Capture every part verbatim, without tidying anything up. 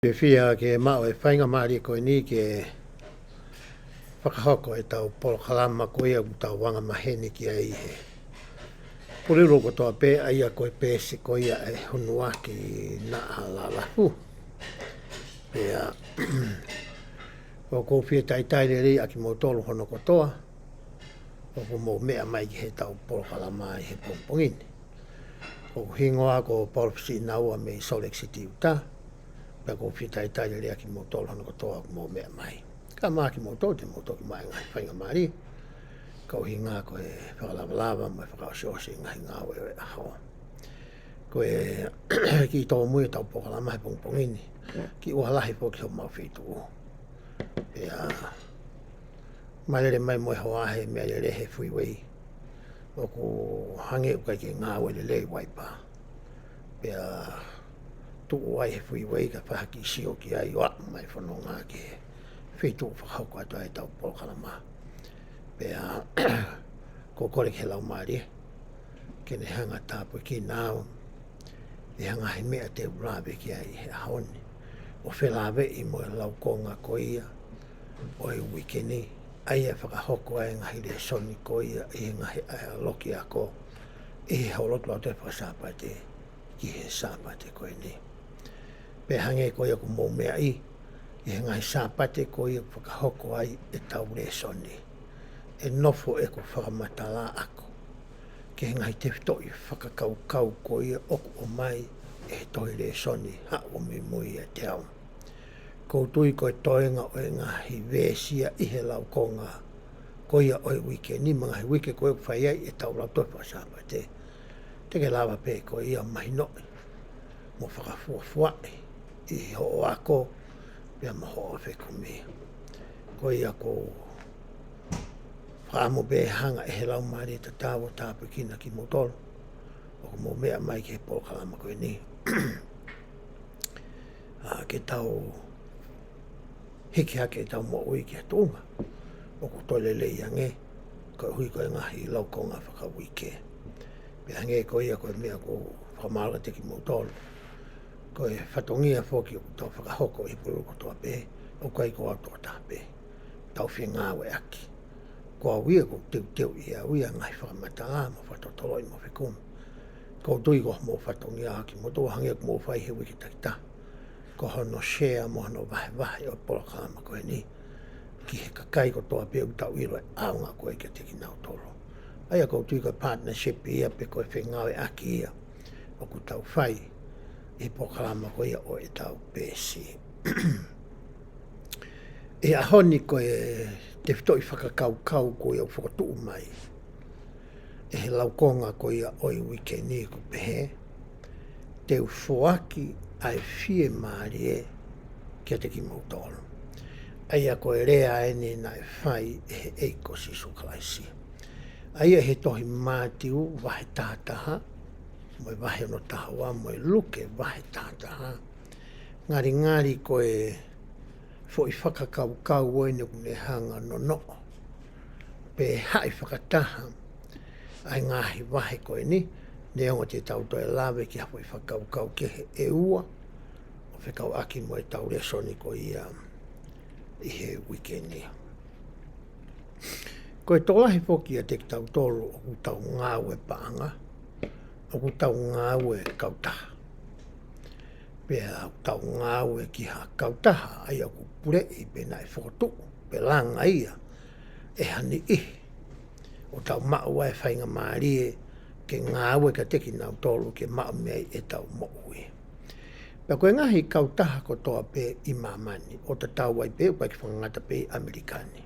Fiefia ke maʻu e faingamālie ko eni ke fakahoko ʻetau polokalama ko ia ʻoku tau anga maheni ki ai he pulelulu kotoa pē, ʻa ia ko e peesi ko ia ʻe Hunuaki Naʻa Lalafu. Pea ʻoku ou fie talitali lelei ʻa kimoutolu hono kotoa ʻoku mou meʻa mai ki heʻetau polokalama ʻi he pongipongi ni. ʻOku hingoa ko Paula Fisiʻinaua mei Salt Lake City, Utah. Pea ʻoku ou fie talitali lelei ʻa kimoutolu hono kotoa ʻoku mou meʻa mai. Kae ʻumaʻā kimoutolu te mou toki maʻu e ngaahi faingamālie, ka ʻuhinga ko e fakalavalava mo e fakaʻosiʻosi e ngaahi ngāue ʻo e ʻaho. Ko e kiʻi tōmui ʻetau polokalama he pongipongi ni, kiʻi ua lahi foki homau feituʻu. Pea mālele mai mo e hoa he meʻalele he freeway. ʻOku hangē ʻoku ʻikai ke ngāue lelei e uaipa. Pea tuʻu ai he freeway kae fai ha kiʻi sio ki ai ʻo aʻu mai fononga ki he feituʻu fakahoko atu ai ʻetau polokalama. Pea ʻoku ou kole ki he Laumālie ke ne hanga ʻo tāpuekina au ʻi he ngaahi meʻa te u lave ki ai he ʻaho ni, ʻo felāveʻi mo e laukonga ko ia ʻo e uike ni, ʻa ia ʻe fakahoko ai e ngaahi lēsoni ko ia ʻi he ngaahi ʻahiʻahi ako ʻi he houalotu lautohi faka-Sāpate ki he Sāpate ko eni. Pea hangē ko ia ʻoku mou meaʻi, ʻi he ngaahi Sāpate ko ia ʻoku fakahoko ai ʻetau lēsoni, ʻe nofo ʻeku fakamatala ʻaʻaku ki he ngaahi tefitoʻi fakakaukau ko ia ʻoku ʻomai ʻe he tohi lēsoni Haʻu ʻo Muimui ʻIate Au. ʻOku ou tui ko e toenga ʻo e ngaahi veesi ia ʻi he laukonga ko ia ʻo e uike ni, mo e ngaahi uike ko ia ʻoku fai ai ʻetau lautohi faka-Sāpate, te ke lava pē ko ia ʻo mahinoʻi mo fakafuafuaʻi ʻi hoʻo ako pea mo hoʻo fekumi. Ko ia ʻoku ou fakaʻamu pē ʻe hanga ʻe he Laumālie tatau ʻo tāpuekina kimoutolu ʻoku mou meʻa mai ki he polokalama ko eni, ʻa, ke tau hiki hake ʻetau moʻui ki ha tuʻunga ʻoku toe lelei ange, koeʻuhi ko e ngaahi laukonga fakauike. Pea hangē ko ia ko e meʻa ʻoku ou fakamālō atu kiate kimoutolu, ko e fatongia foki ʻoku tau fakahoko ʻi he pulelulu kotoa pē, ʻoku ʻikai ko au tokotaha pē. Tau fengāueʻaki. Ko au ia ʻoku ou teuteuʻi ʻe au ia e ngaahi fakamatala mo fakatotoloʻi mo fekumi. ʻOku ou tui ko hoʻomou fatongia ʻa kimoutolu, hangē ʻoku mou fai he uike takitaha, ko hono share mo hono vahevahe ʻo e polokalama ko eni ki he kakai kotoa pē ʻoku tau ʻilo e ʻaonga ko ē kiate kinautolu. ʻA ia ʻoku ou tui ko e partnership ia pe ko e fengāueʻaki ia ʻoku tau fai ʻi he polokalama ko ia ʻo ʻetau peesi. ʻI he ʻaho ni ko e tefitoʻi fakakaukau ko ia ʻoku fokotuʻu mai ʻe he laukonga ko ia ʻo e uike ni ʻoku pehē, Te u foaki ʻa e fiemālie kiate kimoutolu. ʻA ia ko e lea eni naʻe fai ʻe he ʻEiki ko Sīsū Kalaisi. ʻA ia he tohi Mātiu vahe taha taha, mo e vahe ono taha ua, mo e Luke vahe taha taha, ngalingali ko e foʻi fakakaukau ʻo eni ʻoku ne hanga ʻo nonoʻo pe haʻi fakataha ʻa e ngaahi vahe ko eni, neongo te tau toe lave ki ha foʻi fakakaukau kehe ʻe ua ʻo fekauʻaki mo ʻetau lēsoni ko ia ʻi he uike ni. Ko e tokolahi foki ʻiate kitautolu ʻoku tau ngāue paʻanga, ʻoku tau ngāue kautaha. Pea ʻoku tau ngāue ki ha kautaha ʻa ia ʻoku puleʻi pe naʻe fokotuʻu pe langa ia ʻe ha niʻihi, ʻo tau maʻu ai e faingamālie ke ngāue kiate kinautolu ke maʻu mei ai ʻetau moʻui. Pea ko e ngaahi kautaha kotoa pē ʻi māmani, ʻo tatau ai pē, ʻoku ʻikai ke fakangata pē ʻi ʻAmelika ni,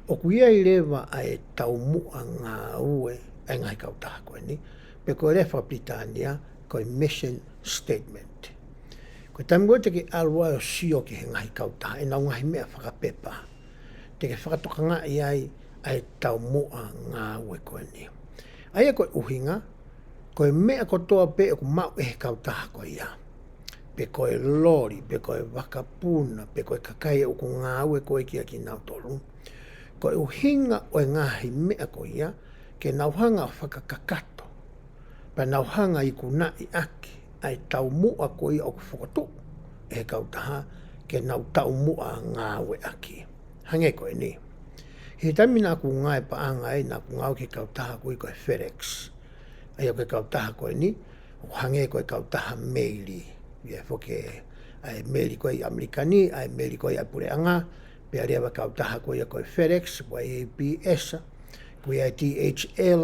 ʻoku ʻi ai leva ʻa e taumuʻa ngāue ʻa e ngaahi kautaha ko eni, pe ko e lea faka-Pilitānia ko e mission statement. Ko e taimi ko ē te ke ʻalu ai ʻo sio ki he ngaahi kautaha, ʻenau ngaahi meʻa fakapepa, te ke fakatokangaʻi ai ʻa e taumuʻa ngāue ko eni. ʻA ia ko e ʻuhinga, ko e meʻa kotoa pē ʻoku maʻu ʻe he kautaha ko ia, pe ko e loli, pe ko e vakapuna, pe ko e kakai ʻoku ngāue ko ē kiate kinautolu, ko e ʻuhinga ʻo e ngaahi meʻa ko ia ke nau hanga ʻo fakakakato, pea nau hanga ʻo ikunaʻi ʻaki ʻa e taumuʻa ko ia ʻoku fokotuʻu he kautaha ke nau taumuʻa ngāueʻaki. Hangē ko eni. He taimi naʻa ku ngāue paʻanga ai, naʻa ku ngāue ki he kautaha ko ia ko e FedEx. ʻA ia ko e kautaha ko eni, ʻoku hangē ko e kautaha meili. ʻA ia foki ʻa e meili ko ia ʻi ʻAmelika ni, ʻa e meili ko ia ʻa e puleʻanga, pea leva kautaha ko ia ko e FedEx, ko e U P S, ko ia ʻa e D H L,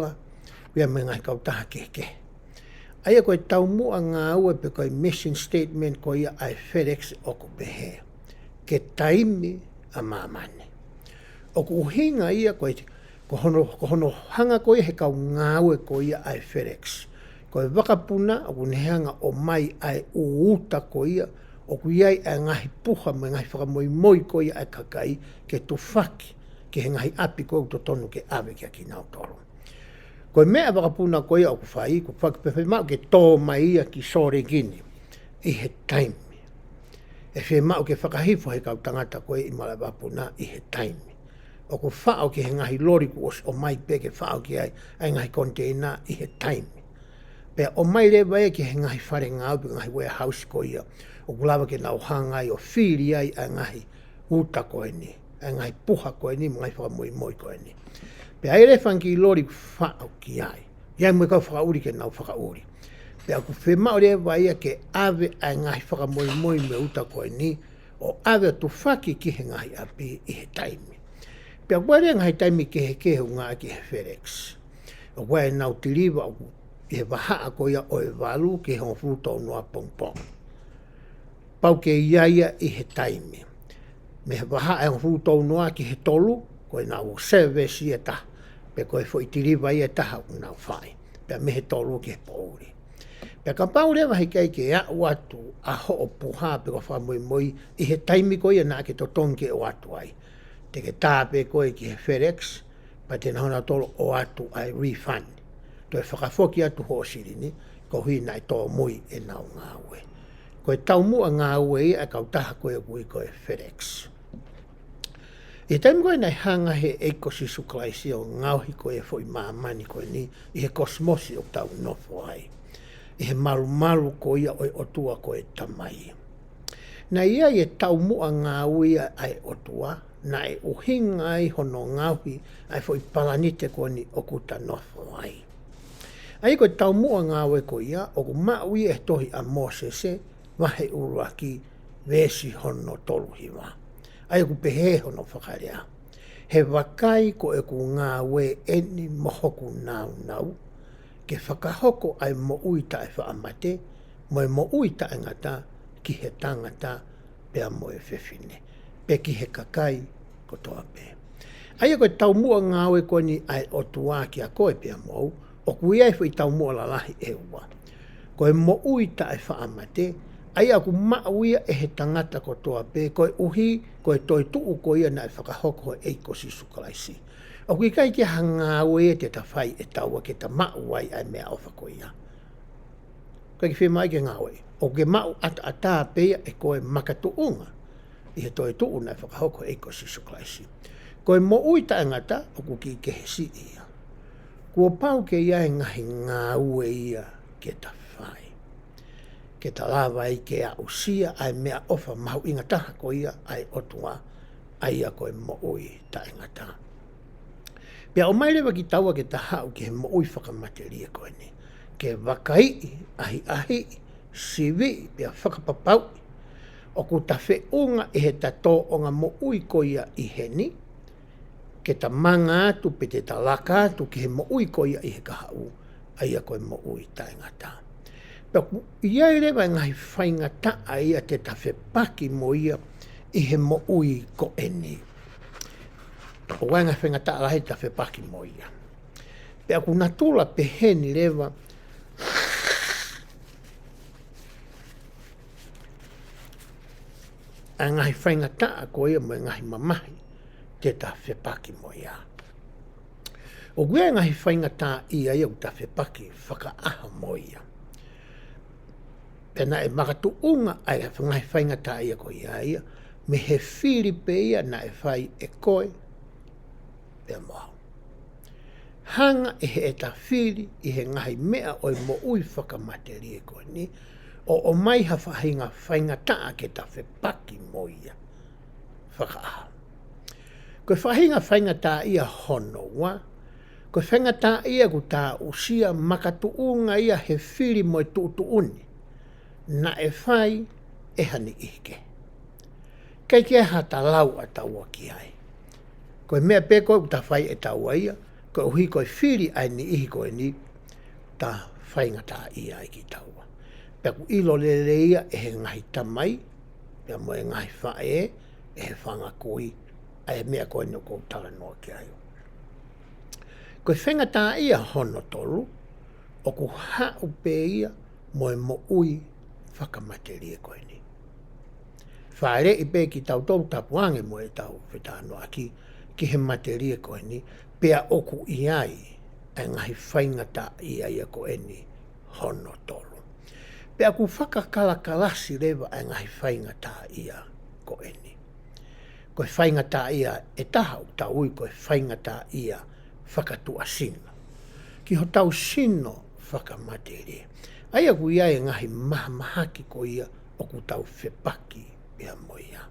ko ia mo e ngaahi kautaha kehekehe. ʻA ia ko e taumuʻa ngāue pe ko e mission statement ko ia ʻa e FedEx ʻoku pehē: Ke taimi ʻa māmani. ʻOku ʻuhinga ia ko e, ko hono, ko hono hanga ko ia he kau ngāue ko ia ʻa e FedEx. Ko e vakapuna ʻoku ne hanga ʻo ʻomai ʻa e uta ko ia, ʻoku ʻi ai ʻa e ngaahi puha mo e ngaahi fakamoimoi ko ia ʻa e kakai ke tufaki ki he ngaahi ʻapi ko ē ʻoku totonu ke ʻave kia kinautolu. Ko e meʻa vakapuna ko ia ʻoku fai, ʻoku fai pē fiemaʻu ke tō mai ia ki Sōleki ni ʻi he taimi. ʻE fiemaʻu ke fakahifo he kau tangata ko ē ʻi malaʻe vakapuna ʻi he taimi. ʻOku faʻo ki he ngaahi loli kuo ʻosi ʻomai pē ke faʻo ki ai ʻa e ngaahi koniteina ʻi he taimi. Pea ʻomai leva ia ki he ngaahi fale ngāue pe ngaahi warehouse ko ia ʻoku lava ke nau hanga ai ʻo fili ai ʻa e ngaahi uta ko eni, ʻa e ngaahi puha ko eni mo e ngaahi fakamoimoi ko eni. Pea ʻi ai leva e fanga kiʻi loli faʻo ki ai, ʻi ai mo e kau fakaʻuli ke nau fakaʻuli. Pea ʻoku fiemaʻu leva ia ke ʻave ʻa e ngaahi fakamoimoi mo e uta ko eni ʻo ʻave ʻo tufaki ki he ngaahi ʻapi ʻi he taimi. Pea ʻoku ʻi ai e ngaahi taimi kehekehe ʻoku ngāueʻaki ʻe he FedEx. ʻOku ʻi ai ʻenau tiliva ʻoku ʻi he vahaʻa ko ia ʻo e valu ki he hongofulu tolu noa pongipongi. Pau ke ʻi ai ia ʻi he taimi. Mei he vahaʻa ʻe hongofulu tolu noa ki he tolu, ko ʻenau service ia ʻe taha, pe ko e foʻi tiliva ia ʻe taha ʻoku nau fai. Pea mei he tolu ki he poʻuli. Pea kapau leva heʻikai ke aʻu atu ʻa hoʻo puha pe ko e fakamoimoi ʻi he taimi ko ia naʻa ke totonu ke ʻoatu ai, te ke tā pē koe ki he FedEx, pea te nau hanga ʻo ʻoatu ʻa e refund. Toe fakafoki atu hoʻo silini, koeʻuhi naʻe tōmui ʻenau ngāue. Ko e taumuʻa ngāue ia ʻa e kautaha ko ē ʻoku ui ko e FedEx. ʻI he taimi ko ē naʻe hanga ʻe he ʻEiki ko Sīsū Kalaisi ʻo ngaohi ko ē e foʻi māmani ko eni ʻi he kosimosi ʻoku tau nofo ai, ʻi he malumalu ko ia ʻo e ʻOtua ko e Tamai, naʻe ʻi ai e taumuʻa ngāue ia ʻa e ʻOtua naʻe ʻuhinga ai hono ngaohi ʻa e foʻi palanite ko eni ʻoku ta nofo ai. ʻA ia ko e taumuʻa ngāue ko ia ʻoku maʻu ia he tohi ʻa Mōsese, vahe ʻuluaki, veesi hono tolu hiva. ʻA ia ʻoku pehē hono fakalea: He vakai, ko ʻeku ngāue ʻeni mo hoku nāunau, ke fakahoko ʻa e moʻui taʻefaʻamate mo e moʻui taʻengata ki he tangata pea mo e fefine, pea ki he kakai kotoa pē. ʻA ia ko e taumuʻa ngāue ko eni ʻa e ʻOtua kia koe pea mo au, ʻoku ʻi ai e foʻi taumuʻa lalahi ʻe ua. Ko e moʻui taʻefaʻamate, ʻa ia ʻoku maʻu ia ʻe he tangata kotoa pē, koeʻuhi ko e toetuʻu ko ia naʻe fakahoko ʻe he ʻEiki ko Sīsū Kalaisi. ʻOku ʻikai ke ʻi ai ha ngāue ia te ta fai ʻe taua ke ta maʻu ai ʻa e meʻaʻofa ko ia. ʻIkai ke fiemaʻu ke ngāue. ʻOku ke maʻu ʻataʻatā pē ia ʻe koe makatuʻunga ʻi he toetuʻu naʻe fakahoko ʻe he ʻEiki ko Sīsū Kalaisi. Ko e moʻui taʻengata ʻoku kiʻi kehe siʻi ia. Kuo pau ke ʻi ai e ngaahi ngāue ia ke ta fai, ke ta lava ai ke aʻusia ʻa e meʻaʻofa mahuʻinga taha ko ia ʻa e ʻOtua, ʻa ia ko e moʻui taʻengata. Pea ʻomai leva kitaua ke ta haʻu ki he moʻui fakamatelie ko eni, ke vakaiʻi, ʻahiʻahiʻi, siviʻi pea fakapapauʻi ʻoku ta feʻunga ʻi heʻeta tōʻonga moʻui ko ia ʻi heni, ke ta manga atu pe te ta laka atu ki he moʻui ko ia ʻi he kahaʻu, ʻa ia ko e moʻui taʻengata. Pea ʻoku ʻi ai leva e ngaahi faingataʻa ia te ta fepaki mo ia ʻi he moʻui ko eni. ʻOku ʻi ai e ngaahi faingataʻa lahi te ta fepaki mo ia. Pea ʻoku natula peheni leva ʻa e ngaahi faingataʻa ko ia mo e ngaahi mamahi te ta fepaki mo ia. ʻOku ʻi ai e ngaahi faingataʻaʻia ia ʻoku ta fepaki fakaʻaho mo ia. Pea naʻe makatuʻunga ʻa e ngaahi faingataʻaʻia ko ia ia mei he fili pē ia naʻe fai ʻe koe pea mo au. Hanga ʻe heʻeta fili ʻi he ngaahi meʻa ʻo e moʻui fakamatelie ko eni, ʻo ʻomai ha faʻahinga faingataʻa ke ta fepaki mo ia fakaʻaho. Ko e faʻahinga faingataʻaʻia hono ua, ko e faingataʻaʻia ʻoku ta aʻusia makatuʻunga ia he fili mo e tuʻutuʻuni naʻe fai ʻe ha niʻihi kehe. ʻIkai ke ʻi ai ha ta lau ʻa taua ki ai. Ko e meʻa pē ko ē ʻoku ta fai ʻe taua ia, koeʻuhi ko e fili ʻa e niʻihi ko eni, ta faingataʻaʻia ai kitaua. Pea ʻoku ʻilo lelei ia ʻe he ngaahi tamai, pea mo e ngaahi faʻē, ʻe he fanga kui, ʻa e meʻa ko eni ʻoku ou talanoa ki ai. Ko e faingataʻaʻia hono tolu, ʻoku haʻu pē ia mo e moʻui fakamatelie ko eni. Fāleʻi pē kitautolu, tapu ange mo ʻetau fetalanoaʻaki, ki he matelie ko eni, pea ʻoku ʻi ai ʻa e ngaahi faingataʻaʻia ia ko eni hono tolu. Pea ʻoku fakakalakalasi leva ʻa e ngaahi faingataʻaʻia ko eni. Ko e faingataʻaʻia ʻe taha ʻoku tau ui ko e faingataʻaʻia fakatuʻasino. Ki hotau sino fakamatelie. ʻA ia ʻoku ʻi ai e ngaahi mahamahaki ko ia ʻoku tau fepaki pea mo ia.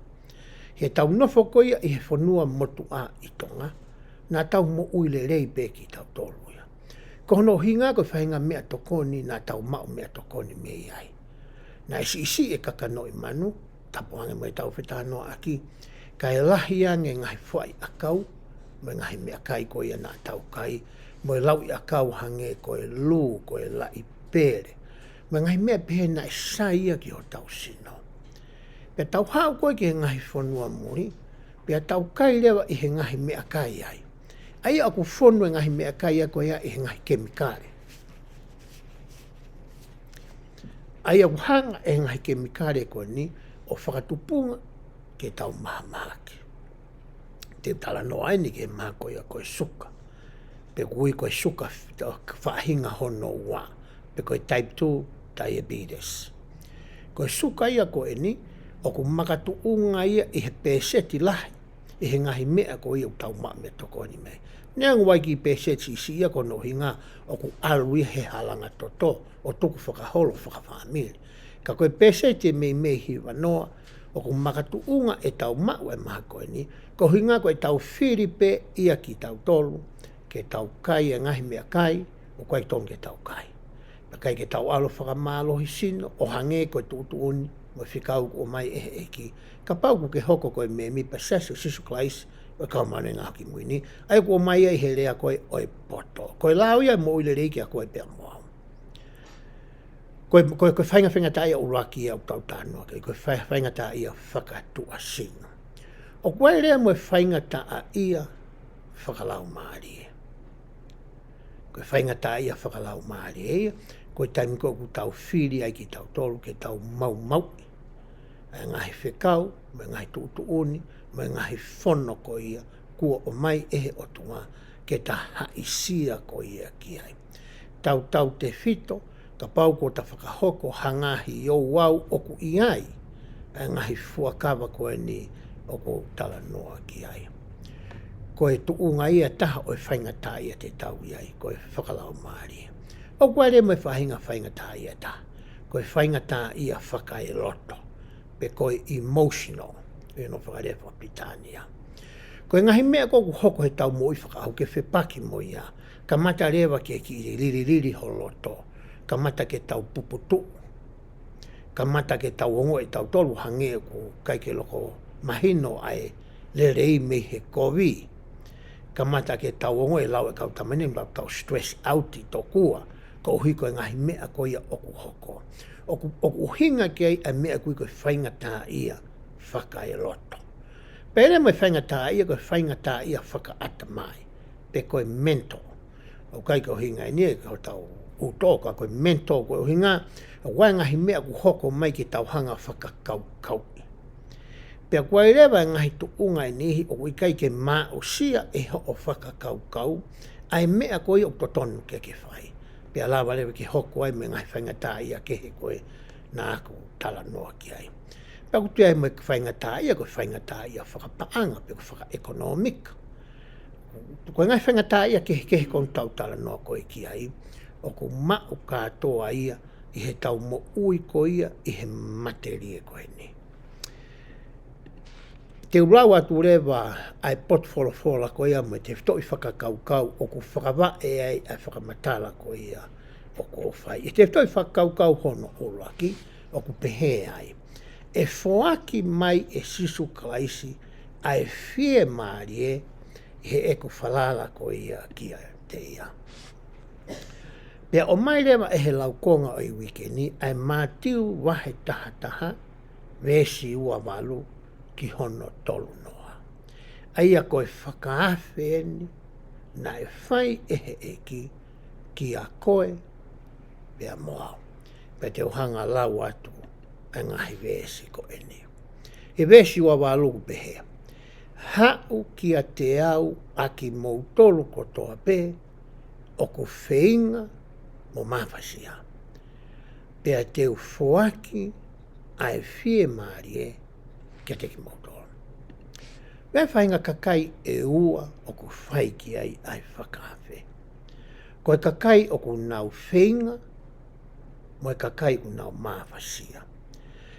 He tau nofo ko ia ʻi he fonua motuʻa ʻi Tonga, naʻa tau moʻui lelei pē kitautolu ia. Ko hono ʻuhinga ko e faʻahinga meʻatokoni naʻa tau maʻu meʻatokoni mei ai. Naʻe siʻisiʻi e kakanoʻi manu, tapu ange mo ʻetau fetalanoaʻaki, kae lahi ange ngaahi fuaʻi ʻakau, mo e ngaahi meʻakai ko ia naʻa tau kai, mo e lauʻi ʻakau hangē ko e lū, ko e laʻi pele. Mo e ngaahi meʻa pehē naʻe sai ia ki hotau sino. Pea tau haʻu ko ē ki he ngaahi fonua muli, pea tau kai leva ʻi he ngaahi meʻakai ai. ʻA ia ʻoku fonu e ngaahi meʻakai ia ko ia ʻi he ngaahi kemikale. ʻA ia ʻoku hanga e ngaahi kemikale ko eni ʻo fakatupunga ke tau mahamahaki. Te u talanoa eni ki he maha ko ia ko e suka. Pe ʻoku ui ko e suka f-, faʻahinga hono ua. Pe ko e type two diabetes. Ko e suka ia ko eni, ʻoku makatuʻunga ia ʻi he pēseti lahi, ʻi he ngaahi meʻa ko ia ʻoku tau maʻu meʻatokoni mei ai. Neongo ʻoku ʻi ai e kiʻi pēseti siʻisiʻi ia ko hono ʻuhinga ʻoku ʻalu ia he halanga toto, ʻo tukufakaholo fakafāmili. Ka ko e pēseti ʻe meimei hiva noa, ʻoku makatuʻunga ʻetau maʻu e maha ko eni, ko e ʻuhinga ko ʻetau fili pē ia kitautolu, ke tau kai e ngaahi meʻakai ʻoku ʻikai totonu ke tau kai. Pea ʻikai ke tau ʻalu ʻo fakamālohi sino, ʻo hangē ko e tuʻutuʻuni mo e fekau kuo ʻomai ʻe he ʻEiki. Kapau ʻoku ke hoko ko e mēmipa Siasi ʻo Sīsū Kalaisi ʻo e Kau Māʻoniʻoni ʻi he Ngaahi ʻAho Kimui Ni, ʻa ia ʻoku ʻomai ia ʻi he lea ko ē ʻo e poto. Ko e lao ia ʻo e moʻui lelei kiate koe pea mo au. Ko e, ko e, ko e faʻahinga faingataʻaʻia ʻuluaki ia ʻoku tau talanoa ki ai, ko e fai-, faingataʻaʻia fakatuʻasino. ʻOku ʻi ai leva mo e faingataʻaʻia fakalaumālie. Ko e faingataʻaʻia fakalaumālie ia, ko e taimi ko ē ʻoku tau fili ai kitautolu ke tau maumauʻi ʻa e ngaahi fekau, mo e ngaahi tuʻutuʻuni, mo e ngaahi fono ko ia, kuo ʻomai ʻe he ʻOtua, ke ta haʻisia ko ia ki ai. Tautautefito, kapau kuo ta fakahoko ha ngaahi ouau ʻoku ʻi ai ʻa e ngaahi fuakava ko eni ʻoku ou talanoa ki ai. Ko e tuʻunga ia ʻe taha ʻo e faingataʻaʻia te tau ʻi ai, ko e fakalaumālie. ʻOku ʻi ai leva mo e faʻahinga faingataʻaʻia ʻe taha, ko e faingataʻaʻia fakaeloto, pe ko e emotional, ʻi hono fakalea fakapilitānia. Ko e ngaahi meʻa ko ē ʻoku hoko heʻetau moʻui fakaʻaho ke fepaki mo ia, kamata leva ke kiʻi lililili ho loto, kamata ke tau puputuʻu, kamata ke tau ongoʻi ʻe tautolu hangē ʻoku ʻikai ke loko mahino ʻa e lelei mei he kovi, kamata ke tau ongoʻi e lau ʻa e kau tama ni, tau stress out ʻi tokua, koeʻuhi ko e ngaahi meʻa ko ia ʻoku hoko. ʻOku, ʻoku ʻuhinga ki ai ʻa e meʻa ʻoku ui ko e faingataʻaʻia fakaeloto. Pea ʻi ai leva mo e faingataʻaʻia ko e faingataʻaʻia fakaʻatamai, pe ko e mental. ʻOku ʻikai ko e ʻuhinga eni ia ki hotau ʻuto, ka ko e mental ko e ʻuhinga, ʻoku ʻi ai e ngaahi meʻa ʻoku hoko mai ke tau hanga ʻo fakakaukauʻi. Pea ʻoku ʻi ai leva e ngaahi tuʻunga ʻe niʻihi ʻoku ʻikai ke maʻusia ʻe hoʻo fakakaukau ʻa e meʻa ko ia ʻoku totonu ke ke fai. Pea lava leva ke hoko ai mo e ngaahi faingataʻaʻia kehe ko ē naʻa ku talanoa ki ai. Pea ʻoku toe ʻi ai mo e faingataʻaʻia, ko e faingataʻaʻia fakapaʻanga, pe ko e fakaʻekonōmika. Ko e ngaahi faingataʻaʻia kehekehe ko eni ʻoku tau talanoa ko ē ki ai, ʻoku maʻu kātoa ia ʻi heʻetau moʻui ko ia ʻi he matelie ko eni. Te u lau atu leva ʻa e potu folofola ko ia mo e tefitoʻi fakakaukau ʻoku fakavaʻe ai ʻa e fakamatala ko ia ʻoku ou fai. ʻI he tefitoʻi fakakaukau hono ʻuluaki, ʻoku pehē ai, ʻe foaki mai ʻe Sīsū Kalaisi ʻa e fiemālie ʻi heʻeku falala ko ia kiate ia. Pea ʻomai leva ʻe he laukonga ʻo e uike ni ʻa e Mātiu vahe taha taha, veesi ua valu ki hono tolu noa. ʻA ia ko e fakaafe eni naʻe fai ʻe he ʻEiki kiate koe pea mo au. Pea te u hanga ʻo lau atu ʻa e ngaahi veesi ko eni. ʻI he veesi ua valu ʻoku pehē, haʻu kiate au ʻa kimoutolu kotoa pē ʻoku feinga mo mafasia, pea te u foaki ʻa e fiemālie kiate kimoutolu. Pea faʻahinga kakai ʻe ua ʻoku fai ki ai ʻa e fakaafe. Ko e kakai ʻoku nau feinga, mo e kakai ʻoku nau mafasia.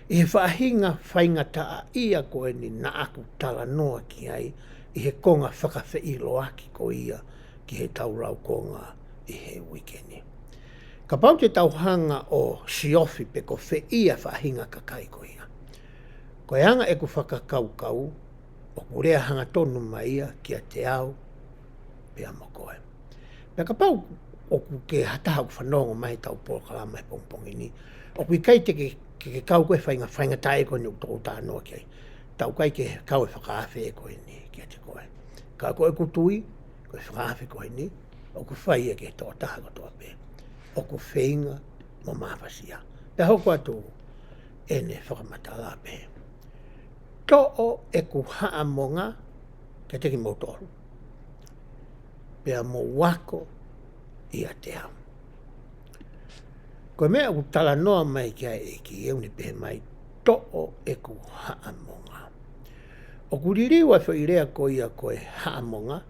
ʻI he faʻahinga faingataʻaʻia ko eni naʻa ku talanoa ki ai, ʻi he konga fakafeʻiloaki ko ia ki heʻetau laukonga ʻi he uike ni. Kapau te tau hanga ʻo siofi pe ko fē ia faʻahinga kakai ko ia, ko e anga ʻeku fakakaukau, ʻoku lea hangatonu mai ia kiate au pea mo koe. Pea kapau ʻoku ke ha taha ʻoku fanongo mai heʻetau polokalama he pongipongi ni, ʻoku ʻikai te ke, ke, ke kau koe he faʻahinga faingataʻa ko eni ʻoku ou talanoa ki ai. Tau ʻikai ke kau he fakaafe ko eni kiate koe. Ka ko ʻeku tui, ko e fakaafe ko eni ʻoku fai ia ki he tokotaha kotoa pē ʻoku feinga mo mafasia. Pea hoko atu ʻene fakamatala pē, toʻo ʻeku haʻamonga kiate kimoutolu, pea mou ako ʻiate au. Ko e meʻa ʻoku talanoa mai ki ai e ʻEiki, ʻoku ne pehē mai, toʻo ʻeku haʻamonga. ʻOku liliu ʻa e foʻi lea ko ia ko e haʻamonga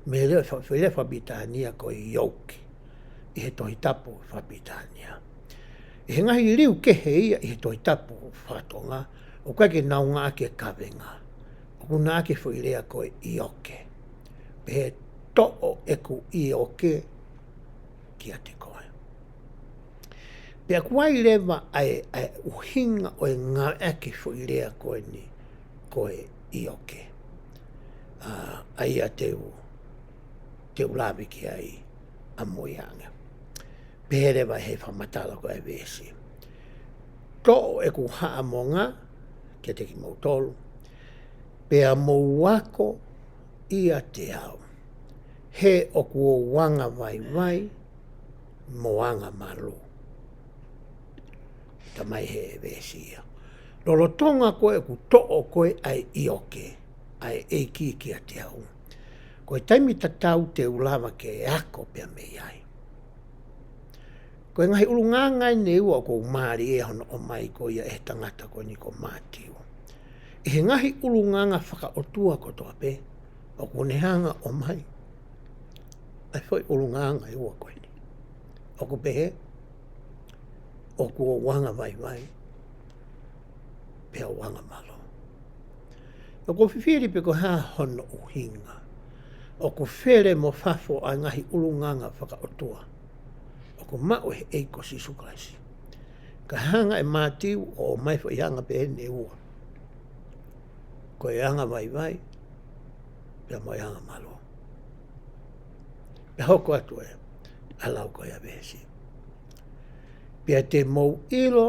mei he lea fa-, foʻi lea fakapilitānia ko e yoke ʻi he Tohi Tapu fakapilitānia. ʻI he ngaahi liliu kehe ia ʻi he Tohi Tapu fakatonga, ʻoku ʻikai ke nau ngāueʻaki e kavenga. ʻOku nau ngāueʻaki e foʻi lea ko e ʻioke. Pehē, toʻo ʻeku ʻioke kiate koe. Pea ʻoku ʻi ai leva ʻa e, ʻa e ʻuhinga ʻo e ngāueʻaki e foʻi lea ko eni ko e ʻioke. ʻA, ʻa ia te u, te u lave ki ai ʻamuiange. Pehē leva he fakamatala ko e veesi, toʻo ʻeku haʻamonga kiate kimoutolu, pea mou ako ʻiate au, he ʻoku ou angavaivai mo angamalū. Talamai he veesi ia, lolotonga ko ē ʻoku toʻo ko ē ʻa e ʻioke ʻa e ʻEiki kiate au, ko e taimi tatau te u lava ke ako pea mei ai. Ko e ngaahi ʻulungaanga eni ʻe ua ʻoku ou mālieʻia hono ʻomai ko ia ʻe he tangata ko eni ko Mātiu. ʻI he ngaahi ʻulungaanga fakaʻotua kotoa pē, ʻoku ne hanga ʻo ʻomai ʻa e foʻi ʻulungaanga ʻe ua ko eni. ʻOku pehē, ʻoku ou angavaivai, pea u angamalū. ʻOku ou fifili pe ko e hā hono ʻuhinga ʻoku fele mo fafo ʻa e ngaahi ʻulungaanga fakaʻotua ʻoku maʻu ʻe he ʻEiki ko Sīsū Kalaisi, ka hanga ʻe Mātiu ʻo ʻomai foʻi anga pē eni ʻe ua. Ko e angavaivai, pea mo e angamalū. Pea hoko atu ē ʻa e lau ko ia ʻa e veesi, pea te mou ʻilo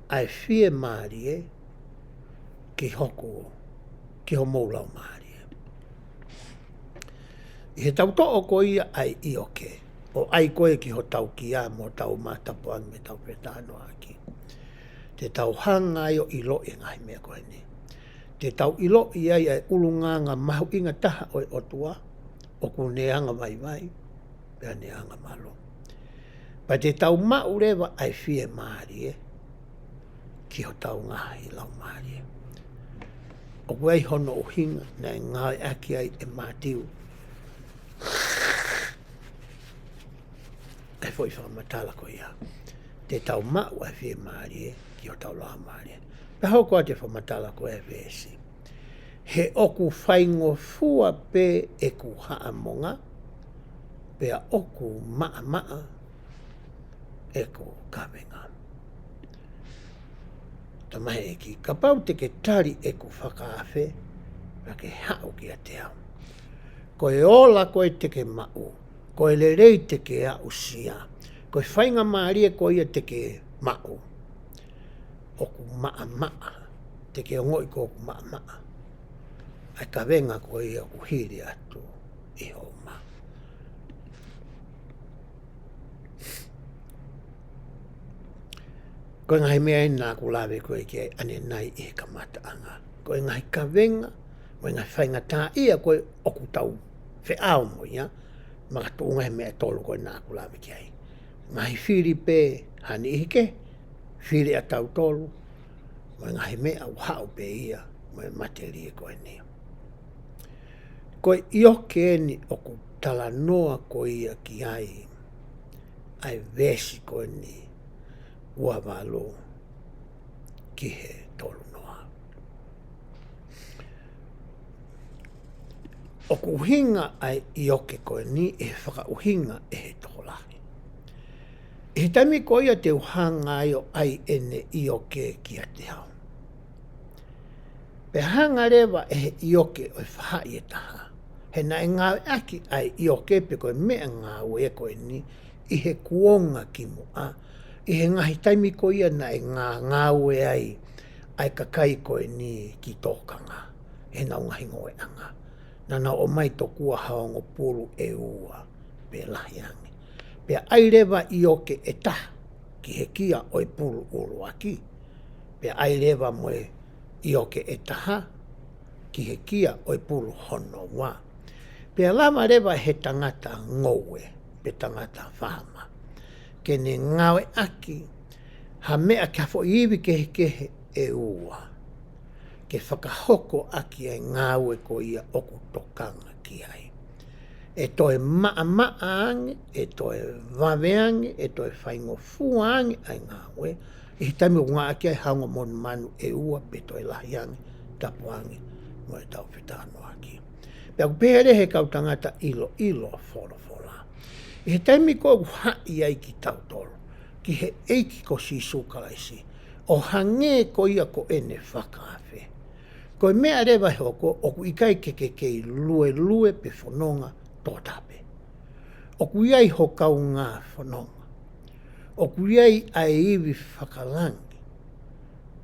ʻa e fiemālie ki hoku, ki homou laumālie. ʻI heʻetau toʻo ko ia ʻa e ʻioke, ʻo ʻai ko ē ki hotau kia mo hotau mātapuangi mo ʻetau fetalanoaʻaki, te tau hanga ai ʻo ʻiloʻi e ngaahi meʻa ko eni. Te tau ʻiloʻi ai ʻa e ʻulungaanga mahuʻinga taha ʻo e ʻOtua, ʻoku ne angavaivai, pea ne angamalū. Pea te tau maʻu leva ʻa e fiemālie ki hotau ngaahi laumālie. ʻOku ʻi ai hono ʻuhinga naʻe ngāueʻaki ai ʻe Mātiu ʻa e foʻi fakamatala ko ia te tau maʻu ʻa e fiemālie ki hotau laumālie. Pea hoko atu e fakamatala ko e veesi. He ʻoku faingofua pē ʻeku haʻamonga, pea ʻoku maʻamaʻa ʻeku kavenga. Tamaiki, kapau te ke tali ʻeku fakaafe, pea ke haʻu kiate au. Ko e ola ko ē te ke maʻu, ko e lelei te ke aʻusia, ko e faingamālie ko ia te ke maʻu, ʻoku maʻamaʻa, te ke ongoʻi ko ʻoku maʻamaʻa ʻa e kavenga ko ia ʻoku hili atu ʻi hoʻo mā. Ko e ngaahi meʻa eni naʻa ku lave ko ē ki ai ʻanenai ʻi he kamataʻanga. Ko e ngaahi kavenga, mo e ngaahi faingataʻaʻia ko ē ʻoku tau feʻao mo ia, makatuʻunga he meʻa ʻe tolu ko ē naʻa ku lave ki ai. Ngaahi fili pē ha niʻihi kehe, fili ʻa tautolu, mo e ngaahi meʻa ʻoku haʻu pē ia mo e matelie ko eni. Ko e ʻioke eni ʻoku talanoa ko ia ki ai ʻa e veesi ko eni ua valu ki he tolu noa. ʻOku ʻuhinga ʻa e ʻioke ko eni ʻi he fakaʻuhinga ʻe he tokolahi. ʻI he taimi ko ia te u hanga ai ʻo ʻai ʻene ʻioke kiate au. Pea hanga leva ʻe he ʻioke ʻo e faʻahi ʻe taha, he naʻe ngāueʻaki ʻa e ʻioke pe ko e meʻangāue ko eni ʻi he kuonga kimuʻa, ʻi he ngaahi taimi ko ia naʻe ngā-, ngāue ai ʻa e kakai ko eni ki tōkanga, he nau ngaahi ngoueʻanga. Naʻa nau ʻomai tokua ha ongo pulu ʻe ua pe lahi ange. Pea ʻai leva ʻioke ʻe taha ki he kia ʻo e pulu ʻuluaki. Pea ʻai leva mo e ʻioke ʻe taha ki he kia ʻo e pulu hono ua. Pea lava leva he tangata ngoue, pe tangata faama, ke ne ngāueʻaki ha meʻa ki ha foʻi ivi kehekehe ʻe ua, ke fakahoko ʻaki ʻa e ngāue ko ia ʻoku tokanga ki ai. ʻE toe maʻamaʻa ange, ʻe toe vave ange, ʻe toe faingofua ange ʻa e ngāue, ʻi he taimi ʻoku ngāueʻaki ai ha ongo monumanu ʻe ua pe toe lahi ange, tapu ange mo e tau fetalanoaʻaki. Pea ʻoku pehē leva he kau tangata ʻiloʻilo folofola, ʻi he taimi ko ē ʻoku haʻi ai kitautolu ki he ʻEiki ko Sīsū Kalaisi, ʻo hangē ko ia ko ʻene fakaafe, ko e meʻa leva ʻe hoko, ʻoku ʻikai ke ke kei luelue pe fononga tōtape. ʻOku ʻi ai ho kaungā fononga. ʻOku ʻi ai ʻa e ivi fakalangi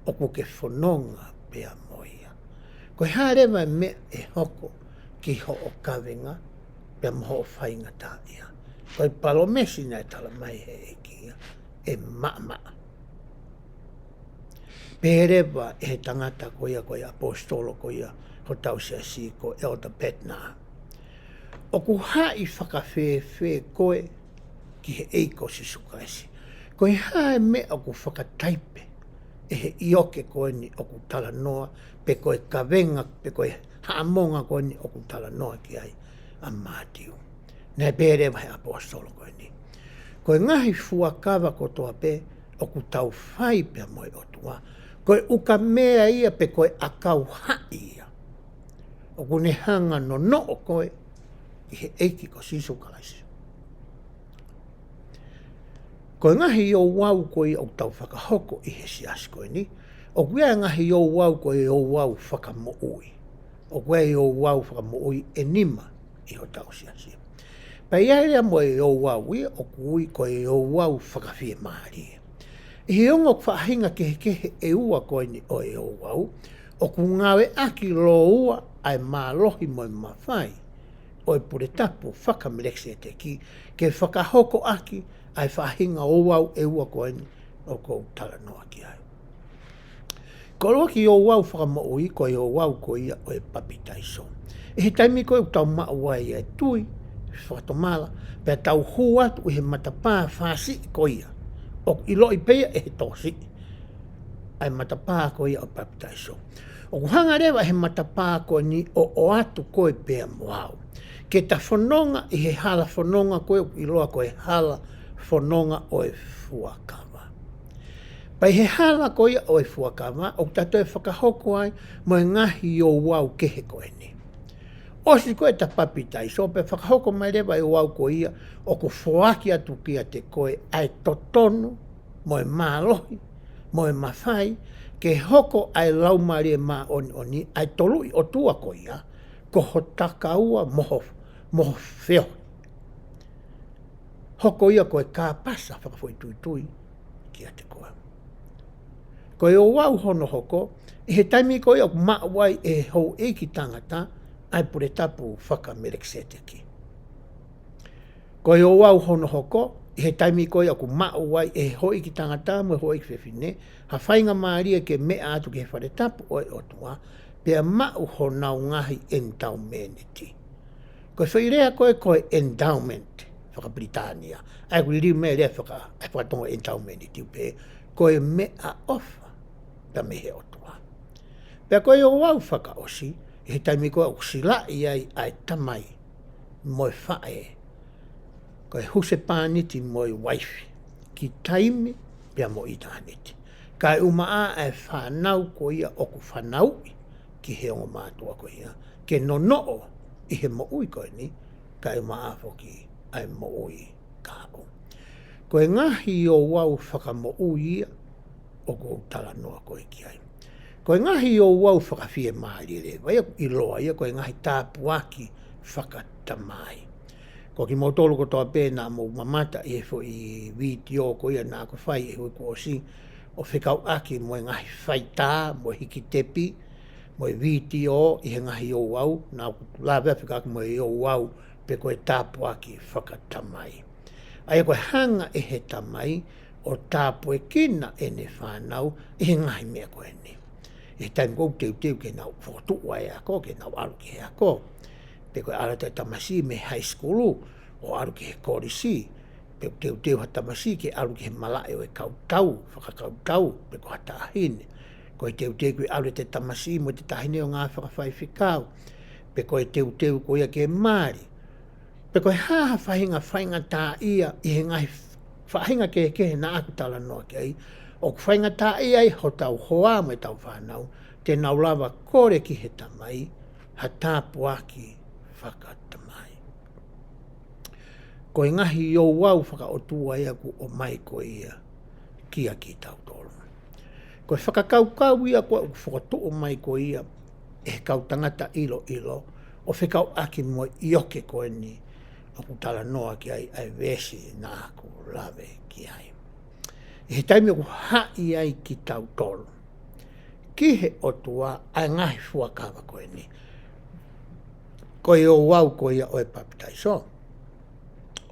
ʻoku ke fononga pea mo ia. Ko e hā leva e meʻa ʻe hoko ki hoʻo kavenga pea mo hoʻo faingataʻaʻia? Ko e palōmesi naʻe tala mai he ʻEiki ia, ʻe maʻamaʻa. Pehē leva ʻe he tangata ko ia ko e ʻaposetolo ko ia hotau siasi ko Elder Bednar, ʻoku haʻi fakafēfē koe ki he ʻEiki ko Sīsū Kalaisi? Ko e hā e meʻa ʻoku fakataipe ʻe he ʻioke ko eni ʻoku talanoa, pe ko e kavenga, pe ko e haʻamonga ko eni ʻoku talanoa ki ai ʻa Mātiu? Naʻe pehē leva he ʻaposetolo ko eni, ko e ngaahi fuakava kotoa pē ʻoku tau fai pea mo e ʻOtua, ko e ukamea ia pe ko e ʻakau haʻi ia ʻoku ne hanga ʻo nonoʻo koe ʻi he ʻEiki ko Sīsū Kalaisi. Ko e ngaahi ouau ko ia ʻoku tau fakahoko ʻi he siasi ko eni, ʻoku ʻi ai e ngaahi ouau ko e ouau fakamoʻui. ʻOku ʻi ai e ouau fakamoʻui ʻe nima ʻi hotau siasi. Pea ʻi ai leva mo e ouau ia ʻoku ui ko e ouau fakafiemālie. ʻI he ongo faʻahinga kehekehe ʻe ua ko eni ʻo e ouau, ʻoku ngāueʻaki lōua ʻa e mālohi mo e mafai ʻo e pule tapu faka-Melekisēteki ke fakahoko ʻaki ʻa e faʻahinga ouau ʻe ua ko eni ʻoku ou talanoa ki ai. Ko e ʻuluaki ouau fakamoʻui ko e ouau ko ia ʻo e papitaiso. ʻI he taimi ko ē ʻoku tau maʻu ai ʻa e tui fakatomala, pea tau hū atu ʻi he matapā fāsiʻi ko ia ʻoku ʻiloʻi pē ia ʻe he tokosiʻi, ʻa e matapā ko ia ʻo e papitaiso. ʻOku hanga leva ʻe he matapā ko eni ʻo ʻoatu koe pea mo au ke ta fononga ʻi he hala fononga ko ē ʻoku ʻiloa ko e hala fononga ʻo e fuakava. Pea ʻi he hala ko ia ʻo e fuakava, ʻoku ta toe fakahoko ai mo e ngaahi ouau kehe ko eni. ʻOsi ko ē ʻeta papitaiso, pea fakahoko mai leva e ouau ko ia, ʻoku foaki atu kiate koe ʻa e totonu, mo e mālohi, mo e mafai, ke hoko ʻa e Laumālie Māʻoniʻoni, ʻa e Toluʻi ʻOtua ko ia, ko ho takaua mo ho, mo ho feohi. Hoko ia ko e kāpasa fakafoʻituitui kiate koe. Ko e ouau hono hoko, ʻi he taimi ko ia ʻoku maʻu ai ʻe he houʻeiki tangata ʻa e puletapu faka-Melekiseteki. Ko e ouau hono hoko, ʻi he taimi ko ia ʻoku maʻu ai ʻe he houʻeiki tangata mo e houʻeiki fefine ha faingamālie ke meʻa atu ki he fale tapu ʻo e ʻOtua, pea maʻu honau ngaahi ʻenitaumēniti. Ko e foʻi lea ko ē ko e endowment, faka-Pilitānia. ʻA ia ʻoku liliu mei he lea faka-, ʻa e faka-Tonga endowment, ʻi he pē, ko e meʻaʻofa pea mei he ʻOtua. Pea ko e ouau fakaʻosi, ʻi he taimi ko ē ʻoku silaʻi ai ʻa e tamai mo e faʻē, ko e husepāniti mo e uaifi, ki taimi pea mo ʻitāniti. Kae ʻumaʻā ʻa e fānau ko ia ʻoku fanauʻi ki he ongomātuʻa ko ia, ke nonoʻo ʻi he moʻui ko eni, kae ʻumaʻā foki ʻa e moʻui kahaʻu. Ko e ngaahi ouau fakamoʻui ia ʻoku ou talanoa ko ē ki ai. Ko e ngaahi ouau fakafiemālie leva ia ʻoku ʻiloa ia ko e ngaahi tāpuaki fakatamai. Ko kimoutolu kotoa pē naʻa mou mamata ʻi he foʻi vitiō ko ia naʻa ku fai ʻi he uike kuo ʻosi, ʻo fekauʻaki mo e ngaahi faitā, mo e hiki tepi, mo e vitiō ʻi he ngaahi ouau, naʻa ku lave fekauʻaki mo e ouau pe ko e tāpuaki fakatamai. ʻA ia ko e hanga ʻe he tamai ʻo tāpuekina ʻene fānau ʻi he ngaahi meʻa ko eni. ʻI he taimi ko ē ʻoku teuteu ke nau fokotuʻu ʻa e ako, ke nau ʻalu ki he ako. Pe ko e ʻalu atu e tamasiʻi mei he high school, ʻo ʻalu ki he kolisi. Pe ʻoku teuteu ha tamasiʻi ke ʻalu ki he malaʻe ʻo e kautau, fakakautau, pe ko ha taʻahine. Ko e teuteu ke ʻalu atu e tamasiʻi mo e taʻahine ʻo ngāue fakafaifekau. Pe ko e teuteu ko ia ke mali. Pe ko e hā ha faʻahinga faingataʻaʻia ʻi he ngaahi faʻahinga kehekehe naʻa ku talanoa ki ai, ʻoku faingataʻaʻia ai hotau hoa mo ʻetau fānau, te nau lava kole ki he tamai ha tāpuaki fakatamai. Ko e ngaahi ouau fakaʻotua ia ʻoku ʻomai ko ia kiate kitautolu. Ko e fakakaukau ia ko ē ʻoku fokotuʻu mai ko ia ʻe he kau tangata ʻiloʻilo ʻo fekauʻaki mo e ʻioke ko eni ʻoku talanoa ki ai ʻa e veesi naʻa ku lave ki ai. ʻI he taimi ʻoku haʻi ai kitautolu ki he ʻOtua ʻa e ngaahi fuakava ko eni, ko e ouau ko ia ʻo e papitaiso,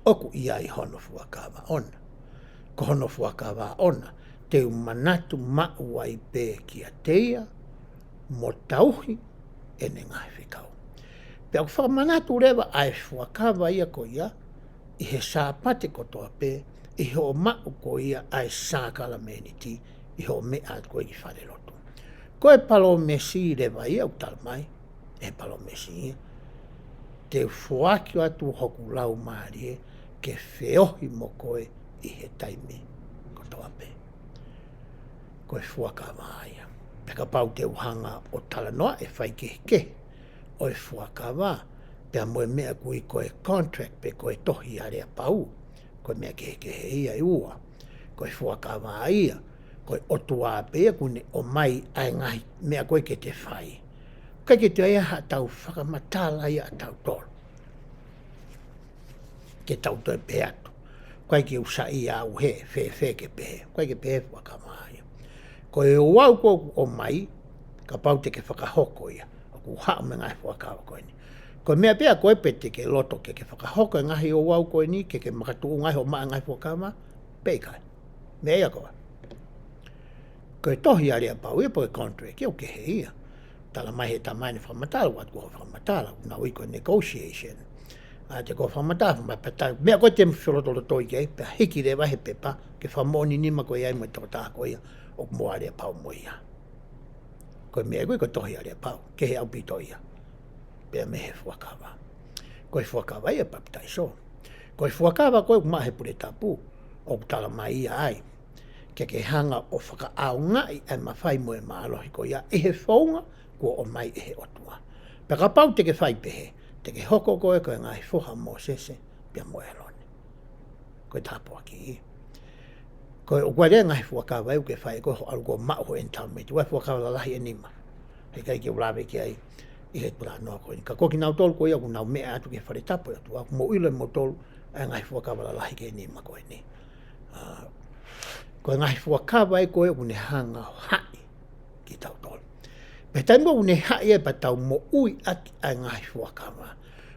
ʻoku ʻi ai hono fuakava ʻoʻona. Ko hono fuakava ʻoʻona, te u manatu maʻu ai pē kiate ia, mo tauhi ʻene ngaahi fekau. Pea ʻoku fakamanatu leva ʻa e fuakava ia ko ia, ʻi he Sāpate kotoa pē, ʻi hoʻo maʻu ko ia ʻa e sākalamēniti, ʻi hoʻo meʻa atu ko ē ki falelotu. Ko e palōmesi leva ia ʻoku tala mai, ʻe he palōmesi ia, te u foaki atu hoku Laumālie ke feohi mo koe ʻi he taimi kotoa pē. Ko e fuakava ia. Pea kapau te u hanga ʻo talanoa e faikehekehe ʻo e fuakava, pea mo e meʻa ʻoku ui ko e contract pe ko e tohi aleapau, ko e meʻa kehekehe ia ʻe ua. Ko e fuakava ia, ko e ʻOtua pē ia ʻoku ne ʻomai ʻa e ngaahi meʻa ko ē ke te fai. ʻIkai ke toe ʻi ai haʻatau fakamatala ia ʻatautolu ke tau toe pehē atu, ʻikai ke u saiʻia au he fēfē ke pehē, ʻikai ke pehē fuakava ia. Ko e ouau ko ē ʻoku ʻomai, kapau te ke fakahoko ia, ʻoku haʻu mei he ngaahi fuakava ko eni. Ko e meʻa pē ia ko ē pe te ke loto ke ke fakahoko e ngaahi ouau ko eni, ke ke makatuʻunga ai hoʻo maʻu e ngaahi fuakava, pe ʻikai. Meʻa ia ko ē. Ko e tohi aleapau ia, pe ko e contract ia, ʻoku kehe ia. Tala mai he tamai ʻene fakamatala, ʻoatu ko hoʻo fakamatala, ʻoku nau ui ko e negotiation. ʻA ia te ko hoʻo fakamatala, fakamatala, meʻa ko ē te u felotolotoi ki ai, pea hiki leva he pepa, ke fakamoʻoni nima ko ia mo e tokotaha ko ia ʻoku mo aleapau mo ia. Ko e meʻa ko ē ko e tohi aleapau, kehe ʻaupito ia pea mei he fuakava. Ko e fuakava ia e papitaiso. Ko e fuakava ko ē ʻoku maʻu he pule tapu, ʻoku tala mai ia ai, Te ke hanga ʻo fakaʻaongaʻi ʻa e mafai mo e mālohi ko ia ʻi he founga kuo ʻomai ʻe he ʻOtua. Pea kapau te ke fai pehē, te ke hoko koe ko e ngaahi foha ʻo Mōsese pea mo ʻĒlone. Ko e tāpuaki. Ko e ʻoku ʻi ai e ngaahi fuakava ʻoku ke fai ko e ʻalu ko e maʻu ho entitlement. ʻOku ʻi ai e fuakava lalahi ʻe nima. Heʻikai ke u lave ki ai ʻi he talanoa ko eni. Ka ko kinautolu ko ia ʻoku nau meʻa atu ki he fale tapu ʻo e ʻOtua, ʻoku mou ʻilo ʻe moutolu ʻa e ngaahi fuakava lalahi ʻe nima ko eni. ʻA, ko e ngaahi fuakava ia ko ē ʻoku ne hanga ʻo haʻi kitautolu. Pea taimi ʻoku ne haʻi ai pea tau moʻui ʻaki ʻa e ngaahi fuakava,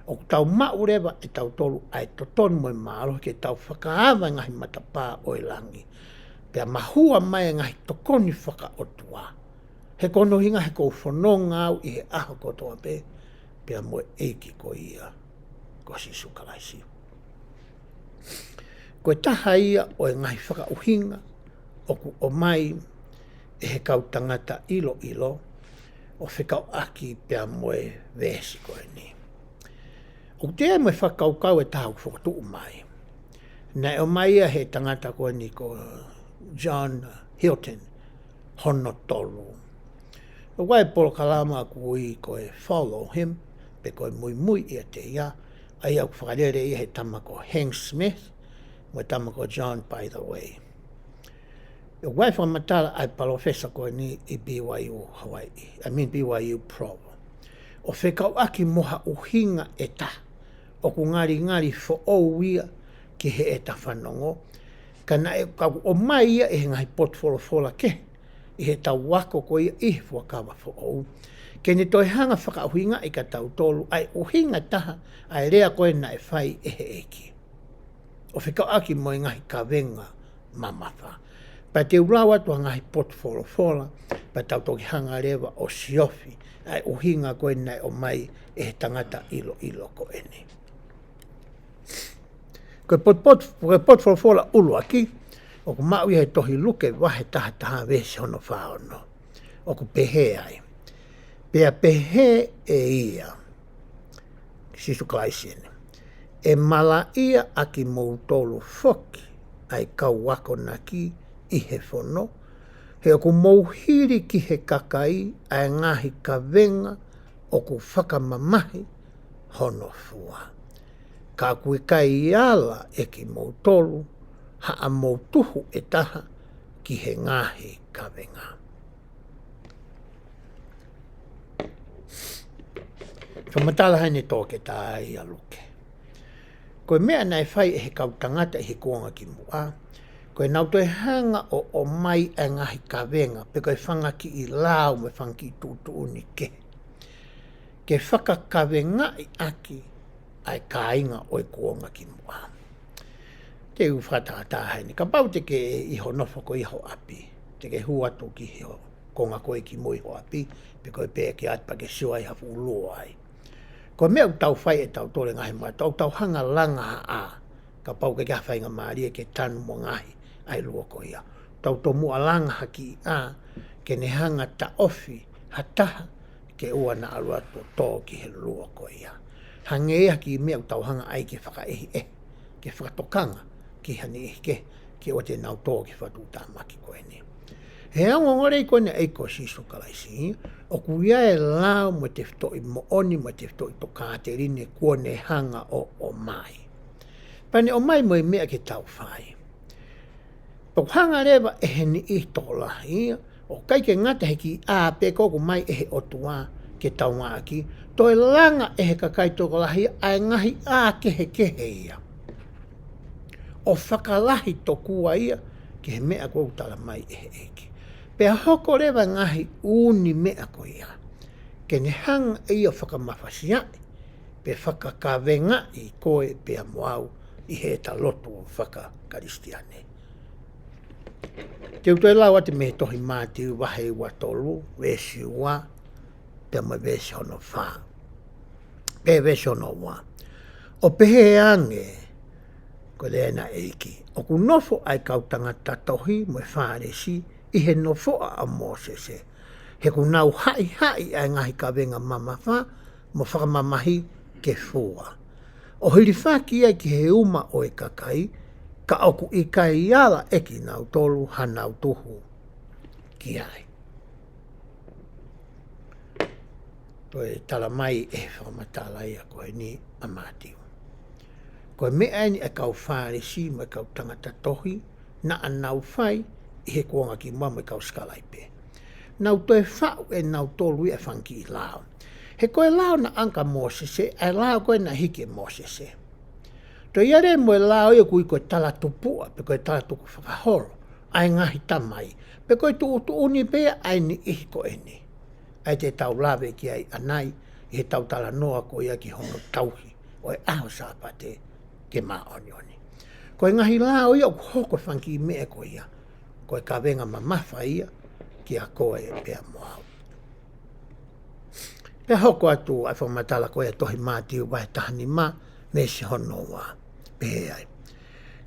ʻoku tau maʻu leva ʻe tautolu ʻa e totonu mo e mālohi ke tau fakaava e ngaahi matapā ʻo e langi. Pea mahua mai e ngaahi tokoni fakaʻotua. He ko hono ʻuhinga he ʻoku ou fononga au ʻi he ʻaho kotoa pē, pea mo e ʻEiki ko ia, ko Sīsū Kalaisi. Ko e taha ia ʻo e ngaahi fakaʻuhinga ʻoku ʻomai ʻe he kau tangata ʻiloʻilo ʻo fekauʻaki pea mo e veesi ko eni. ʻOku toe ʻi ai mo e fakakaukau ʻe taha ʻoku fokotuʻu mai. Naʻe ʻomai ia ʻe he tangata ko eni ko John Hilton, hono tolu. ʻOku ʻi ai e polokalama ʻoku ui ko e Follow Him, pe ko e Muimui ʻIate Ia, ʻa ia ʻoku fakalele ia ʻe he tama ko Hank Smith, mo e tama ko John By the Way. ʻOku ʻi ai e fakamatala ʻa e palōfesa ko eni ʻi B Y U Hawaii, I mean B Y U Provo. ʻO fekauʻaki mo ha ʻuhinga ʻe taha, ʻoku ngalingali foʻou ia ki heʻeta fanongo, ka naʻe kau ʻomai ia ʻe he ngaahi potufolofola kehe, ʻi heʻetau ako ko ia ʻi he fuakava foʻou. Ke ne toe hanga fakaʻuhingaʻi kia tautolu, ʻa e ʻuhinga ʻe taha, ʻa e lea ko ē naʻe fai ʻe he ʻEiki. ʻO fekauʻaki mo e ngaahi kavenga mamafa. Pea te u lau atu ʻa e ngaahi potufolofola, pea tau toki hanga leva ʻo siofi, ʻa e ʻuhinga ko ē naʻe ʻomai ʻe he tangata ʻiloʻilo ko eni. Ko e pot-, pot-, ko e potufolofola ʻuluaki, ʻoku maʻu ia he tohi Luke vahe taha taha veesi hono fā ono. ʻOku pehē ai. Pea pehē ʻe ia, Sīsū Kalaisi eni, ʻe malaʻia ʻa kimoutolu foki ʻa e kau akonaki ʻi he fono, he ʻoku mou hili ki he kakai ʻa e ngaahi kavenga ʻoku fakamamahi hono fua. Ka ʻoku ʻikai ala ʻe kimoutolu haʻamou tuhu ʻe taha ki he ngaahi kavenga. Fakamatala heni ʻe he toketā ia ʻa Luke. Ko e meʻa naʻe fai ʻe he kau tangata ʻi he kuonga kimuʻa, ko ʻenau toe hanga ʻo ʻomai ʻa e ngaahi kavenga, pe ko e fanga kiʻi lao mo e fanga kiʻi tuʻutuʻuni kehe, ke fakakavengaʻi ʻaki ʻa e kāinga ʻo e kuonga kimuʻa. Te u fakatātā heni, kapau te ke ʻi ho nofo ko ē ʻi ho ʻapi, te ke hū atu ki ho konga ko ē kimui ho ʻapi, pe ko e pē ke ʻatu pea ke sio ai ha fuʻu luo ai. Ko e meʻa ʻoku tau fai ʻe tautolu e ngaahi mata, ʻoku tau hanga langa ha ʻā, kapau ʻoku ʻikai ke ʻi ai ha faingamālie ke tanu mo ngaohi ʻa e luo ko ia. Tau tomuʻa langa ha kiʻi ʻā, ke ne hanga taʻofi ha taha, ke ʻoua naʻa ʻalu atu ʻo tō ki he luo ko ia. Hangē ia ha kiʻi meʻa ʻoku tau hanga ai ke fakaʻehiʻehi, ke fakatokanga ki ha niʻihi kehe, ke ʻoua te nau tō ki he fakatuʻutāmaki ko eni. He ongoongolelei ko eni ʻa e ʻEiki ko Sīsū Kalaisi, ʻoku ʻi ai e lao mo e tefitoʻi moʻoni mo e tefitoʻi tokāteline kuo ne hanga ʻo ʻomai. Pea ne ʻomai mo e meʻa ke tau fai. Pea ʻoku hanga leva ʻe he niʻihi tokolahi, ʻoku ʻikai ke ngata he kiʻi ʻā pē ʻoku ʻomai ʻe he ʻOtua ke tau ngāueʻaki, toe langa ʻe he kakai tokolahi ʻa e ngaahi ʻā kehekehe ia, ʻo fakalahi tokua ia ki he meʻa ko ē ʻoku tala mai ʻe he ʻEiki. Pea hoko leva e ngaahi ʻū meʻa ko ia, ke ne hanga ia ʻo fakamafasiaʻi, pe fakakavengaʻi koe pea mo au ʻi heʻeta lotu faka-Kalisitiane. Te u toe lau atu mei he tohi Mātiu vahe ua tolu, veesi ua, pea mo e veesi hono fā. Pea veesi hono ua. ʻO pehē ange, ko e lea ʻa e ʻEiki, ʻoku nofo ʻa e kau tangata tohi mo e Fālesi ʻi he nofoʻa ʻo Mōsese, he ʻoku nau haʻihaʻi ʻa e ngaahi kavenga mamafa mo fakamamahi ke fua, ʻo hilifaki ia ki he uma ʻo e kakai, Ka ʻoku ʻikai ala ʻe kinautolu hanau tuhu ki ai. Toe tala mai ʻe he fakamatala ia ko eni ʻa Mātiu. Ko e meʻa eni ʻa e kau Fālesi mo e kau tangata tohi, naʻa nau fai ʻi he kuonga kimuʻa mo e kau sikalaipe. Nau toe faʻu ʻe nautolu ia e fanga kiʻi lao. He ko e lao naʻe ʻange kia Mōsese, ʻa e lao ko ē naʻe hiki ʻe Mōsese. Toe ʻi ai leva mo e lao ia ʻoku ui ko e talatupuʻa, pe ko e talatukufakaholo ʻa e ngaahi tamai, pe ko e tuʻutuʻuni pē ia ʻa e niʻihi ko eni. ʻA ia te tau lave ki ai ʻanai, ʻi heʻetau talanoa ko ia ki hono tauhi ʻo e ʻaho Sāpate ke māʻoniʻoni. Ko e ngaahi lao ia ʻoku hoko e fanga kiʻi meʻa ko ia, ko e kavenga mamafa ia kia koe pea mo au. Pea hoko atu ʻa e fakamatala ko ia ʻa e tohi Mātiu vahe taha nima, veesi hono ua. Pehē ai: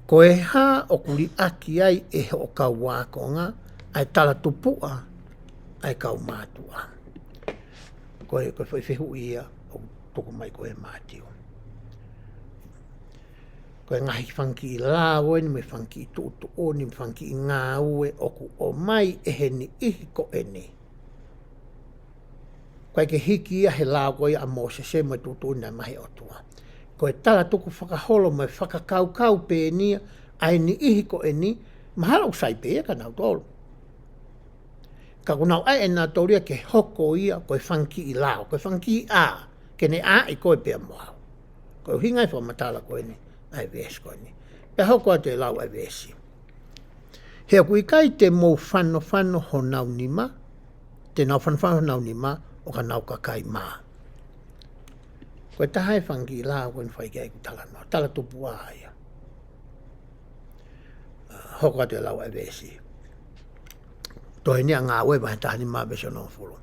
Ko e hā ʻoku liʻaki ai ʻe hoʻo kau ākonga ʻa e talatupuʻa ʻa e kau mātuʻa? Ko e, ko e foʻi fehuʻi ia ʻoku tuku mai ko ē ʻe Mātiu. Ko e ngaahi fanga kiʻi lao eni, mo e fanga kiʻi tuʻutuʻuni, mo e fanga kiʻi ngāue ʻoku ʻomai ʻe he niʻihi ko eni. ʻOku ʻikai ke hiki ia he lao ko ia ʻa Mōsese mo e tuʻutuʻuni naʻe maʻu ʻe he ʻOtua. Ko e talatukufakaholo mo e fakakaukau pē eni ia ʻa e niʻihi ko eni, mahalo ʻoku sai pē ia kia nautolu. Ka ʻoku nau ʻai ʻe nautolu ia ke hoko ia ko e fanga kiʻi lao, ko e fanga kiʻi ʻā, ke ne ʻā ʻi koe pea mo au. Ko e ʻuhinga ia e fakamatala ko eni ʻa e veesi ko eni. Pea hoko atu e lau ʻa e veesi: He ʻoku ʻikai te mou fanofano honau nima, te nau fanofano honau nima, ʻo ka nau kakai mā. Ko e taha e fanga kiʻi lao ko eni ʻoku fai ki ai ʻeku talanoa, talatupuʻa ia. Hoko atu e lau ʻa e veesi. Tohi eni ʻa Ngāue vahe taha nima veesi hongofulu.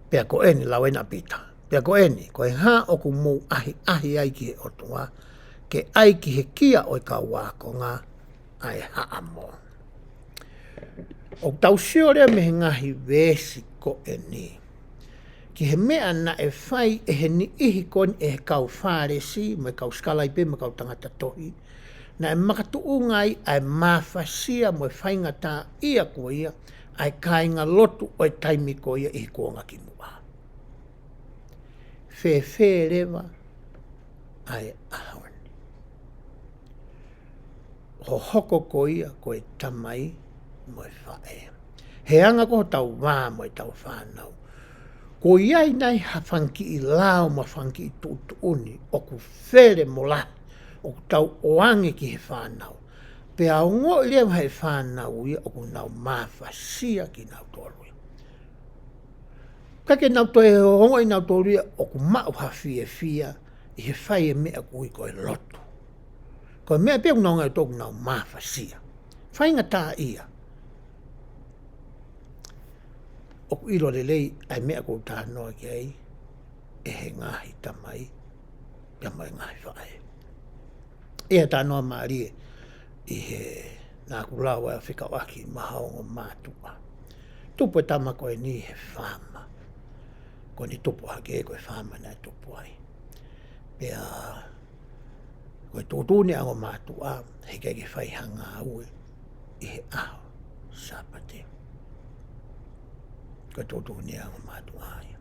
Pea ko eni, lau eni ʻa Pita. Pea ko eni, ko e hā ʻoku mou ʻahiʻahi ai ki he ʻOtua, ke ʻai ki he kia ʻo e kau ākonga ʻa e haʻamo? ʻOku tau sio leva mei he ngaahi veesi ko eni ki he meʻa naʻe fai ʻe he niʻihi ko eni, ʻe he kau Fālesi, mo e kau sikalaipe, mo e kau tangata tohi, naʻe makatuʻunga ai ʻa e mafasia mo e faingataʻaʻia ko ia ʻa e kāingalotu ʻo e taimi ko ia ʻi he kuonga kimuʻa. Fēfē leva ʻa e ʻaho ni? Hohoko ko ia ko e tamai mo e faʻē. He anga ko hotau vā mo ʻetau fānau, ʻoku ʻi ai nai ha fanga kiʻi lao mo ha fanga kiʻi tuʻutuʻuni ʻoku fele mo lahi ʻoku tau ʻoange ki he fānau, pea ongoʻi leva ʻe he fānau ia ʻoku nau mafasia kinautolu ia? Ka ke nau toe ongoʻi nautolu ia ʻoku maʻu ha fiefia ʻi he fai e meʻa ʻoku ui ko e lotu. Ko e meʻa pē ʻoku nau ngāue ʻoku nau mafasia. Faingataʻaʻia. ʻOku ʻilo lelei ʻa e meʻa ʻoku ou talanoa ki ai ʻe he ngaahi tamai pea mo e ngaahi faʻē. ʻI he talanoa mālie ʻi he naʻa ku lau ʻa e fekauʻaki mo ha ongo mātuʻa. Tupu e tama ko eni he faama. Ko eni tupu hake ko e faama naʻe tupu ai. Pea ko e tuʻutuʻuni ʻa e ongo mātuʻa, heʻikai ke fai ha ngāue ʻi he ʻaho Sāpate. Ko e tuʻutuʻuni ʻa e ongo mātuʻa ia.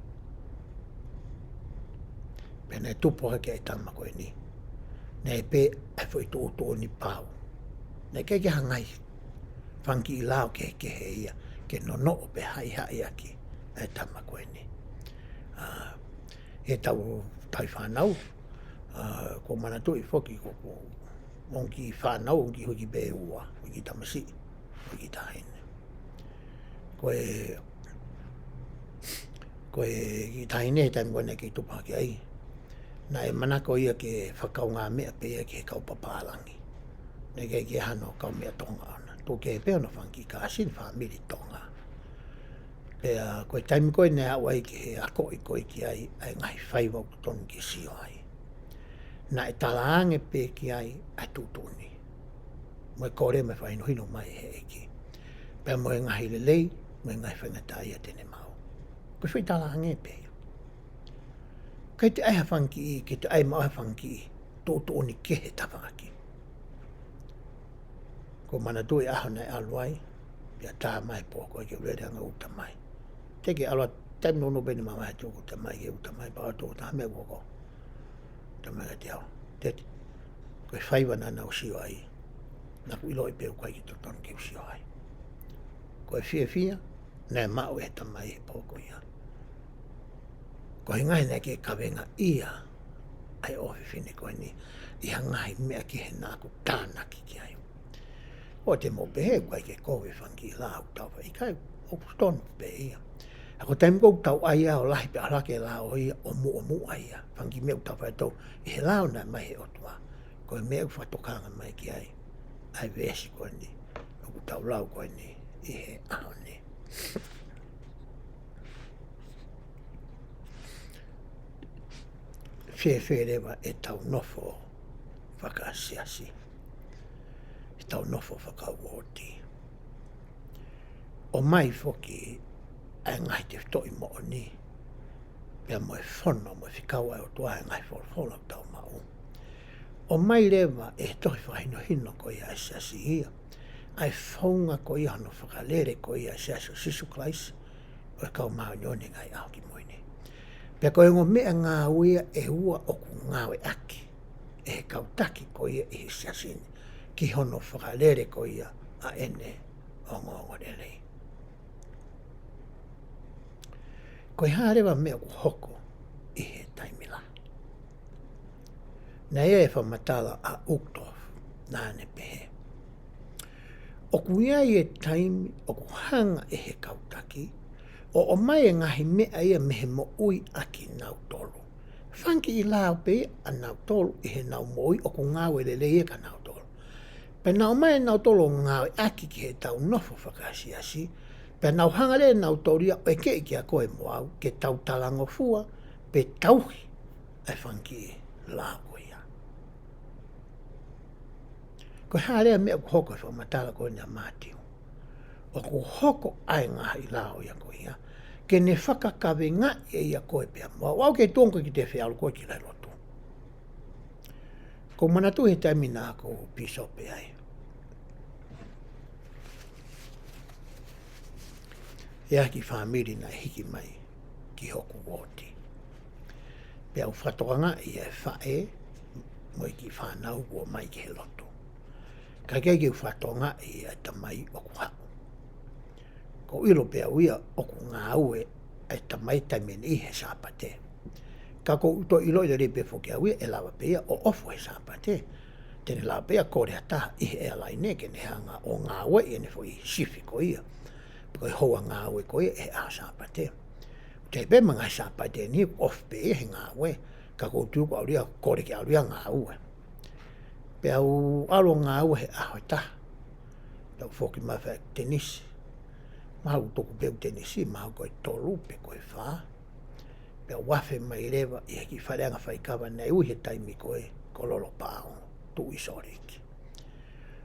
Pea naʻe tupu hake ʻa e tama ko eni, naʻe pē ʻa e foʻi tuʻutuʻuni pau. Naʻe ʻikai ke ʻi ai ha ngaahi fanga kiʻi lao kehekehe ia ke nonoʻo pe haʻihaʻi ʻaki ʻa e tama ko eni. ʻA, ʻi heʻetau tauhi fānau, ʻa, ʻoku ou manatuʻi foki ko, ko, ʻoku ou kiʻi fānau, ʻoku ou kiʻi hiki pē ua, ʻoku ou kiʻi tamasiʻi, ʻoku ou kiʻi taʻahine. Ko e, ko e kiʻi taʻahine he taimi ko ē naʻe kei tupu hake ai, naʻe manako ia ke fakakaungāmeʻa pē ia ki he kau papālangi. Naʻe ʻikai ke ʻi ai hano kaumeʻa Tonga ʻona. Tuku kehe pē hono fanga kiʻi kāsini, fāmili Tonga. Pea ko e taimi ko ē naʻe aʻu ai ki he akoʻi ko ē ki ai ʻa e ngaahi faiva ʻoku totonu ke sio ai, naʻe talaange pē ki ai ʻa e tuʻutuʻuni mo e kole mo e fakahinohino mai ʻe he ʻEiki, pea mo e ngaahi lelei mo e ngaahi faingataʻaʻia te ne maʻu. Ko e foʻi talaange pē ia. ʻIkai te ʻi ai ha fanga kiʻi, ke te ʻai maʻu ha fanga kiʻi tuʻutuʻuni kehe tafaʻaki. Ko e manatu e ʻaho naʻe ʻalu ai, pea tā mai pō ko ē ke u lele ange ʻo uta mai. Teʻeki ke ʻalu atu, taimi nounou pē ʻeni mamahi atu ʻo uta mai, ke uta mai, pea ʻoatu ʻo tā mai ʻo hoko. Uta mai kiate au. Teti, ko e faiva naʻa nau sio ai, naʻa ku ʻiloʻi pē ʻoku ʻikai ke totonu ke u sio ai. Ko e fiefia naʻe maʻu ʻe he tamai he pō ko ia. Ko e ngaahi naʻe kei kavengaʻi ʻa e ʻofefine ko eni ʻi ha ngaahi meʻa kehe naʻa ku tānaki ki ai. ʻOua te mou pehē ʻoku ʻikai ke kovi e fanga kiʻi lao ʻoku tau fai, ʻikai, ʻoku tonu pē ia. Ka ko e taimi ko ē ʻoku tau ʻai ai ʻo lahi pea ʻalu hake e lao ia ʻo muʻomuʻa ia. Fanga kiʻi meʻa ʻoku tau fai ʻe tautolu ʻi he lao naʻe mai he ʻOtua. Ko e meʻa ʻoku fakatokanga mai ki ai ʻa e veesi ko eni ʻoku tau lau ko eni ʻi he ʻaho ni. Fēfē leva ʻetau nofo fakasiasi, ʻetau nofo fakauooti? ʻOmai foki ʻa e ngaahi tefitoʻi moʻoni, pea mo e fono mo e fekau ʻa e ʻOtua he ngaahi folofola ʻoku tau maʻu. ʻOmai leva ʻe he tohi fakahinohino ko ia ʻa e siasi ia ʻa e founga ko ia hono fakalele ko ia ʻa e Siasi ʻo Sīsū Kalaisi ʻo e Kau Māʻoniʻoni ʻi he Ngaahi ʻAho Kimui Ni. Pea ko e ongo meʻangāue ia ʻe ua ʻoku ngāueʻaki ʻe he kau taki ko ia ʻi he siasi ni ki hono fakalele ko ia ʻa ʻene ongoongolelei. Ko e hā leva e meʻa ʻoku hoko ʻi he taimi lahi? Naʻe ʻi ai e fakamatala ʻa Uchtdorf, naʻa ne pehē, ʻoku ʻi ai e taimi ʻoku hanga ʻe he kau taki ʻo ʻomai e ngaahi meʻa ia mei he moʻui ʻa kinautolu. Fanga kiʻi lao pē ia ʻanautolu ʻi heʻenau moʻui ʻoku ngāue lelei ia kia nautolu. Pea nau ō mai ʻanautolu ʻo ngāueʻaki ki heʻetau nofo fakasiasi, pea nau hanga leva ʻe nautolu ia ʻo ʻekeʻi kia koe mo au ke tau talangofua pe tauhi ʻa e fanga kiʻi lao ko ia. Ko e hā leva e meʻa ʻoku hoko he fakamatala ko eni ʻa Mātiu? ʻOku hoko ʻa e ngaahi lao ia ko ia ke ne fakakavengaʻi ʻe ia koe pea mo au, ʻo aʻu ki he tuʻunga ko ē ke te fie ʻalu koe ki he lotu. ʻOku ou manatuʻi he taimi naʻa ku pīsope ai, ʻi ai ha kiʻi fāmili naʻe hiki mai ki hoku uooti. Pea u fakatokangaʻi ʻa e faʻē mo e kiʻi fānau kuo ō mai ki he lotu. Ka ʻikai ke u fakatokangaʻi ʻa e tamai ʻoku haʻu. ʻOku ou ʻilo pē au ia ʻoku ngāue ʻa e tamai taimi ʻe niʻihi he Sāpate. Ka ʻoku ou toe ʻiloʻi lelei pē foki au ia ʻe lava pē ia ʻo ʻofa he Sāpate. Te ne lava pē ia ʻo kole ha taha ʻi he ʻealaine ke ne hanga ʻo ngāueʻi ʻene foʻi sifi ko ia, pe ko e houa ngāue ko ia he ʻaho Sāpate. Te pē mo e ngaahi Sāpate ni ʻoku ʻofa pē ia he ngāue, ka ʻoku ou tui ʻoku ʻalu ia ʻo kole ke ʻalu ia ʻo ngāue. Pea u ʻalu ʻo ngāue he ʻaho ʻe taha. Pea u foki mai ʻo fai ʻeku tenisi. Mahalo ʻoku tuku pē ʻeku tenisi, mahalo ko e tolu pe ko e fā. Pea u afe mai leva ʻi he kiʻi faleʻanga faikava naʻe ui he taimi ko ē ko Lolo Pao, Tuʻi Sōleki.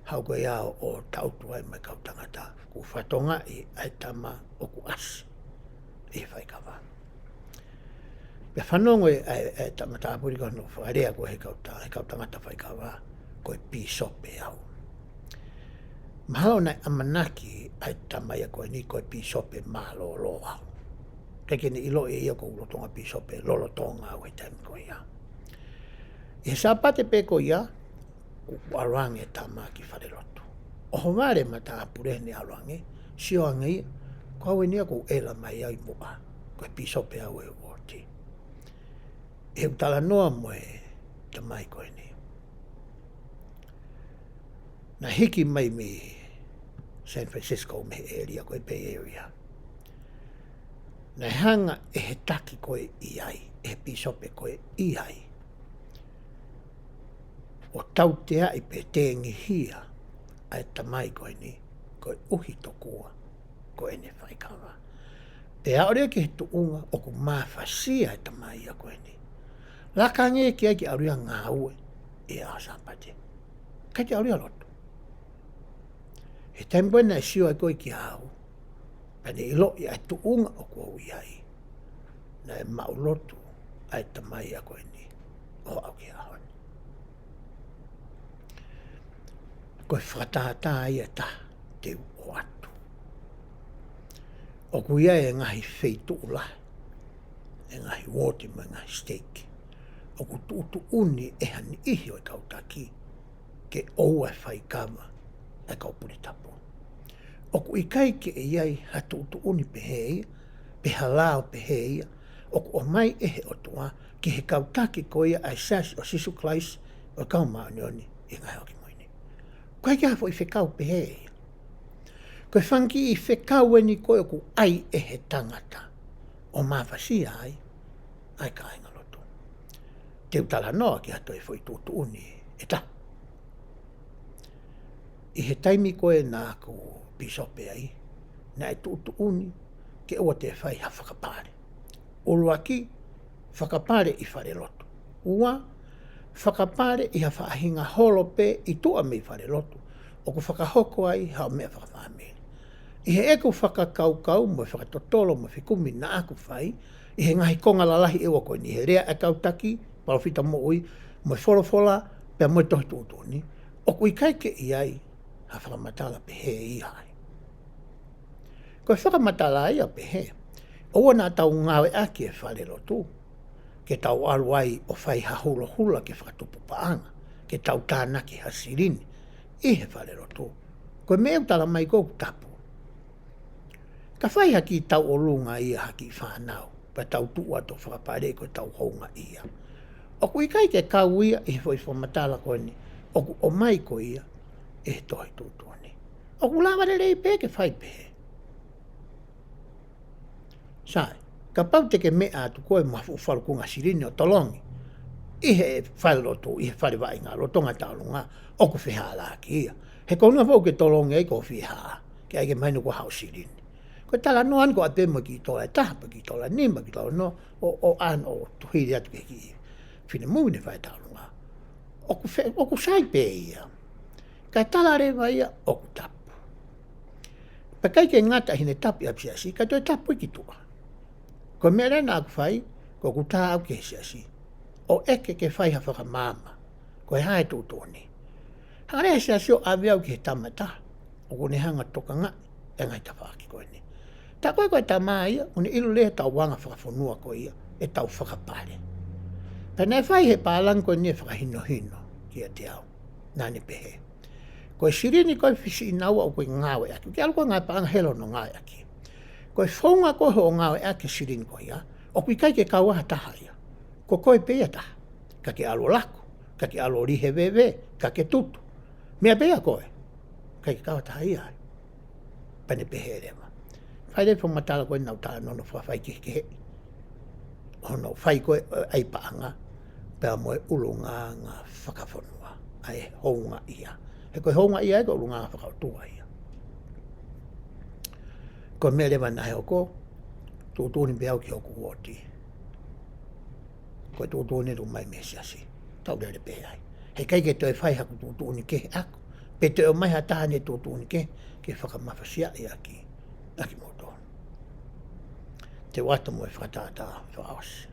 Haʻu ko ia ʻo, ʻo tangutu ai mo e kau tangata. Kuo u fakatokangaʻi ʻa e tama ʻoku ʻasi ʻi he faikava. Pea fanongo e, e, e tama tāpuni ko hono fakalea ko ē he kau ta-, he kau tangata faikava, ko e pīsope au. Mahalo naʻe ʻamanaki ʻa e tama ia ko eni ko e pīsope mālōlō au. ʻIkai ke ne ʻiloʻi ʻe ia ʻoku ou lolotonga pīsope lolotonga au he taimi ko ia. ʻI he Sāpate pē ko ia, kuo ʻalu ange e tama ki falelotu. ʻOhovale matāpule heʻene ʻalu ange, sio ange ia, ko au eni ia ʻoku ou ʻela mai au ʻi muʻa, ko e pīsope au ʻo e uooti. ʻI heʻeku talanoa mo e tamai ko eni, naʻe hiki mai mei San Francisco, mei he ʻēlia ko e Bay Area. Naʻe hanga ʻe he taki ko ē ʻi ai, ʻe he pīsope ko ē ʻi ai, ʻo tauteaʻi pe tengihia ʻa e tamai ko eni, koeʻuhi tokua ko ʻene faikava. Pea aʻu leva ki he tuʻunga ʻoku mafasia e tamai ia ko eni. Laka ange ki ai ke ʻalu ia ʻo ngāue ʻi he ʻaho Sāpate, ʻikai ke ʻalu ia ʻo lotu. He taimi ko ē naʻe sio ai ko ē kia au, pea ne ʻiloʻi ʻa e tuʻunga ʻoku ou ʻi ai, naʻe maʻulotu ʻa e tamai ia ko eni ʻo aʻu ki he ʻaho ni. Ko e fakatātā ia ʻe taha te u ʻoatu. ʻOku ʻi ai e ngaahi feituʻu lahi, e ngaahi uooti mo e ngaahi siteiki, ʻoku tuʻutuʻuni ʻe ha niʻihi ʻo e kau taki ke ʻoua ʻe faikava e kau pule tapu. ʻOku ʻikai ke ʻi ai ha tuʻutuʻuni pehē ia, pe ha lao pehē ia, ʻoku ʻomai ʻe he ʻOtua ki he kau taki ko ia ʻa e Siasi ʻo Sīsū Kalaisi ʻo e Kau Māʻoniʻoni ʻi he Ngaahi ʻAho Kimui ni. ʻOku ʻikai ke ʻi ai ha foʻi fekau pehē ia. Ko e fanga kiʻi fekau eni ko ē ʻoku ʻai ʻe he tangata ʻo mafasia ai ʻa e kāingalotu. Te u talanoa ki ha toe foʻi tuʻutuʻuni ʻe taha. ʻI he taimi ko ē naʻa ku pīsope ai, naʻe tuʻutuʻuni ke ʻoua te fai ha fakapale. ʻUluaki, fakapale ʻi falelotu. Ua, fakapale ʻi ha faʻahinga holo pē ʻi tuʻa mei falelotu ʻoku fakahoko ai haʻo meʻa fakafāmili. ʻI heʻeku fakakaukau mo e fakatotolo mo e fekumi naʻa ku fai ʻi he ngaahi konga lalahi ʻe ua ko eni, he lea ʻa e kau taki, palōfita moʻui, mo e folofola, pea mo e tohi tuʻutuʻuni, ʻoku ʻikai ke ʻi ai ha fakamatala pehē ia ai. Ko e fakamatala ia pehē, ʻoua naʻa tau ngāueʻaki e falelotu ke tau ʻalu ai ʻo fai ha hulohula ke fakatupu paʻanga, ke tau tānaki ha silini ʻi he falelotu. Ko e meʻa ʻoku tala mai ko ē ʻoku tapu. Ka fai ha kiʻi tauʻolunga ia ha kiʻi fānau, pea tau tuʻu atu ʻo fakapale ko e tau houngaʻia. ʻOku ʻikai ke kau ia ʻi he foʻi fakamatala ko eni ʻoku ʻomai ko ia ʻe he tohi tuʻutuʻuni. ʻOku lava lelei pē ke fai pehē. Sai, kapau te ke meʻa atu koe mo ha fuʻu falukunga silini ʻo tolongi ʻi he falelotu, ʻi he fale vaʻinga lolotonga tauʻolunga, ʻoku fehālaaki ia. He ko e ʻuhinga foki ʻoku ke tolongi ai ko e fihā, ke ʻai ke mahino ko haʻo silini. Ko e talanoa eni ko ē pē mo e kiʻi tola ʻe taha, pe kiʻi tola ʻe nima, kiʻi tola ʻe ono, ʻo, ʻo ʻalu ʻo tuhili atu ki he kiʻi finemui naʻe fai tauʻolunga. ʻOku fe-, ʻoku sai pē ia. Kae tala leva ia ʻoku tapu. Pea ʻikai ke ngata ʻi heʻene tapu ʻi ʻapisiasi, siʻi kae toe tapu ia ki tuʻa. Ko e meʻa leva naʻa ku fai, ko ʻeku tā au ki he siasi ʻo ʻeke ke fai ha fakamaama. Ko e hā e tuʻutuʻuni. Hanga leva ʻe he siasi ʻo ʻave au ki he tama ʻe taha ʻoku ne hanga ʻo tokangaʻi e ngaahi tafaʻaki ko eni. Tā ko ē ko e tama ia, ʻoku ne ʻilo leva e tau anga fakafonua ko ia ʻetau fakapale. Pea naʻe fai he pālangi ko eni e fakahinohino kiate au. Naʻa ne pehē, ko e silini ko ē fisiʻinaua ʻoku ke ngāueʻaki, ke ʻalu ko ē ngāue paʻanga helo hono ngāueʻaki. Ko e founga ko ē hoʻo ngāueʻaki e silini ko ia, ʻoku ʻikai ke kau ai ha taha ia. Ko koe pē ia taha. Ka ke ʻalu ʻo laku, ka ke ʻalu ʻo lihe veve, ka ke tutu. Meʻa pē ia koe. ʻIkai ke kau ha taha ia ai. Pea ne pehē leva, fai leva e fakamatala ko ē naʻa ku talanoa ʻo fakafaikehekeheʻi hono fai ko ē ʻo e ʻai paʻanga pea mo e ʻulungaanga fakafonua, ʻa e houngaʻia. He ko e houngaʻia ia ko e ʻulungaanga fakaʻotua ia. Ko e meʻa leva naʻe hoko, tuʻutuʻuni pē au ki hoku uooti. Ko e tuʻutuʻuni ʻoku tuʻu mai mei he siasi. Tau lele pē ai. He ʻikai ke toe fai haku tuʻutuʻuni kehe ʻaʻaku, pe toe ʻomai ha taha ʻene tuʻutuʻuni kehe ke fakamafasiaʻi ʻaki, ʻaki moutolu. Te u ʻoatu mo e fakatātā fakaʻosi.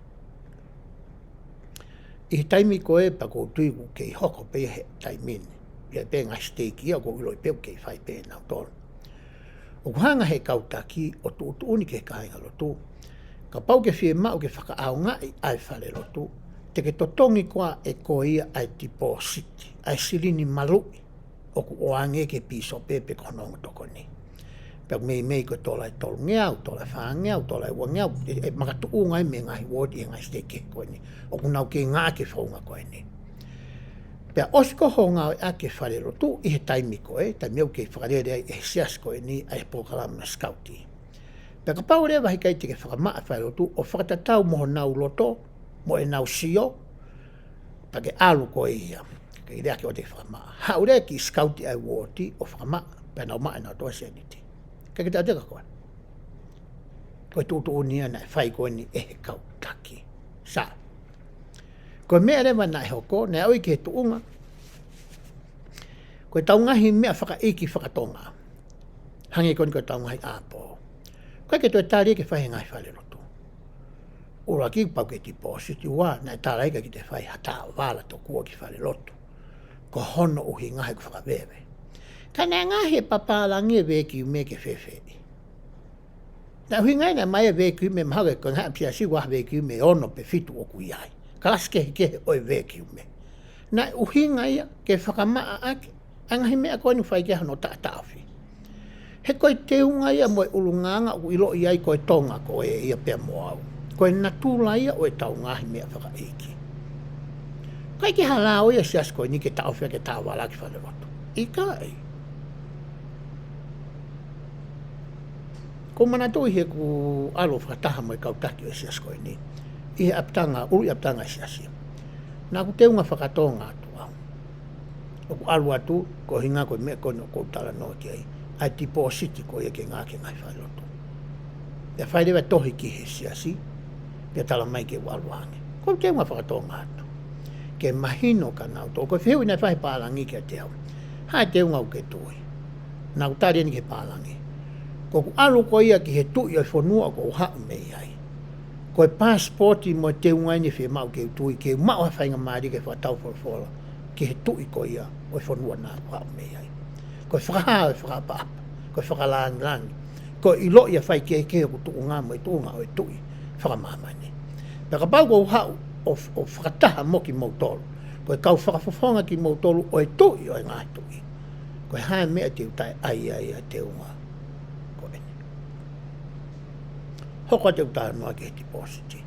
ʻI he taimi ko ē pea ʻoku ou tui ʻoku kei hoko pē ia he taimi ni. ʻI ai pē ngaahi siteiki ia ʻoku ou ʻiloʻi pē ʻoku kei fai pē ʻe nautolu. ʻOku hanga ʻe he kau taki ʻo tuʻutuʻuni ki he kāingalotu, kapau ʻoku ke fiemaʻu ke fakaʻaongaʻi ʻa e falelotu, te ke totongi koā ʻe koe ia ʻa e tipōsiti, ʻa e silini maluʻi ʻoku ʻoange ki he pīsope pe ko hono ongo tokoni. Pea meimei ko e tola ʻe tolungeau, tola ʻe fāngeau, tola ʻe uangeau, ʻe, ʻe makatuʻunga ia mei he ngaahi uooti ʻi he ngaahi siteiki ko eni ʻoku nau kei ngāueʻaki e founga ko eni. Pea ʻosi ko ē hoʻo ngāueʻaki e falelotu ʻi he taimi ko ē, taimi ʻoku kei fakalele ai ʻe he siasi ko eni ʻa e polokalama sikauti. Pea kapau leva he ʻikai te ke fakamaʻa e falelotu ʻo fakatatau mo honau loto, mo ʻenau sio, pea ke ʻalu koe ia. Ke ʻiloa ke ʻoua te ke fakamaʻa. Haʻu leva e kiʻi sikauti ʻa e uooti ʻo fakamaʻa, pea nau maʻa ʻenau toe sēniti. Ke ke tau teka koe. Ko e tuʻutuʻuni ia naʻe fai ko eni ʻe he kau taki. Sai. Ko e meʻa leva naʻe hoko, naʻe ʻalu ia ki he tuʻunga ko e tau ngaahi meʻa fakaʻeiki fakatonga. Hangē ko eni ko e tau ngaahi ʻāpō. ʻIkai ke toe tali ia ke fai he ngaahi falelotu. ʻUluaki pau ke tipōsiti, ua, naʻe tala ia ʻikai ke toe fai ha taʻovala tokua ki falelotu. Ko hono ʻuhinga he ʻoku fakaveve. Ka naʻe ngaohi ʻe he papālangi e vekiume ke fēfē. Naʻe ʻuhinga ia naʻe ʻomai e vekiume mahalo ko e ngaahi ʻapisiasi ua vekiume ono pe fitu ʻoku ʻi ai. Kalasi kehekehe ʻo e vekiume. Naʻe ʻuhinga ia ke fakamaʻa ʻaki ʻa e ngaahi meʻa ko eni ʻoku fai ki ai hono taʻataʻofi. He ko e teunga ia mo e ʻulungaanga ʻoku ʻiloʻi ai ko e Tonga ko ē ia pea mo au. Ko e natula ia ʻo ʻetau ngaahi meʻa fakaʻeiki. ʻIkai ke hala ʻo ia siasi ko eni ke taʻofi ʻaki e tāvalaaki falelotu. ʻIkai. ʻOku ou manatuʻi heʻeku ʻalu fakataha mo e kau taki ʻo e siasi ko eni. ʻI he ʻapitanga, ʻuluʻi ʻapitanga e siasi. Naʻa ku teunga fakatonga atu au. ʻOku ʻalu atu, ko e ʻuhinga ko e meʻa ko eni ʻoku ou talanoa ki ai. ʻA e tipōsiti ko ia ke ngāueʻaki e ngaahi falelotu. Pea fai leva e tohi ki he siasi, pea tala mai ke u ʻalu ange. ʻOku ou teunga fakatonga atu. Ke mahino kia nautolu, ko e fehuʻi naʻe fai ʻe he pālangi kiate au. Hā e teunga ʻoku ke tui? Naʻa ku tali eni ki he pālangi. Ko ʻeku ʻalu ko ia ki he tuʻi ʻo e fonua ʻoku ou haʻu mei ai. Ko e passport mo e teunga eni ʻe fiemaʻu ke u tui, ke u maʻu ha faingamālie ke fakatau folofola ki he tuʻi ko ia ʻo e fonua naʻa ku haʻu mei ai. Ko e fakahā ʻo e fakaʻapaʻapa, ko e fakalāngilangi, ko e ʻiloʻi ʻa e faikehekehe ʻoku tuʻunga mo e tuʻunga ʻo e tuʻi fakamāmani. Pea kapau ʻoku ou haʻu ʻo, ʻo fakataha mo kimoutolu, ko e kau fakafofonga kimoutolu ʻo e tuʻi ʻo e ngaahi tuʻi. Ko e hā e meʻa te u taʻeʻai ai ʻa e teunga ko eni? Hoko atu ʻeku talanoa ki he tipōsiti.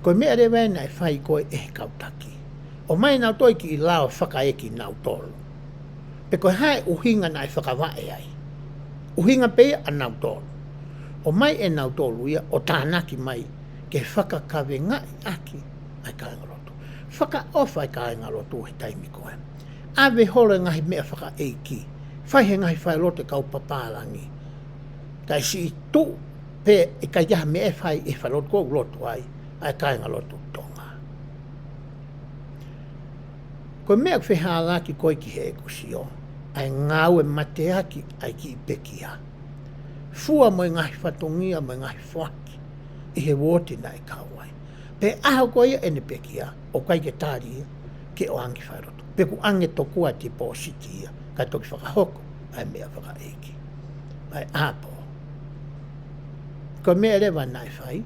Ko e meʻa leva ē naʻe fai ko ē ʻe he kau taki. ʻOmai nautolu e kiʻi lao fakaekinautolu. Pe ko e hā e ʻuhinga naʻe fakavaʻe ai. ʻUhinga pē ia ʻanautolu. ʻOmai ʻe nautolu ia ʻo tānaki mai ke fakakavengaʻi ʻaki ʻa e kāingalotu. Fakaʻofa e kāingalotu he taimi ko ē. ʻAve holo e ngaahi meʻa fakaʻeiki. Fai he ngaahi falelotu e kau papālangi. Kae siʻi tuʻu pē ʻikai ke ʻi ai ha meʻa ʻe fai ʻi he falelotu ʻoku ou lotu ai, ʻa e kāingalotu Tonga. Ko e meʻa ʻoku fehālaaki ko ē ki heʻeku sio, ʻa e ngāue mateaki ʻa e kiʻi pekia. Fua mo e ngaahi fatongia mo e ngaahi foaki ʻi he uooti naʻe kau ai. Pea ʻaho ko ia ʻene pekia, ʻoku ʻikai ke tali ia ke ʻoange ki falelotu. Pe ʻoku ʻoange tokua tipōsiti ia, kae toki fakahoko ʻa e meʻa fakaʻeiki. ʻA e ʻapo. Ko e meʻa leva naʻe fai,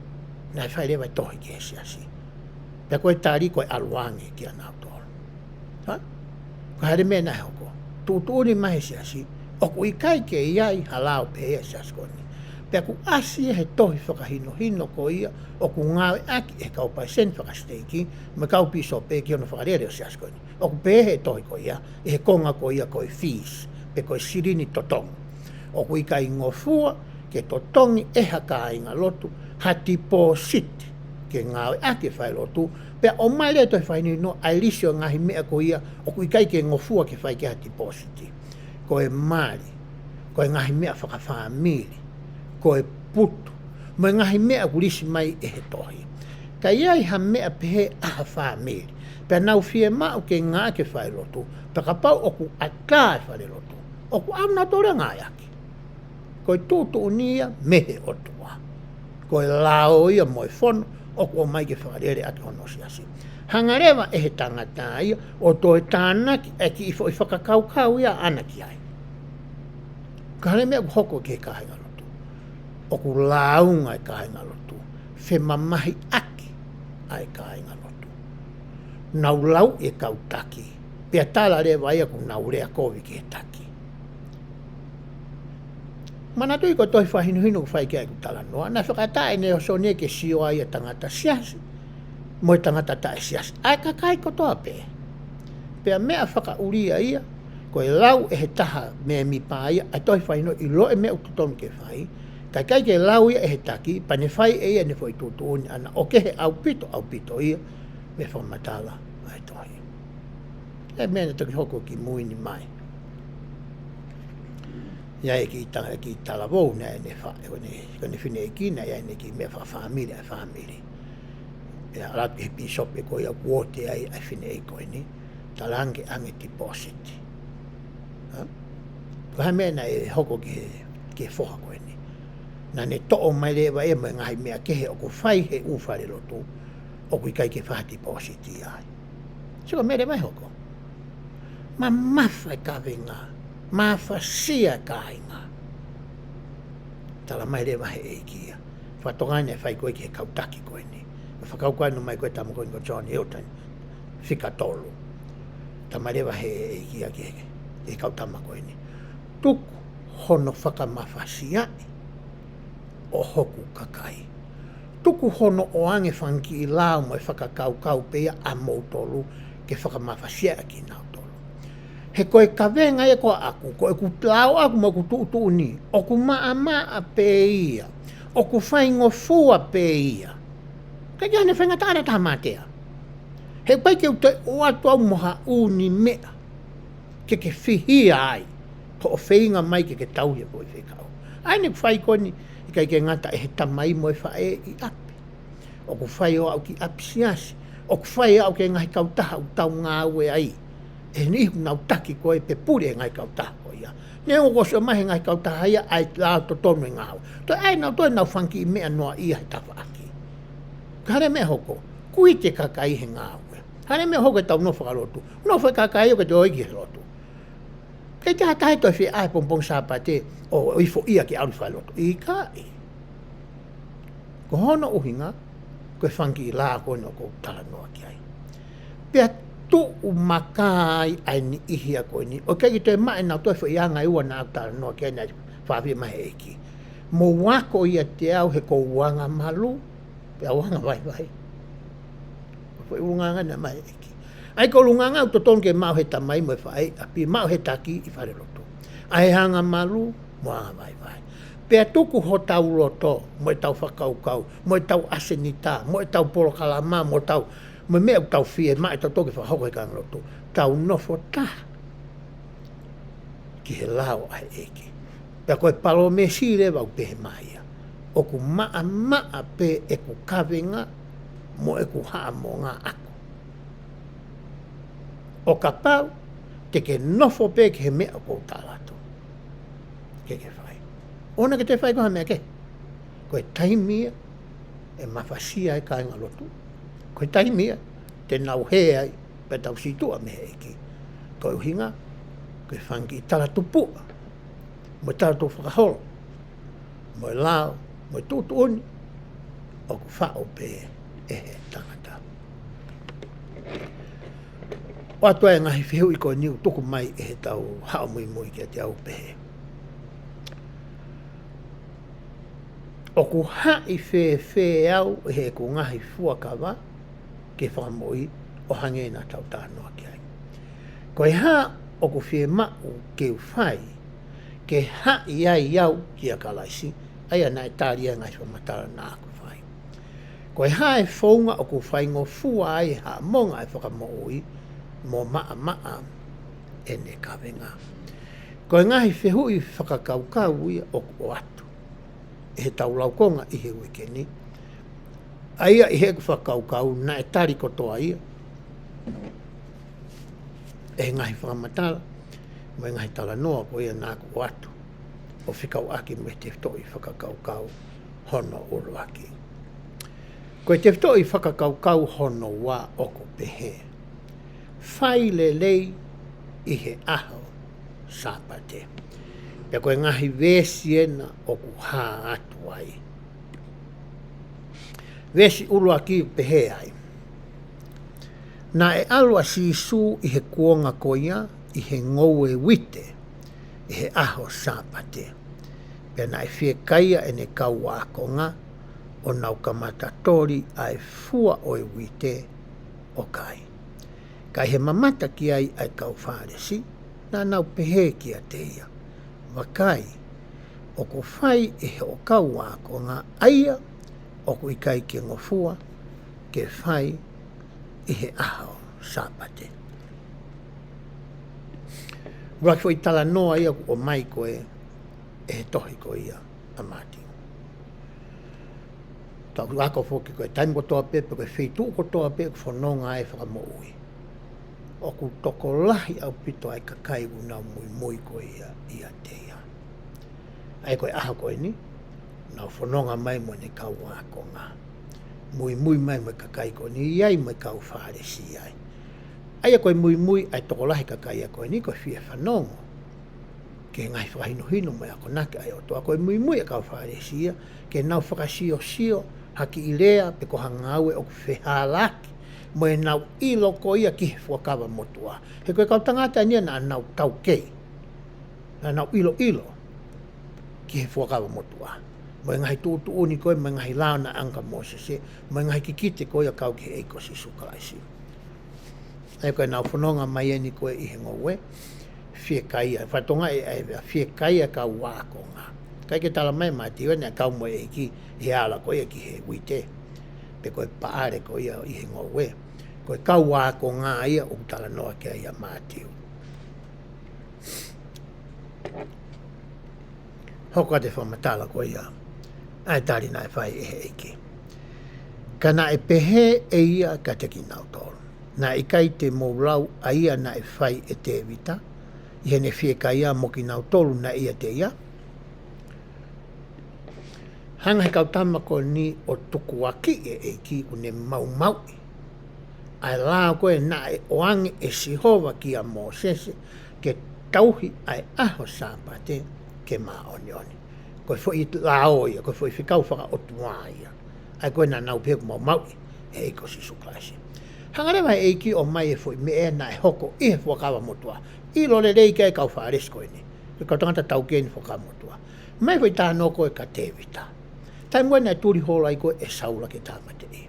naʻe fai leva e tohi ki he siasi. Pea ko e tali ko e ʻalu ange kia nautolu. Ha? Ko e hā e meʻa naʻe hoko? Tuʻutuʻuni mai he siasi, ʻoku ʻikai ke ʻi ai ha lao pehē ʻa e siasi ko eni. Pea kuo ʻasi ia he tohi fakahinohino ko ia, ʻoku ngāueʻaki ʻe he kau palesiteni fakasiteiki, mo e kau pīsope ki hono fakalele ʻo e siasi ko eni. ʻOku pehē he tohi ko ia, ʻi he konga ko ia ko e fees, pe ko e silini totongi. ʻOku ʻikai ngofua ke totongi ʻe ha kāingalotu ha tipōsiti ke ngāueʻaki e falelotu, pea ʻomai leva e tohi fakahinohino ʻa e lisi ʻo e ngaahi meʻa ko ia ʻoku ʻikai ke ngofua ke fai ki ai ha tipōsiti. Ko e mali, ko e ngaahi meʻa fakafāmili, ko e putu, mo e ngaahi meʻa ʻoku lisi mai ʻe he tohi. Ka ʻi ai ha meʻa pehē ʻa ha fāmili, pea nau fiemaʻu ke ngāueʻaki e falelotu, pea kapau ʻoku ʻatā e falelotu, ʻoku ʻalu nautolu ia ʻo ngāueʻaki. Ko e tuʻutuʻuni ia mei he ʻOtua. Ko e lao ia mo e fono ʻoku ʻomai ke fakalele ʻaki hono siasi. Hanga leva ʻe he tangata ia ʻo toe tānaki e kiʻi foʻi fakakaukau ia ʻaʻana ki ai. Ko e hā e meʻa ʻoku hoko ki he kāingalotu? ʻOku lāunga e kāingalotu, femamahiʻaki ʻa e kāingalotu. Nau lau e kau taki, pea tala leva ia ʻoku nau lea kovi ki he taki. Manatuʻi ko e tohi fakahinohino ʻoku fai ki ai ʻeku talanoa, naʻe fakaʻatā ʻe Nalesoni ia ke sio ai ʻa e tangata siasi mo e tangata taʻesiasi. ʻA e kakai kotoa pē. Pea meʻa fakaʻulia ia, ko e lau ʻe he taha mēmipa ia ʻa e tohi fakahinohino, ʻiloʻi e meʻa ʻoku totonu ke fai, ka ʻikai ke lau ia ʻe he taki, pea ne fai ʻe ia ʻene foʻi tuʻutuʻuni ʻaʻana, ʻoku kehe ʻaupito, ʻaupito ia mei he fakamatala ʻa e tohi. ʻA e meʻa naʻe toki hoko kimui ni mai. ʻI ai e kiʻi ta-, kiʻi talavou naʻe ʻi ai ʻene fa-, ko ʻene, ko ʻene fineʻeiki naʻe ʻi ai ʻene kiʻi meʻa fakafāmili, ʻa e fāmili. Pea ʻalu atu ki he pīsope ko ia ʻoku uooti ai ʻa e fineʻeiki ko eni, talaange ke ʻoange tipōsiti. Ha? Ko e hā e meʻa naʻe hoko ki he, ki he foha ko eni? Naʻa ne toʻo mai leva ia mo e ngaahi meʻa kehe ʻoku fai he ʻū falelotu, ʻoku ʻikai ke fai ha tipōsiti ai. Sio ko e meʻa leva ʻe hoko. Mamafa e kavenga. Mafasia e kāinga. Tala mai leva he ʻEiki ia. Fakatokangaʻi naʻe fai ko ē ki he kau taki ko eni. Fakakaukau ʻa e nau mai ko e tama ko eni ko John Hilton. Fika tolu. Tala mai leva he ʻEiki ia ki he, he kau tama ko eni. Tuku hono fakamafasiaʻi ʻo hoku kakai. Tuku hono ʻoange fanga kiʻi lao mo e fakakaukau pē ia ʻamoutolu ke fakamafasiaʻi kinautolu. He ko e kavenga ia ko ʻaku, ko ʻeku lao ʻaku mo ʻeku tuʻutuʻuni, ʻoku maʻamaʻa pē ia, ʻoku faingofua pē ia. Ka ʻikai ke ʻi ai hano faingataʻa ʻa e tangata mātea. He ʻoku ʻikai ke u toe ʻoatu au mo ha ʻū meʻa ke ke fihia ai, hoʻo feinga mai ke ke tauhi e foʻi fekau. ʻA eni ʻoku fai ko eni, ʻikai ke ngata ʻe he tamai mo e faʻē ʻi ʻapi. ʻOku fai ʻo aʻu ki ʻapisiasi, ʻoku fai ʻo aʻu ki he ngaahi kautaha ʻoku tau ngāue ai. ʻE he niʻihi ʻoku nau taki ko ē pe pule e ngaahi kautaha ko ia. Neongo kuo ʻosi ʻomai he ngaahi kautaha ia ʻa e lao totonu e ngāue. Toe ʻai ʻenau toe ʻenau fanga kiʻi meʻa noa ia he tafaʻaki. Ka hā e meʻa hoko, kuo ʻi ai e kakai he ngāue. Hā e meʻa hoko ʻetau nofo fakalotu. Nofo e kakai ʻo ke toe ʻi he lotu. Ke te hata he toe fie ʻai pongipongi Sāpate ʻo, ʻo ifo ia ke ʻalu fai lotu. ʻIkai. Ko hono ʻuhinga, ko e fanga kiʻi lao ko eni ʻoku ou talanoa ki ai. Pea tuʻu maka ai ʻa e niʻihi ia ko eni. ʻOku ʻikai ke toe maʻu ʻenau toe foʻi anga ʻe ua naʻa ku talanoa ki ai naʻe fafie mai he ʻEiki. Mou ako ʻiate au he ko u anga malu, pea u anga vaivai. Ko e foʻi ʻulungaanga naʻe ʻomai he ʻEiki. ʻA ia ko e ʻulungaanga ʻoku totonu ke maʻu he tamai mo e faʻē ʻi ʻapi, maʻu he taki ʻi fale lotu. ʻA e anga malu mo anga vaivai. Pea tuku hotau loto, mo ʻetau fakakaukau, mo ʻetau ʻasenita, mo ʻetau polokalama, mo ʻetau, mo e meʻa ʻoku tau fiemaʻu ʻe tautolu ke fakahoko he kāingalotu. Tau nofo taha ki he lao ʻa e ʻEiki. Pea ko e palōmesi leva ʻoku pehē mai ia. ʻOku maʻamaʻa pē ʻeku kavenga mo ʻeku haʻamonga ʻaku. ʻO kapau te ke nofo pē ki he meʻa ʻoku ou tala atu ke ke fai. ʻOua naʻa ke toe fai ko ha meʻa kehe. Ko e taimi ia ʻe mafasia ai e kāingalotu. Ko e taimi ia te nau hē ai pea tau situʻa mei he ʻEiki. Ko e ʻuhinga, ko e fanga kiʻi talatupuʻa, mo e talatupuʻa fakaholo, mo e lao, mo e tuʻutuʻuni, ʻoku faʻo pē ʻe he tangata. ʻOatu ai e ngaahi fehuʻi ko eni ʻoku tuku mai ʻe heʻetau haʻo muimui kiate au pehē. ʻOku haʻi fēfē au ʻi heʻeku ngaahi fuakava ki he fakamoʻui ʻo hangē naʻa tau talanoa ki ai. Ko e hā ʻoku fiemaʻu ke u fai, ke haʻi ai au kia Kalaisi, ʻa ia naʻe tali ai e ngaahi fakamatala naʻa ku fai. Ko e hā e founga ʻoku faingofua ai e haʻamonga e fakamoʻui mo maʻamaʻa ʻene kavenga. Ko e ngaahi fehuʻi fakakaukau ia ʻoku ʻoatu ʻe heʻetau laukonga ʻi he uike ni. ʻA ia ʻi heʻeku fakakaukau naʻe tali kotoa ia ʻe he ngaahi fakamatala mo e ngaahi talanoa ko ia naʻa ku ʻoatu ʻo fekauʻaki mo e tefitoʻi fakakaukau hono ʻuluaki. Ko e tefitoʻi fakakaukau hono ua ʻoku pehē, fai lelei ʻi he ʻaho Sāpate. Pea ko e ngaahi veesi ena ʻoku hā atu ai. Veesi ʻuluaki ʻoku pehē ai. Naʻe ʻalu ʻa Sīsū ʻi he kuonga ko ia ʻi he ngoue uite ʻi he ʻaho Sāpate. Pea naʻe fiekaia ʻene kau ākonga ʻo nau kamata toli ʻa e fua ʻo e uite ʻo kai. Ka ʻi he mamata ki ai ʻa e kau Fālesi, naʻa nau pehē kiate ia, vakai, ʻoku fai ʻe hoʻo kau ākonga ʻa ia ʻoku ʻikai ke ngofua ke fai ʻi he ʻaho Sāpate. ʻUluaki foʻi talanoa ia ʻoku ʻomai ko ē ʻe he tohi ko ia ʻa Mātiu. Tau ako foki ko e taimi kotoa pē, pe ko e feituʻu kotoa pē ʻoku fononga ai e fakamoʻui, ʻoku tokolahi ʻaupito ʻa e kakai ʻoku nau muimui ko ia ʻiate ia. ʻA ia ko e ʻaho ko eni, nau fononga mai mo ʻene kau ākonga. Muimui mai mo e kakai ko eni, ʻi ai mo e kau Fālesi ai. ʻA ia ko e muimui ʻa e tokolahi kakai ia ko eni, ko e fie fanongo ki he ngaahi fakahinohino mo e akonaki ʻa e ʻOtua. Ko e muimui ʻa e kau Fālesi ia, ke nau fakasiosio ha kiʻi lea pe ko ha ngāue ʻoku fehālaaki mo ʻenau ʻilo ko ia ki he Fuakava Motuʻa. He ko e kau tangata eni ia naʻa nau taukei, naʻa nau ʻiloʻilo ki he Fuakava Motuʻa, mo e ngaahi tuʻutuʻuni ko ē, mo e ngaahi lao naʻe ʻange kia Mōsese, mo e ngaahi kikite ko ia kau ki he ʻEiki ko Sīsū Kalaisi. ʻA ia ko ʻenau fononga mai eni ko ē ʻi he ngoue, fiekaia, fatongia ʻe ʻai vea, fiekaia kau ākonga. ʻIkai ke tala mai ʻe Mātiu naʻe kau mo e ʻEiki ʻi he ala ko ia ki he uite, pe ko e paʻale ko ia ʻi he ngoue. Ko e kau ākonga ia ʻoku talanoa ki ai ʻa Mātiu. Hoko atu e fakamatala ko ia ʻa e tali naʻe fai ʻe he ʻEiki. Ka naʻe pehē ʻe ia kiate kinautolu, naʻe ʻikai te mou lau ʻa ia naʻe fai ʻe Tēvita, ʻi heʻene fiekaia mo kinautolu naʻe ʻiate ia. Hanga he kau tama ko eni ʻo tukuakiʻi e ʻEiki, ʻoku ne maumauʻi ʻa e lao ko ē naʻe ʻoange ʻe Sihova kia Mōsese ke tauhi ʻa e ʻaho Sāpate ke māʻoniʻoni. Ko e foʻi lao ia, ko e foʻi fekau fakaʻotua ia. ʻA ia ko ē naʻa nau pehē ʻoku maumauʻi e ʻEiki ko Sīsū Kalaisi. Hanga leva he ʻEiki ʻo ʻomai e foʻi meʻa naʻe hoko ʻi he Fuakava Motuʻa. ʻIlo lelei ki ai e kau Fālesi ko eni, ko e kau tangata taukei eni he Fuakava Motuʻa. Mai foʻi talanoa ko ē kia Tēvita. Taimi ko ē naʻe tuli holo ai ko ē ʻe Saula ke tāmateʻi.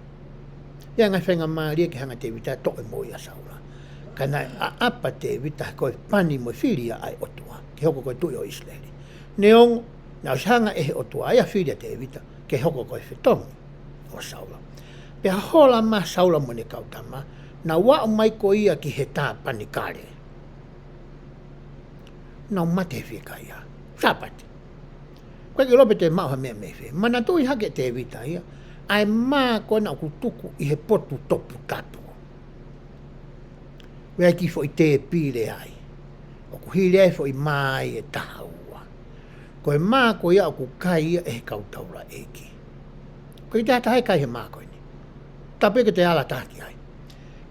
ʻI ai e ngaahi faingamālie ke hanga ʻe Tēvita ʻo toʻo e moʻui ʻa Saula. Ka naʻe ʻaʻapa ʻa Tēvita ko e pani mo e fili ia ʻa e ʻOtua ke hoko ko e tuʻi ʻo ʻIsileli. Neongo naʻe ʻosi hanga ʻe he ʻOtua ia ʻo fili ʻa Tēvita ke hoko ko e fetongi ʻo Saula. Pea hola mai ʻa Saula mo ʻene kau tama, nau aʻu mai ko ia ki he tāpanikale, nau mate he fiekaia. Sāpate. ʻOku ʻikai ke ʻilo pe te maʻu ha meʻa mei fē. Manatuʻi hake ʻe Tēvita ia ʻa e mā ko ena ʻoku tuku ʻi he potu toputapu. ʻOku ʻi ai e kiʻi foʻi tēpile ai, ʻoku hili ai e foʻi mā ʻe taha ua. Ko e mā ko ia ʻoku kai ia ʻe he kau taulaʻeiki. ʻOku ʻikai ke ʻi ai ha taha ʻe kai he mā ko eni. Tapu ke te ala taha ki ai.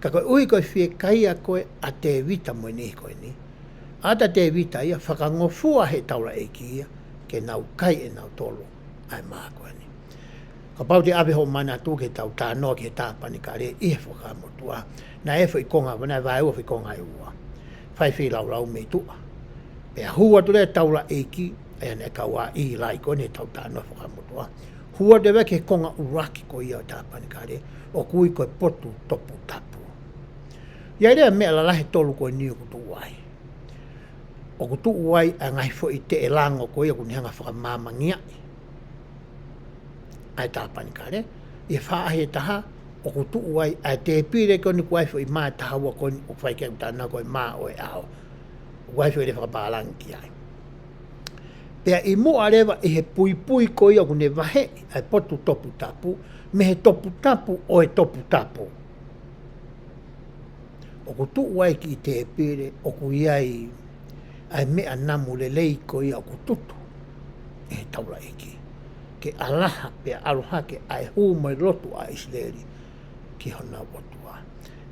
Ka koeʻuhi ko e fiekaia ko ē ʻa Tēvita mo e niʻihi ko eni, ʻata ʻa Tēvita ia ʻo fakangofua ʻe he taulaʻeiki ia ke nau kai ʻe nautolu ʻa e mā ko eni. Kapau te ke ʻave hoʻo manatu ki heʻetau talanoa ki he tāpanikale ʻi he Fuakava Motuʻa, naʻe ʻi ai e foʻi konga, naʻe vaeua e foʻi konga ʻe ua. Fai e feilaulau mei tuʻa. Pea hū atu leva e taulaʻeiki, ʻa ia naʻe kau ai ʻa ʻĪlai ko eni heʻetau talanoa he Fuakava Motuʻa. Hū atu leva ki he konga ʻuluaki ko ia ʻo e tāpanikale, ʻoku ui ko e potu toputapu. ʻI ai leva e meʻa lalahi ʻe tolu ko eni ʻoku tuʻu ai. ʻOku tuʻu ai ʻa e ngaahi foʻi teʻelango ko ia ʻoku ne hanga ʻo fakamāmangiaʻi ʻa e tāpanikale. ʻI he faʻahi ʻe taha, ʻoku tuʻu ai ʻa e tēpile ko eni ʻoku ʻi ai e foʻi mā ʻe taha ua ko eni ʻoku fai ki ai ʻeku talanoa ko e mā ʻo e ʻao. ʻOku ʻi ai e foʻi lea fakapālangi ki ai. Pea ʻi muʻa leva ʻi he puipui ko ia ʻoku ne vaheʻi ʻa e potu toputapu mei he toputapu ʻo e toputapu, ʻoku tuʻu ai e kiʻi tēpile ʻoku ʻi ai ʻa e meʻa namu lelei ko ia ʻoku tutu ʻe he taulaʻeiki, ke ʻalaha pea ʻalu hake ʻa e hū mo e lotu ʻa ʻIsileli ki honau ʻOtua.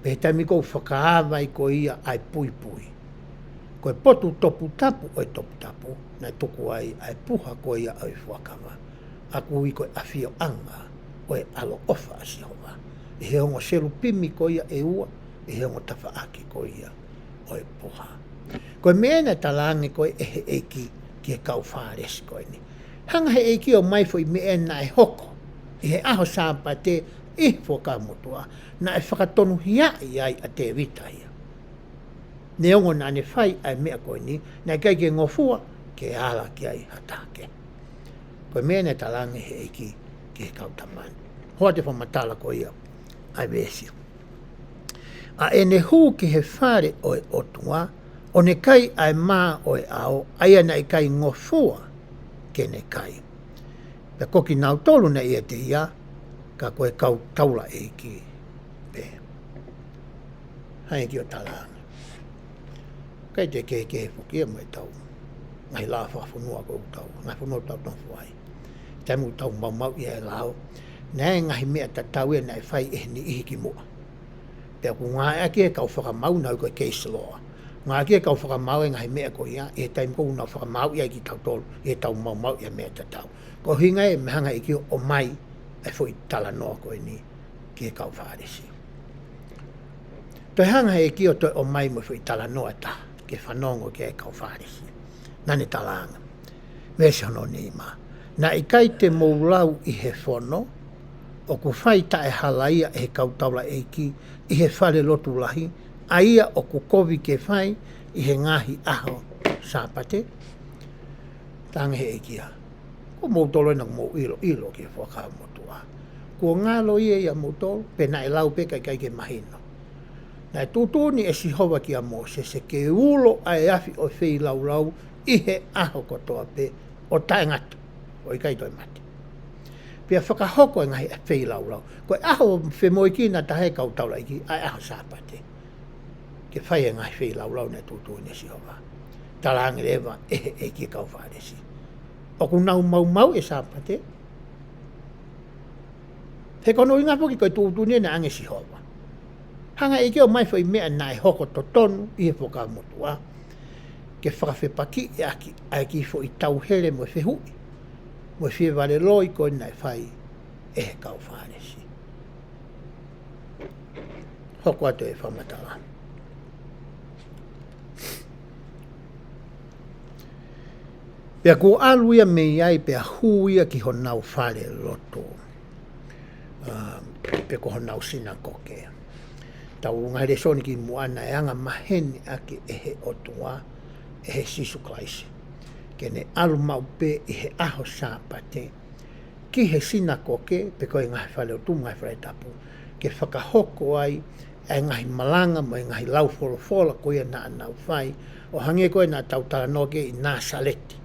Pea ʻi he taimi ko ē ʻoku fakaava ai ko ia ʻa e puipui, ko e potu toputapu ʻo e toputapu, naʻe tuku ai ʻa e puha ko ia ʻo e fuakava, ʻoku ui ko e ʻafioʻanga ʻo e ʻaloʻofa ʻa Sihova, ʻi he ongo selupimi ko ia ʻe ua, ʻi he ongo tafaʻaki ko ia ʻo e puha. Ko e meʻa naʻe talaange ko ē ʻe he ʻEiki ki he kau Fālesi ko eni. Hanga he ʻEiki ʻo ʻomai e foʻi meʻa naʻe hoko ʻi he ʻaho Sāpate ʻi he Fuakava Motuʻa, naʻe fakatonuhiaʻi ai ʻa Tēvita ia. Neongo naʻa ne fai ʻa e meʻa ko eni, naʻe ʻikai ke ngofua ke ala ki ai ha taha kehe. Ko e meʻa naʻe talaange he ʻEiki ki he kau tama ni. Hoko atu e fakamatala ko ia ʻa e veesi. ʻA ʻene hū ki he fale ʻo e ʻOtua, ʻo ne kai ʻa e mā ʻo e ʻao, ʻa ia naʻe ʻikai ngofua ke ne kai. Pea ko kinautolu naʻe ʻiate ia, ka ko e kau taulaʻeiki pē. Hangē ko e talaange, ʻikai te kehekehe foki ia mo ʻetau ngaahi lao fakafonua ko ē ʻoku tau, ngaahi fonua ʻoku tau nofo ai. Taimi ʻoku tau maumauʻi ai e lao, naʻe ʻi ai e ngaahi meʻa tatau ia naʻe fai ʻe he niʻihi kimuʻa. Pea ʻoku ngāueʻaki ʻe he kau fakamaau, naʻe ui ko e case law. Ngāueʻaki e kau fakamaau e ngaahi meʻa ko ia, ʻi he taimi ko ē ʻoku nau fakamaauʻi ai kitautolu, ʻi heʻetau maumauʻi e meʻa tatau. Ko e ʻuhinga ia ʻoku hanga ʻe he ʻEiki ʻo ʻomai e foʻi talanoa ko eni ki he kau Fālesi. Toe hanga ʻe he ʻEiki ʻo toe ʻomai mo e foʻi talanoa ʻe taha, ke fanongo ki ai e kau Fālesi. Naʻa ne talaange. Veesi hono nima. Naʻe ʻikai te mou lau ʻi he fono, ʻoku fai taʻehalaia ʻe he kau taulaʻeiki ʻi he fale lotu lahi, ʻa ia ʻoku kovi ke fai ʻi he ngaahi ʻaho Sāpate? Talaange ʻe he ʻEiki ia. Ko moutolu ena ʻoku mou ʻiloʻilo ki he Fuakava Motuʻa. Kuo ngalo ia ʻia moutolu, pe naʻe lau pē kae ʻikai ke mahino. Naʻe tuʻutuʻuni ʻe Sihova kia Mōsese ke ulo ʻa e afi ʻo e feilaulau ʻi he ʻaho kotoa pē ʻo taʻengata, ʻo ʻikai toe mate. Pea fakahoko e ngaahi feilaulau. Ko e ʻaho femoʻuekina taha ʻe he kau taulaʻeiki, ʻa e ʻaho Sāpate. Ke fai e ngaahi feilaulau naʻe tuʻutuʻuni ʻe Sihova. Talaange leva ʻe he ʻEiki ki he kau Fālesi. ʻOku nau maumauʻi e Sāpate. He ko hono ʻuhinga foki ko e tuʻutuʻuni naʻe ʻoange ʻe Sihova. Hanga ʻe he ʻEiki ʻo ʻomai foʻi meʻa naʻe hoko totonu ʻi he Fuakava Motuʻa. Ke fakafepakiʻi ʻaki ʻa e kiʻi foʻi tauhele mo e fehuʻi. Mo e fievaleloi ko ē naʻe fai ʻe he kau Fālesi. Hoko atu e fakamatala. Pea kuo ʻalu ia mei ai pea hū ia ki honau fale lotu. ʻA, pe ko honau sinakoke. Tau ngaahi lēsoni kimuʻa naʻe anga maheni ʻaki ʻe he ʻOtua, ʻe he Sīsū Kalaisi. Ke ne ʻalu maʻu pē ʻi he ʻaho Sāpate, ki he sinakoke, pe ko e ngaahi fale lotu, ngaahi fale tapu, ke fakahoko ai, e ngaahi malanga mo e ngaahi lau folofola ko ia naʻa nau fai, ʻo hangē ko ē naʻa tau talanoa ki ai ʻi Nāsaleti.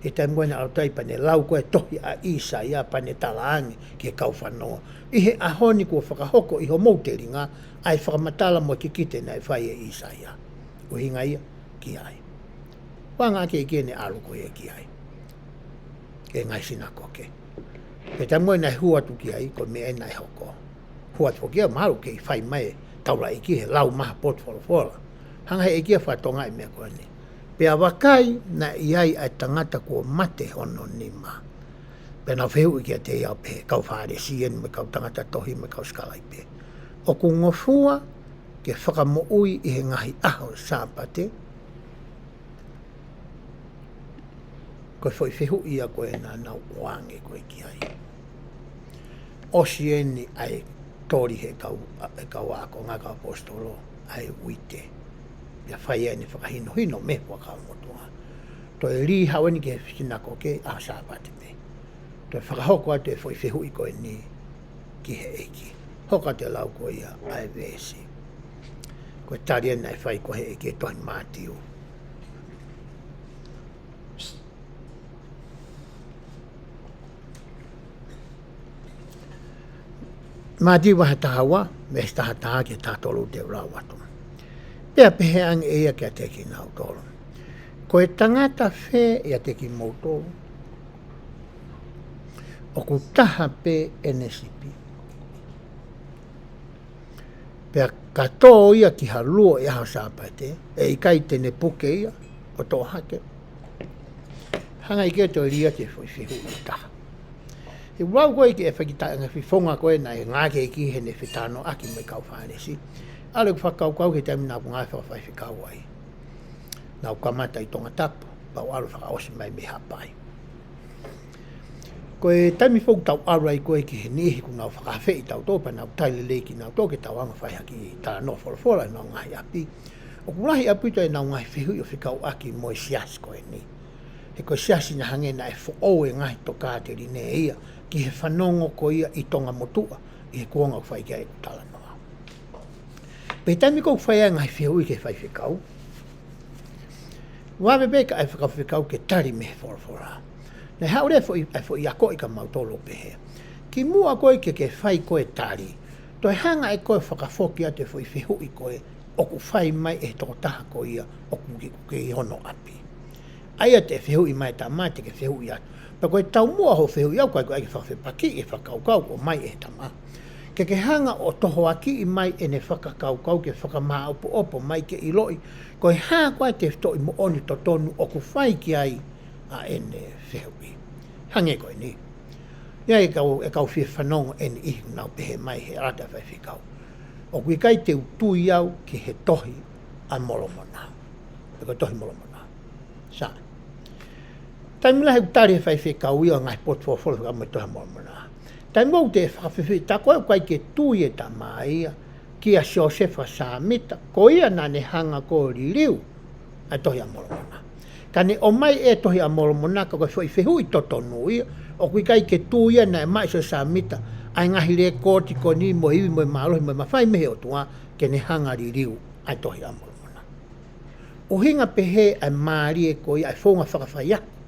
He taimi ko ē naʻa ʻalu ai pea ne lau ko ē tohi ʻa ʻĪsaia pea ne talaange ki he kau fanoa. ʻI he ʻaho ni kuo fakahoko ʻi homou telinga, ʻa e fakamatala mo e kikite naʻe fai ʻe ʻĪsaia. ʻUhinga ia, ki ai. Hanga ʻe he ʻEiki ke ne ʻalu ko ia ki ai. Ki he ngaahi sinakoke. He taimi ko ē naʻe hū atu ki ai, ko e meʻa ē naʻe hoko. Hū atu foki ia, mahalo kei fai mai e taulaʻeiki he lau mai ha potu folofola. Hanga ʻe he ʻEiki ia ʻo fakatokangaʻi e meʻa ko eni. Pea vakai naʻe ʻi ai ʻa e tangata kuo mate hono nima. Pea nau fehuʻi kiate ia ʻo pehē, kau Fālesi eni mo e kau tangata tohi mo e kau sikalaipe. ʻOku ngofua ke fakamoʻui ʻi he ngaahi ʻaho Sāpate? Ko e foʻi fehuʻi ia ko ē naʻa nau ʻoange ko ē ki ai. ʻOsi eni ʻa e toli ʻe he kau, ʻe he kau ākonga, kau ʻaposetolo, ʻa e uite. Pea fai eni e fakahinohino mei he Fuakava Motuʻa. Toe lī haʻu eni ki he sinakoke ʻaho Sāpate pē. Toe fakahoko atu e foʻi fehuʻi ko eni ki he ʻEiki. Hoko atu e lau ko ia ʻa e veesi. Ko e tali eni naʻe fai ko ē ʻe he ʻEiki he tohi Mātiu. Mātiu vahe taha ua, veesi taha taha ki he taha tolu te u lau atu. Pea pehē ange ʻe ia kiate kinautolu, ko e tangata fē ʻiate kimoutolu ʻoku taha pē ʻene sipi, pea ka tō ia ki ha luo ʻi he ʻaho Sāpate, ʻe ʻikai te ne puke ia ʻo toʻo hake? Hanga ʻe he ʻEiki ʻo toe lī atu e foʻi fehuʻi ʻe taha. He ʻoku lau ko ē ki he fakataʻeʻaonga fofonga ko ē naʻe ngāueʻaki ʻe he ʻEiki heʻene fetalanoaʻaki mo e kau Fālesi. ʻAlu ʻeku fakakaukau ki he taimi naʻa ku ngāue fakafaifekau ai. Naʻa ku kamata ʻi Tongatapu, pea u ʻalu fakaʻosi mai mei Haʻapai. Ko e taimi foki ʻoku tau ʻalu ai ko ē ki he niʻihi ʻoku nau fakaafeʻi kitautolu pea nau tali lelei kinautolu ke tau hanga ʻo fai ha kiʻi talanoa folofola ʻi honau ngaahi ʻapi. ʻOku lahi ʻaupito ʻenau ngaahi fehuʻi ʻo fekauʻaki mo e siasi ko eni. He ko e siasi naʻe hangē naʻe foʻou e ngaahi tokāteline ia ki he fanongo ko ia ʻi Tonga Motuʻa ʻi he kuonga ʻoku fai ki ai e talanoa. Pea taimi ko ē ʻoku fai ai e ngaahi fehuʻi ki he faifekau, vave pē kae fakafaifekau ke tali mei he folofola. Naʻe haʻu leva e foʻi, e foʻi ako ʻia kimautolu ʻo pehē, kimuʻa ko ē ke ke fai ko ē e tali, toe hanga ʻe koe ʻo fakafoki atu e foʻi fehuʻi ko ē ʻoku fai mai ʻe he tokotaha ko ia ʻoku ke, ke ʻi hono ʻapi. ʻA ia te fehuʻi mai e tama te ke fehuʻi atu. Pea ko e taumuʻa hoʻo fehuʻi ʻoku ʻikai ko e fakafepakiʻi e fakakaukau ʻoku ʻomai ʻe he tama. Ke ke hanga ʻo tohoakiʻi mai ʻene fakakaukau ke fakamāʻopoʻopo mai ke ʻiloʻi, ko e hā koā e tefitoʻi moʻoni totonu ʻoku fai ki ai ʻa ʻene fehuʻi. Hangē ko eni. ʻI ai e kau, e kau fie fanongo eni ʻi he nau pehē mai he ʻata faifekau. ʻOku ʻikai te u tui au ki he tohi ʻa Molomona. Pe ko e tohi Molomona. Sa. Taimi lahi ʻoku tali he faifekau ia ʻa e ngaahi potu folofola fekau mo e tohi ʻa Molomona. Taimi ʻoku te fakafehuʻi, tā ko ē ʻoku ʻikai ke tui e tama ia, kia Siosefa Sāmita, ko ia naʻa ne hanga ʻo liliu ʻa e tohi ʻa Molomona. Ka ne ʻomai e tohi ʻa Molomona, ka ko e foʻi fehuʻi totonu ia, ʻoku ʻikai ke tui ia naʻe maʻu ʻe Siosefa Sāmita ʻa e ngaahi lēkooti ko eni mo e ivi mo e mālohi mo e mafai mei he ʻOtua, ke ne hanga ʻo liliu ʻa e tohi ʻa Molomona. ʻUhinga pehē ʻa e mālie ko ia ʻa e founga fakafaiako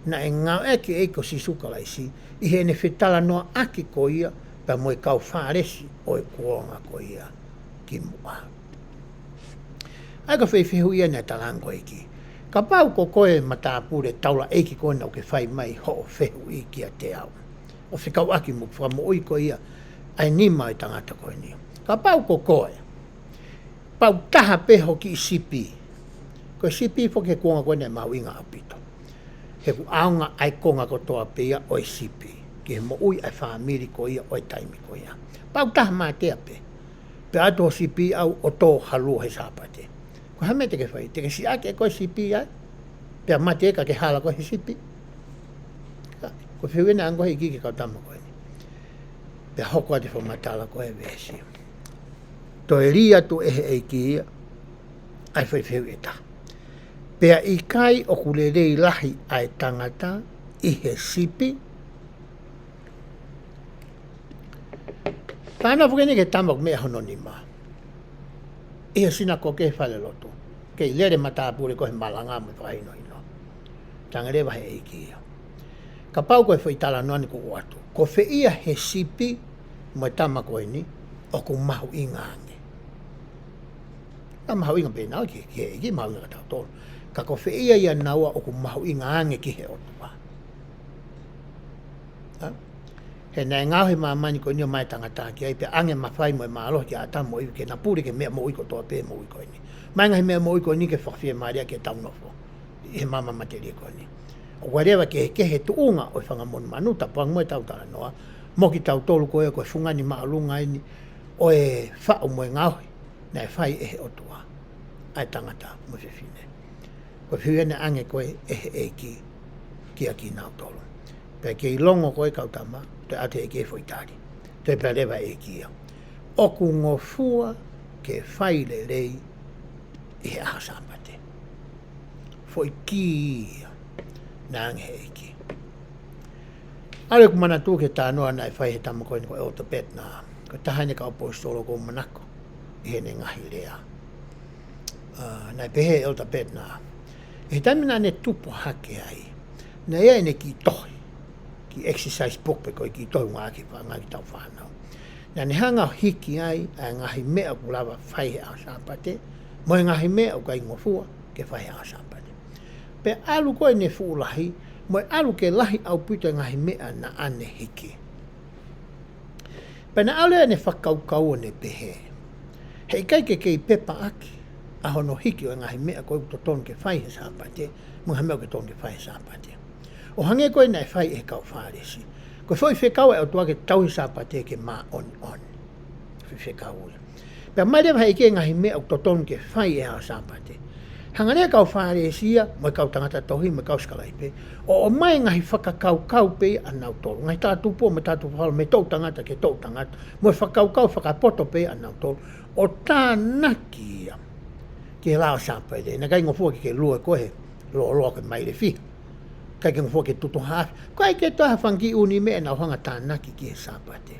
naʻe ngāueʻaki ʻe he ʻEiki ko Sīsū Kalaisi ʻi heʻene fetalanoaʻaki ko ia pea mo e kau Fālesi ʻo e kuonga ko ia kimuʻa. ʻA ia ko e foʻi fehuʻi ia naʻe talaange ko e ʻEiki. Kapau ko koe matāpule taulaʻeiki ko ena ʻoku ke fai mai hoʻo fehuʻi kiate au ʻo fekauʻaki mo e fakamoʻui ko ia ʻa e nima ʻo e tangata ko eni. Kapau ko koe, pau taha pē ho kiʻi sipi. Ko e sipi foki he kuonga ko ena ʻe mahuʻinga ʻaupito. He ʻoku ʻaonga ʻa e konga kotoa pē ia ʻo e sipi ki he moʻui ʻa e fāmili ko ia ʻo e taimi ko ia. Pau taha mātea pē. Pea ʻatu ho sipi ʻau ʻo tō ʻo halu he Sāpate. Ko e hā e meʻa te ke fai? Te ke siʻaki ʻe koe e sipi ai? Pea mate ka ke hala koe he sipi? Ka, ko e fehuʻi ena ʻa e ʻEiki ki he kau tama ko eni. Pea hoko atu e fakamatala ko e veesi. Toe lī atu ʻe he ʻEiki ia ʻa e foʻi fehuʻi ʻe taha. Pea ʻikai ʻoku lelei lahi ʻa e tangata ʻi he sipi? Talanoa foki eni ki he tama ʻoku meʻa hono nima ʻi he sinakoke, falelotu. Kei lele matāpule ko e malanga mo e fakahinohino. Talaange leva he ʻEiki ia. Kapau ko e foʻi talanoa eni kuo ʻoatu, ko fē ia he sipi mo e tama ko eni ʻoku mahuʻinga ange? Naʻe mahuʻinga pē naua ki, ki he ʻEiki, mahuʻinga kia tautolu. Ka ko fē ia ʻia naua ʻoku mahuʻinga ange ki he ʻOtua? Ha? He naʻe ngaohi e māmani ko eni ʻo ʻomai e tangata ki ai pea ʻoange e mafai mo e mālohi kia ʻĀtama mo ʻIvi ke na pule ki he meʻa moʻui kotoa pē moʻui ko eni. ʻOmai e ngaahi meʻa moʻui ko eni ke fakafiemālieʻi ke tau nofo ʻi he maama matelie ko eni. ʻOku ʻi ai leva e kehekehe e tuʻunga ʻo e fanga monumanu, tapu ange mo ʻetau talanoa, mo kitautolu ko ē ko e fungani māʻolunga eni ʻo e faʻu mo e ngaohi naʻe fai ʻe he ʻOtua ʻa e tangata mo e fefine. Ko e fehuʻi ena ʻoange ko ē ʻe he ʻEiki kia kinautolu. Pea kei longo ko ē kau tama, toe ʻatu ʻe he ʻEiki e foʻi tali. Toe pehē leva e ʻEiki ia, ʻoku ngofua ke fai lelei ʻi he ʻaho Sāpate. Foʻi kī ia naʻe ʻoange ʻe he ʻEiki. ʻAlu ʻeku manatu ki he talanoa naʻe fai ʻe he tama ko eni ko ʻEletā Bednar. Ko e taha eni e kau ʻaposetolo ʻoku ou manako ʻi heʻene ngaahi lea. ʻA, naʻe pehē ʻe ʻEletā Bednar, ʻi he taimi naʻa ne tupu hake ai, naʻe ʻi ai ʻene kiʻi tohi, kiʻi exercise book pe ko e kiʻi tohi ʻoku ngāueʻaki he faʻahinga kiʻi tau fānau. Naʻa ne hanga ʻo hiki ai ʻa e ngaahi meʻa ʻoku lava fai he ʻaho Sāpate, mo e ngaahi meʻa ʻoku ʻikai ngofua ke fai he ʻaho Sāpate. Pea ʻalu ko ē ʻene fuʻu lahi, mo e ʻalu ke lahi ʻaupito e ngaahi meʻa naʻa ne hiki. Pea naʻe ʻalu ʻene fakakaukau ʻo ne pehē, heʻikai ke kei pepa ʻaki ʻa hono hiki ʻo e ngaahi meʻa ko ē ʻoku totonu ke fai he Sāpate, mo e ngaahi meʻa ʻoku totonu ke fai he Sāpate. ʻO hangē ko ē naʻe fai ʻe he kau Fālesi. Ko e foʻi fekau ʻa e ʻOtua ke tauhi e Sāpate ke māʻoniʻoni. Foʻi fekau ia. Pea ʻomai leva ʻe he ʻEiki e ngaahi meʻa ʻoku totonu ke fai he ʻaho Sāpate. Hanga leva e kau Fālesi ia, mo e kau tangata tohi, mo e kau sikalaipe, ʻo ʻomai e ngaahi fakakaukau pē ia ʻanautolu. Ngaahi talatupuʻa mo e talatupuʻa falo mei he toʻu tangata ki he toʻu tangata, mo e fakakaukau fakapoto pē ia ʻanautolu, ʻo tānaki ia ki he lao Sāpate. Naʻe ʻikai ngofua ke ke lue koe he lōloa ko e maile fiha. ʻIkai ke ngofua ke tutu ha afi. ʻIkai ke toe ʻi ai ha fanga kiʻi ʻū meʻa naʻa nau hanga ʻo tānaki ki he Sāpate.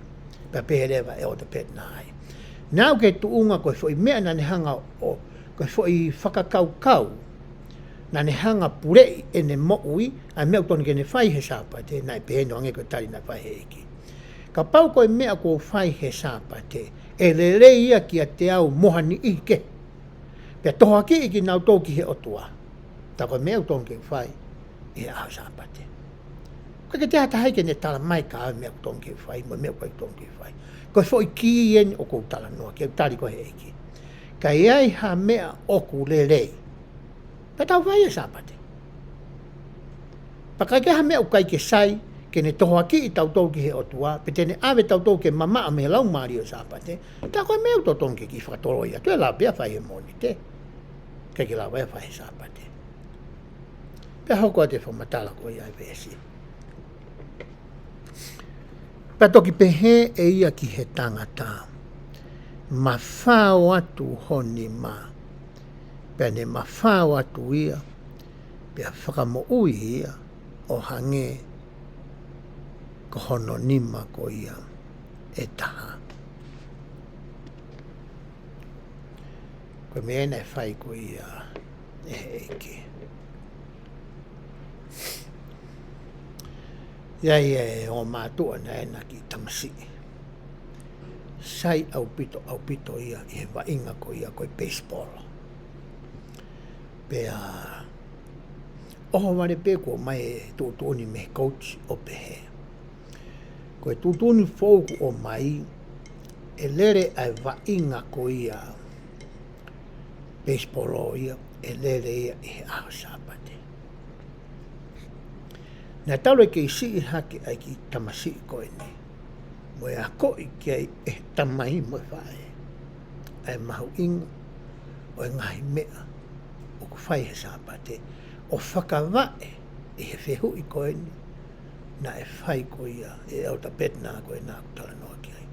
Pea pehē leva ʻe ʻEletā Bednar ai, naʻa ku ke tuʻunga ko e foʻi meʻa naʻa ne hanga ʻo, ko e foʻi fakakaukau naʻa ne hanga ʻo puleʻi ʻene moʻui, ʻa e meʻa ʻoku totonu ke ne fai he Sāpate, naʻe pehē ʻo hangē ko e tali naʻe fai ʻe he ʻEiki. Kapau ko e meʻa ʻoku ou fai he Sāpate ʻe lelei ia kiate au mo ha niʻihi kehe, pea tohoakiʻi kinautolu ki he ʻOtua, tā ko e meʻa ʻoku totonu ke u fai ʻi he ʻaho Sāpate. ʻIkai ke toe ʻi ai ha taha ia ke ne tala mai kia au e meʻa ʻoku totonu ke u fai, mo e meʻa ʻoku ʻikai totonu ke u fai. Ko e foʻi kī eni ʻoku ou talanoa ki ai, tali ko e ʻEiki. Ka ʻi ai ha meʻa ʻoku lelei, pea tau fai e Sāpate. Pea ʻikai ke ha meʻa ʻoku ʻikai ke sai, ke ne tohoakiʻi tautolu ki he ʻOtua, pe te ne ʻave tautolu ke mamaʻo mei he laumālie ʻo e Sāpate, tā ko e meʻa ʻoku totonu ke kiʻi fakatoloi atu, ʻe lava pē ia ʻo fai he Mōnite. ʻIkai ke lava ia ʻo fai he Sāpate. Pea hoko atu e fakamatala ko ia ʻa e veesi. Pea toki pehē ʻe ia ki he tangata, mafao atu ho nima. Pea ne mafao atu ia, pea fakamoʻui ia, ʻo hangē ko hono nima ko ia ʻe taha. Ko e meʻa naʻe fai ko ia ʻe he ʻEiki. ʻI ai e ongo mātuʻa naʻe ʻi ai ʻena kiʻi tamasiʻi. Sai ʻaupito, ʻaupito ia ʻi he vaʻinga ko ia ko e baseball. Pea ʻohovale pē kuo ʻomai e tuʻutuʻuni mei he coach ʻo pehē, ko e tuʻutuʻuni foʻou kuo ʻomai, ʻe lele ʻa e vaʻinga ko ia baseball ia, ʻe lele ia ʻi he ʻaho Sāpate. Naʻe talu e kei siʻi hake ʻa e kiʻi tamasiʻi ko eni, mo e akoʻi ki ai ʻe he tamai mo e faʻē ʻa e mahuʻinga ʻo e ngaahi meʻa ʻoku fai he Sāpate, ʻo fakavaʻe ʻi he fehuʻi ko eni naʻe fai ko ia ʻe ʻEletā Petinā ko ē naʻa ku talanoa ki ai.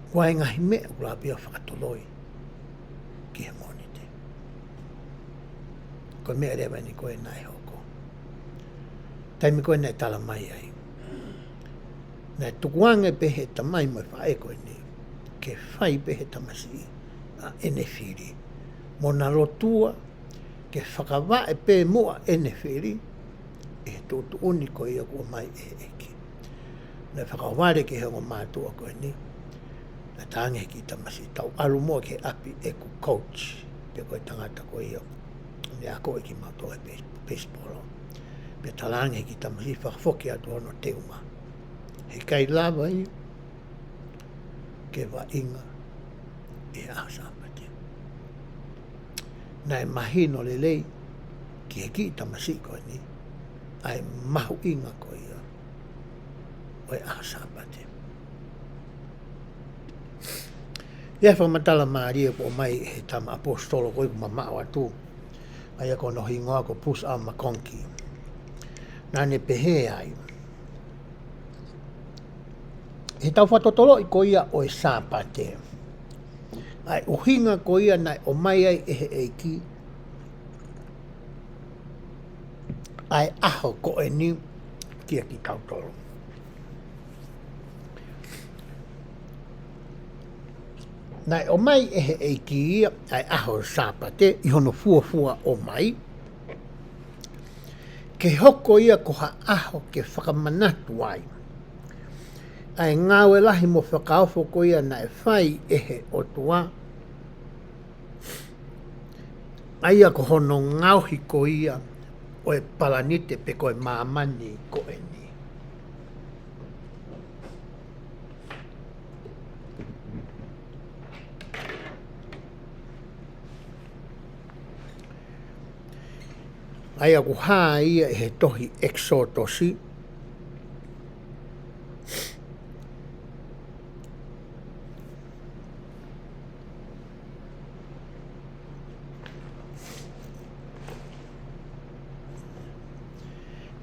Ko e ngaahi meʻa ʻoku lava pē ia ʻo fakatoloi ki he Mōnite. Ko e meʻa leva eni ko ē naʻe hoko. Taimi ko ē naʻe tala mai ai, naʻe tukuange pē he tamai mo e faʻē ko eni ke fai pē he tamasiʻi ʻa ʻene fili, mo na lotua ke fakavaʻe pē muʻa ʻene fili ʻi he tuʻutuʻuni ko ia kuo ʻomai ʻe he ʻEiki. Naʻe fakaʻohovale ki he ongo mātuʻa ko eni, naʻe talaange ʻe he kiʻi tamasiʻi, tau ʻalu muʻa ki he ʻapi ʻeku coach, pe ko e tangata ko ia naʻe akoʻi kimautolu he base-, baseball. Pea talaange ʻe he kiʻi tamasiʻi, fakafoki atu hono teunga. Heʻikai lava ia ke vaʻinga ʻi he ʻaho Sāpate. Naʻe mahino lelei ki he kiʻi tamasiʻi ko eni ʻa e mahuʻinga ko ia ʻo e ʻaho Sāpate. ʻI he fakamatala mālie kuo ʻomai ʻe he tama ʻaposetolo ko ē kuo mamaʻo atu, ʻa ia ko hono hingoa ko Bruce R. McConkie. Naʻa ne pehē ai, ʻi heʻetau fakatotoloʻi ko ia ʻo e Sāpate, ʻa e ʻuhinga ko ia naʻe ʻomai ai ʻe he ʻEiki ʻa e ʻaho ko eni kiate kitautolu. Naʻe ʻomai ʻe he ʻEiki ia ʻa e ʻaho Sāpate ʻi hono fuofua ʻomai, ke hoko ia ko ha ʻaho ke fakamanatu ai ʻa e ngāue lahi mo fakaofo ko ia naʻe fai ʻe he ʻOtua, ʻa ia ko hono ngaohi ko ia ʻo e palanite pe ko e māmani ko eni. ʻA ia ʻoku hā ia ʻi he tohi ʻEkisotosi,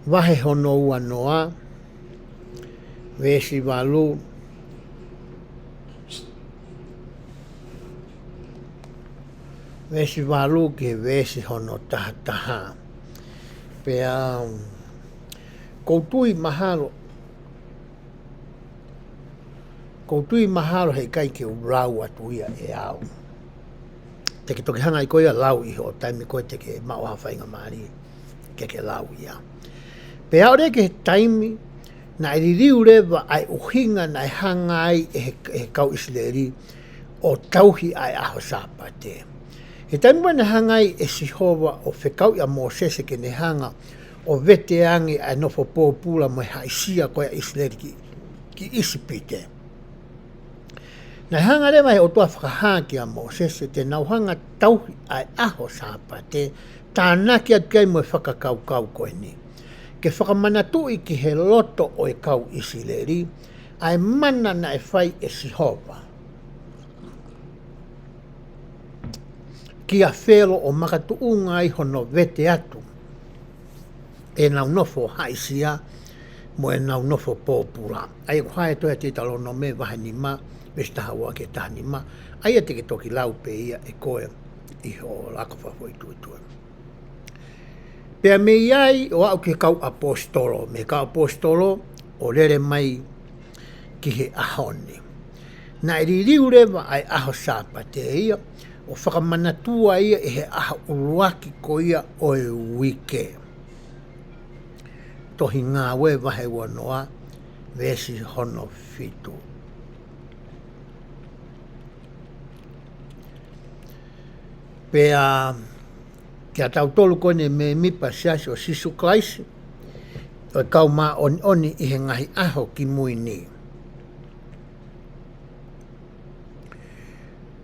vahe hono uanoa, veesi valu, veesi valu ki he veesi hono tahataha. Pea, um, ʻoku ou tui mahalo, ʻoku ou tui mahalo heʻikai ke u lau atu ia ʻe au. Te ke toki hanga ʻe koe ia ʻo lau ʻi hoʻo taimi ko ē te ke maʻu ha faingamālie ke ke lau ia. Pea aʻu leva ki he taimi naʻe liliu leva ʻa e ʻuhinga naʻe hanga ai ʻe he, ʻe he kau ʻIsileli ʻo tauhi ʻa e ʻaho Sāpate. He taimi ko ē naʻe hanga ai ʻe Sihova ʻo fekauʻi ʻa Mōsese ke ne hanga ʻo vete ange ʻa e nofo pōpula mo e haʻisia ko ē ʻa ʻIsileli ki, ki ʻIsipite. Naʻe hanga leva ʻe he ʻOtua ʻo fakahā kia Mōsese te nau hanga ʻo tauhi ʻa e ʻaho Sāpate, tānaki atu ki ai mo e fakakaukau ko eni. Ke fakamanatuʻi ki he loto ʻo e kau ʻIsileli, ʻa e mana naʻe fai ʻe Sihova kia Felo ʻo makatuʻunga ai hono vete atu ʻenau nofo haʻisia mo ʻenau nofo pōpula. ʻA ia ko e tohi ʻa Teutalōnome vahe nima, veesi taha ua ki he taha nima. ʻA ia te ke toki lau pē ia ʻe koe ʻi hoʻo laka fakafoʻituitui. Pea mei ai ʻo aʻu ki he kau ʻaposetolo, mei he kau ʻaposetolo ʻo lele mai ki he ʻaho ni. Naʻe liliu leva ʻa e ʻaho Sāpate ia, ʻo fakamanatua ia ʻi he ʻaho ʻuluaki ko ia ʻo e uike. Tohi Ngāue vahe uanoa, veesi hono fitu. Pea kia tautolu ko eni mēmipa Siasi ʻo Sīsū Kalaisi ʻo e Kau Māʻoniʻoni ʻi he Ngaahi ʻAho Kimui Ni,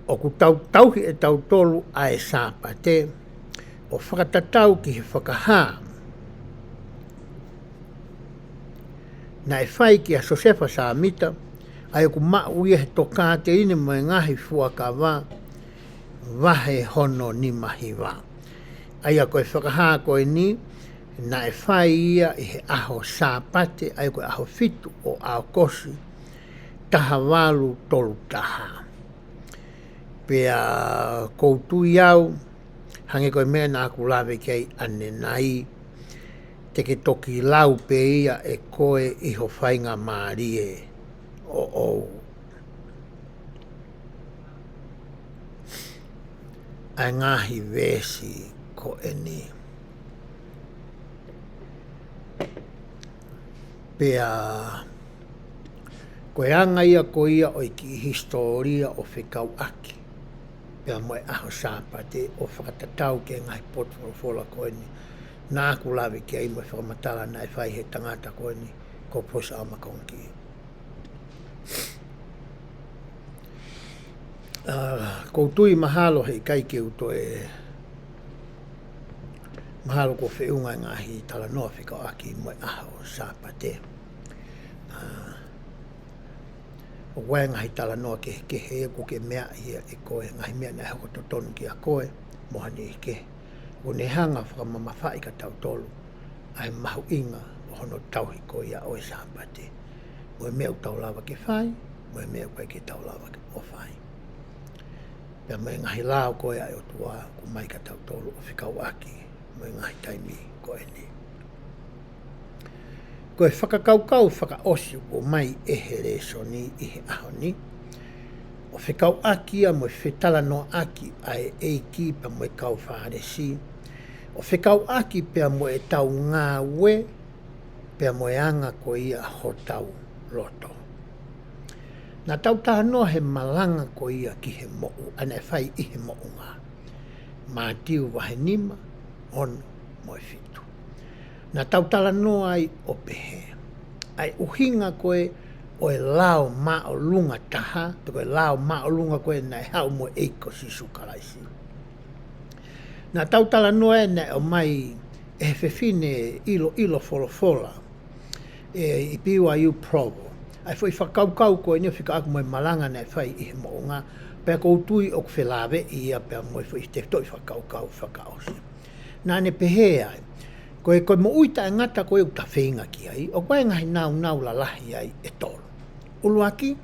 ʻoku tau tauhi ʻe tautolu ʻa e Sāpate ʻo fakatatau ki he fakahā naʻe fai kia Siosefa Sāmita, ʻa ia ʻoku maʻu ia he Tokāteline mo e Ngaahi Fuakava, vahe hono nima hiva. ʻA ia ko e fakahā ko eni, naʻe fai ia ʻi he ʻaho Sāpate, ʻa ia ko e ʻaho fitu ʻo ʻAokosi, taha valu tolu taha. Pea ʻoku ou tui au, hangē ko e meʻa naʻa ku lave ki ai ʻanenai, te ke toki lau pē ia ʻe koe ʻi ho faingamālie ʻoʻou ʻa e ngaahi veesi ko eni. Pea ko e anga ia ko ia ʻo e kiʻi hisitōlia ʻo fekauʻaki pea mo e ʻaho Sāpate ʻo fakatatau ki he ngaahi potu folofola ko eni naʻa ku lave ki ai mo e fakamatala naʻe fai he tangata ko eni ko Pōsama Kongi. ʻA, ʻoku ou tui mahalo heʻikai ke u toe, mahalo kuo feʻunga e ngaahi talanoa fekauʻaki mo e ʻaho Sāpate. ʻA, ʻoku ʻi ai e ngaahi talanoa kehekehe ʻoku ke meaʻi ia ʻe koe, ngaahi meʻa naʻe hoko totonu kia koe mo ha niʻihi kehe. ʻOku ne hanga ʻo fakamamafaʻi kia tautolu ʻa e mahuʻinga ʻo hono tauhi ko ia ʻo e Sāpate, mo e meʻa ʻoku tau lava ke fai, mo e meʻa ʻoku ʻikai ke tau lava ke ʻo fai. Pea mo e ngaahi lao ko ia ʻa e ʻOtua ʻoku ʻomai kia tautolu ʻo fekauʻaki mo e ngaahi taimi ko eni. Ko e fakakaukau fakaʻosi ʻoku ʻomai ʻe he lēsoni ʻi he ʻaho ni, ʻo fekauʻaki ia mo e fetalanoaʻaki ʻa e ʻEiki pea mo e kau Fālesi, ʻo fekauʻaki pea mo ʻetau ngāue, pea mo e anga ko ia hotau loto. Naʻa tau talanoa he malanga ko ia ki he moʻu, ʻa ia naʻe fai ʻi he moʻunga. Mātiu vahe nima, ono mo e fitu. Naʻa tau talanoa ai ʻo pehē, ʻa e ʻuhinga ko ē ʻo e lao māʻolunga taha, pe ko e lao māʻolunga ko ē naʻe haʻu mo e ʻEiki ko Sīsū Kalaisi. Naʻa tau talanoa ē naʻe ʻomai ʻe he fefine ʻiloʻilo folofola, ʻe, ʻi B Y U Provo. ʻA e foʻi fakakaukau ko eni ʻo fekauʻaki mo e malanga naʻe fai ʻi he moʻunga, pea ʻoku ou tui ʻoku felāveʻi ia pea mo e foʻi tefitoʻi fakakaukau fakaʻosi. Naʻa ne pehē ai, ko e, ko e moʻui taʻengata ko ē ʻoku ta feinga ki ai, ʻoku ʻi ai e ngaahi nāunau lalahi ai ʻe tolu. ʻUluaki,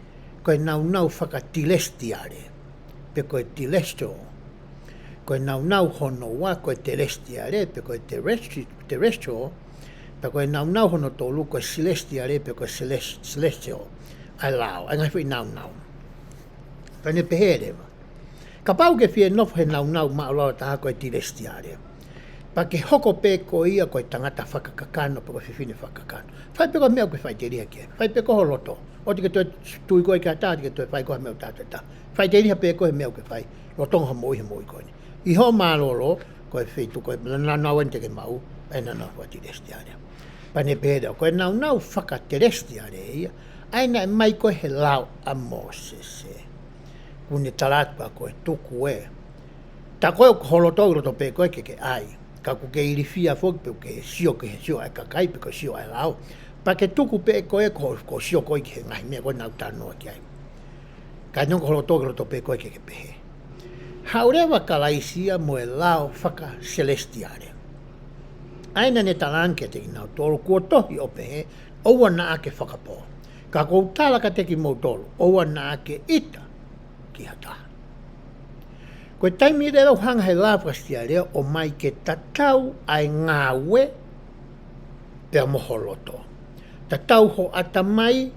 ko e nāunau fakatilesitiale, pe ko e telestial. Ko e nāunau hono ua, ko e telesitiale, pe ko e terrestri-, terrestrial, pea ko e nāunau hono tolu, ko e silesitiale, pe ko e seles-, celestial. ʻA e lao, ʻa e ngaahi foʻi nāunau. Pea ne pehē leva, kapau ʻoku ke fie nofo he nāunau māʻulalo taha ko e tilesitiale, pea ke hoko pē ko ia ko e tangata fakakakano, pe ko e fefine fakakakano. Fai pē koe e meʻa ʻoku ke faʻiteliha ki ai. Fai pē koe ho loto. ʻOua te ke toe tui koe ki ha taha, ʻoua te ke toe fai koe ha meʻa ʻoku taha toe taha. Faʻiteliha pē koe he meʻa ʻoku ke fai. Lolotonga hoʻo moʻui he moʻui ko eni. ʻI hoʻo mālōlō, ko e feituʻu ko ē, nāunau eni te ke maʻu, ʻa e nāunau fakatilesitiale. Pea ne pehē leva, ko e nāunau fakatelesitiale ia, ʻa ia naʻe ʻomai ko ē he lao ʻa Mōsese. Kuo ne tala atu pea ko e tuku ē. Tā ko ē ʻoku holoto ʻi loto pē ko ē ke ke ʻai. Ka ʻoku ke ilifia foki pē ʻoku ke sio ki he sio ʻa e kakai pe ko e sio ʻa e lao. Pea ke tuku pē ko ē ko, ko e sio ko ē ki he ngaahi meʻa ko ē naʻa ku talanoa ki ai. Ka neongo ʻoku holoto ʻi loto pē ko ē ke ke pehē. Haʻu leva Kalaisi ia mo e lao fakasilesitiale. ʻA ia naʻa ne talaange kiate kinautolu kuo tohi ʻo pehē, ʻoua naʻa ke fakapō. Ka ʻoku ou tala kiate kimoutolu, ʻoua naʻa ke ʻita ki ha taha. Ko e taimi leva ʻoku hanga he lao fakasilesitiale ʻo ʻomai ke tatau ʻa e ngāue pea mo ho loto. Tatau ho ʻatamai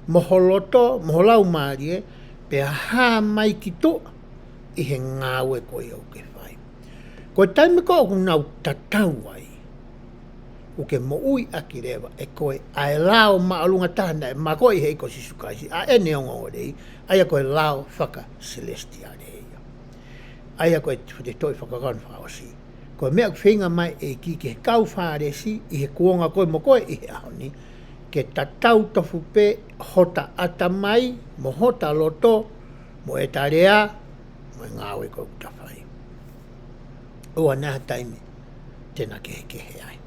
mo ho loto, mo ho laumālie, pea hā mai ki tuʻa ʻi he ngāue ko ia ʻoku ke fai. Ko e taimi ko ē ʻoku nau tatau ai, ʻoku ke moʻui ʻaki leva ʻe koe ʻa e lao māʻolunga taha naʻe maʻu ʻe he ʻEiki ko Sīsū Kalaisi, ʻa ʻene ongoongolelei, ʻa ia ko e lao fakasilesitiale ia. ʻA ia ko e te toʻi fakakaukaua fakaʻosi. Ko e meʻa ʻoku feinga mai e ʻEiki ki he kau Fālesi ʻi he kuonga ko ē mo koe ʻi he ʻaho ni, ke tatau tofu pē hota ʻatamai, mo hota loto, mo ʻeta lea, mo e ngāue ko ē ʻoku ta fai. ʻOua naʻa ha taimi te na kehekehe ai.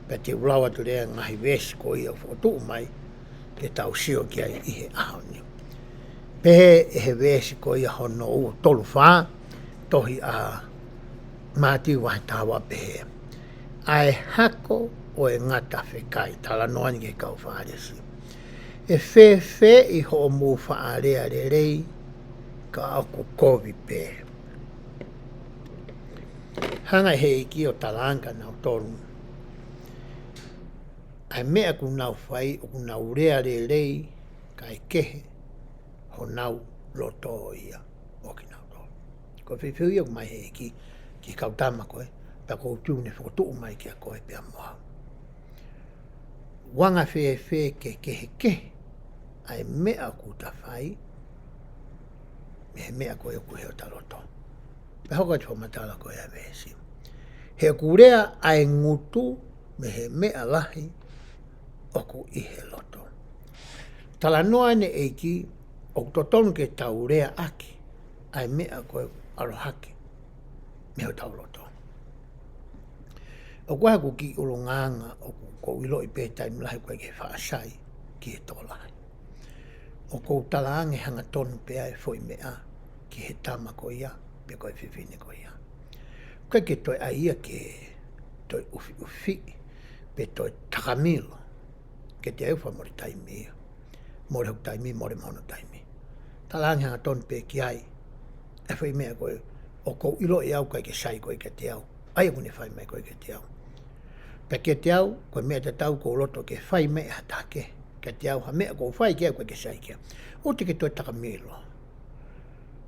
Pea te u lau atu leva e ngaahi veesi ko ia ʻoku fokotuʻu mai ke tau sio ki ai ʻi he ʻaho ni. Pehē ʻe he veesi ko ia hono ua tolu fā, tohi ʻa Mātiu vahe taha ua pehē. ʻA e hako ʻo e ngata fekai, talanoa ni ki he kau Fālesi. ʻE fēfē ʻi hoʻomou faʻa lea lelei, ka ʻoku kovi pē. Hanga he ʻEiki ʻo talaange kia nautolu. ʻA e meʻa ʻoku nau fai, ʻoku nau lea lelei, kae kehe honau loto ia ʻo kinautolu. Ko e fehuʻi ia ʻoku ʻomai he ʻEiki ki he kau tama ko ē, pea ʻoku ou tui ʻoku ne fokotuʻu mai kia koe pea mo au. ʻOku anga fēfē ke kehekehe ʻa e meʻa ʻoku ta fai, mei he meʻa ko ē ʻoku ʻi hota loto. Pea hoko atu e fakamatala ko ē ʻa e veesi. He ʻoku lea ʻa e ngutu mei he meʻa lahi ʻoku ʻi he loto. Talanoa ʻene ʻEiki, ʻoku totonu ke tau lea ʻaki ʻa e meʻa ko ē ʻalu hake mei hotau loto. ʻOku ʻi ai haku kiʻi ʻulungaanga ʻoku ou ʻiloʻi pē taimi lahi ʻoku ʻikai ke faʻa sai ki he tokolahi. ʻOku ou talaange hangatonu pē ʻa e foʻi meʻa ki he tama ko ia, pe ko e fefine ko ia. ʻOku ʻikai ke toe ʻai ia ke toe ʻufiʻufi, pe toe takamilo. Ke te ʻai ʻo fai mole taimi ia. Mole hoku taimi, mole mo hono taimi. Talaange hangatonu pē ki ai. ʻA e foʻi meʻa ko ē, ʻoku ou ʻiloʻi au ʻoku ʻikai ke sai koe kiate au. ʻA ia ʻoku ne fai mai koe kiate au. Pea kiate au, ko e meʻa tatau ʻoku ou loto ke fai mai ʻe ha taha kehe. Kiate au, ha meʻa ʻoku ou fai ki ai ʻoku ʻikai ke sai ki ai. ʻOua te ke toe takamilo.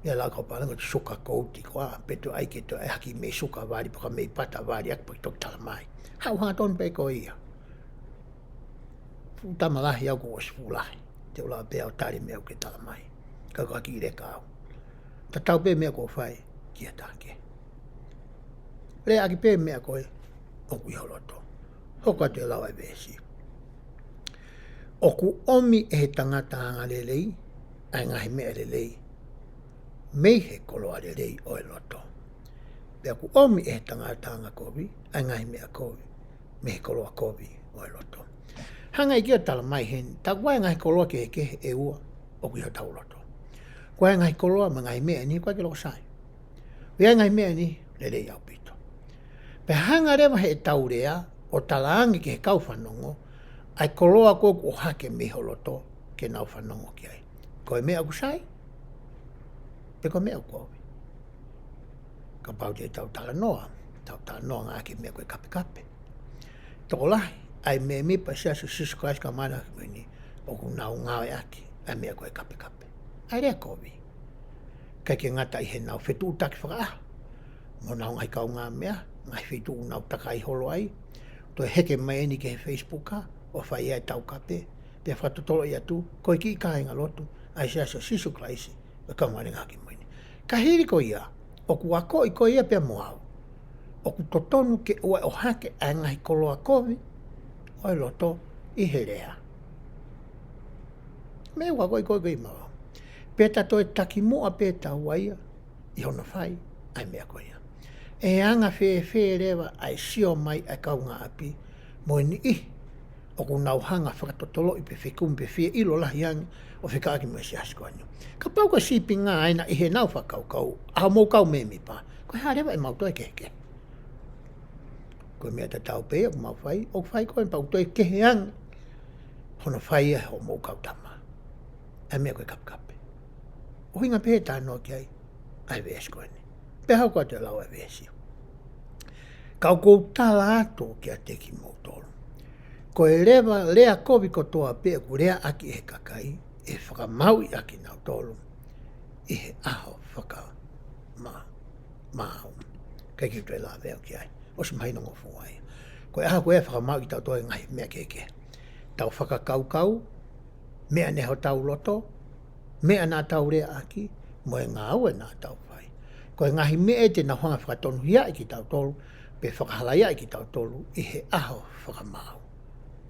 ʻIa lau kau palanga ko e suka kouti ko ā, pe toe ʻai ke toe ʻai ha kiʻi meʻi suka vali, pe ko ha meʻi pata vali, ʻaki pea ke toki tala mai. Haʻu hangatonu pē koe ia. Fuʻu tama lahi au kuo ʻosi fuʻu lahi. Te u lava pē au ʻo tali e meʻa ʻoku ke tala mai. Ka ko e kiʻi leka au. Tatau pē meʻa ʻoku ou fai ki ha taha kehe. Lea ʻaki pē meʻa ko ē ʻoku ʻi ho loto. Hoko atu e lau ʻa e veesi. ʻOku ʻomi ʻe he tangata angalelei ʻa e ngaahi meʻa lelei mei he koloa lelei ʻo e loto. Pea ʻoku ʻomi ʻe he tangata angakovi ʻa e ngaahi meʻa kovi mei he koloa kovi ʻo e loto. Hanga e ʻEiki ʻo tala mai heni, tā ko e ngaahi koloa kehekehe ʻe ua ʻoku ʻi hotau loto. Ko e ngaahi koloa mo e ngaahi meʻa ni ʻoku ʻikai ke loko sai. ʻOku ʻi ai e ngaahi meʻa ni lelei ʻaupito. Pea hanga leva heʻetau lea ʻo talaange ki he kau fanongo, ʻa e koloa ko ē ʻoku ʻohake mei ho loto ke nau fanongo ki ai. Ko e meʻa ʻoku sai, pe ko e meʻa ʻoku kovi. Kapau te tau talanoa, tau talanoa ange ki he meʻa ko e kapekape. Tokolahi, ʻa e mēmipa ʻo e Siasi ʻo Sīsū Kalaisi ʻo e Kau Māʻoniʻoni ʻi he Ngaahi ʻAho Kimui Ni, ʻoku nau ngāueʻaki ʻa e meʻa ko e kapekape. ʻA e lea kovi. ʻIkai ke ngata ʻi heʻenau fetuʻutaki fakaʻaho mo honau ngaahi kaungāmeʻa, ngaahi feituʻu ʻoku nau takai holo ai, toe heke mai eni ki he Facebook ʻo fai ai e taukape, pea fakatotoloʻi atu, ko e kiʻi kāingalotu ʻa e Siasi ʻo Sīsū Kalaisi ʻo e Kau Māʻoniʻoni ʻi he Ngaahi ʻAho Kimui Ni. Ka hili ko ia, ʻoku akoʻi koe ia pea mo au. ʻOku totonu ke ʻoua ʻe ʻohake ʻa e ngaahi koloa kovi ʻo e loto ʻi he lea. Meʻa ʻoku akoʻi koe ko ia mo au. Pea ta toe takimuʻa pē taua ia ʻi hono fai ʻa e meʻa ko ia. ʻE anga fēfē leva ʻa e sio mai ʻa e kaungāʻapi mo e niʻihi ʻoku nau hanga fakatotoloʻi pe fekumi pe fie ʻilo lahi ange ʻo fekauʻaki mo e siasi ko eni. Kapau ko e sīpinga ʻena ʻi heʻenau fakakaukau, ʻa hoʻomou kau mēmipa, ko e hā leva ʻemau toe kehekehe? Ko e meʻa tatau pē ia ʻoku mau fai, ʻoku fai ko ē pea ʻoku toe kehe ange hono fai ʻe hoʻomou kau tama ʻa e meʻa ko e kapekape. ʻUhinga pē he talanoa ki ai ʻa e veesi ko eni. Pea hoko atu e lau ʻa e veesi. Ka ʻoku ou tala atu kiate kimoutolu, ko e leva lea kovi kotoa pē ʻoku leaʻaki ʻe he kakai, ʻe fakamāuʻi ʻakinautolu ʻi he ʻaho fakamaau. Kae kiʻi toe lave au ki ai. ʻOsi mahino ngofua ia. Ko e ʻaho ko ē ʻe fakamāuʻi kitautolu ʻe he ngaahi meʻa kehekehe. Tau fakakaukau, meʻa naʻe hotau loto, meʻa naʻa tau leaʻaki, mo e ngāue naʻa tau fai. Ko e ngaahi meʻa ia te nau hanga fakatonuhiaʻi kitautolu, pe fakahalaiaʻi kitautolu ʻi he ʻaho fakamaau.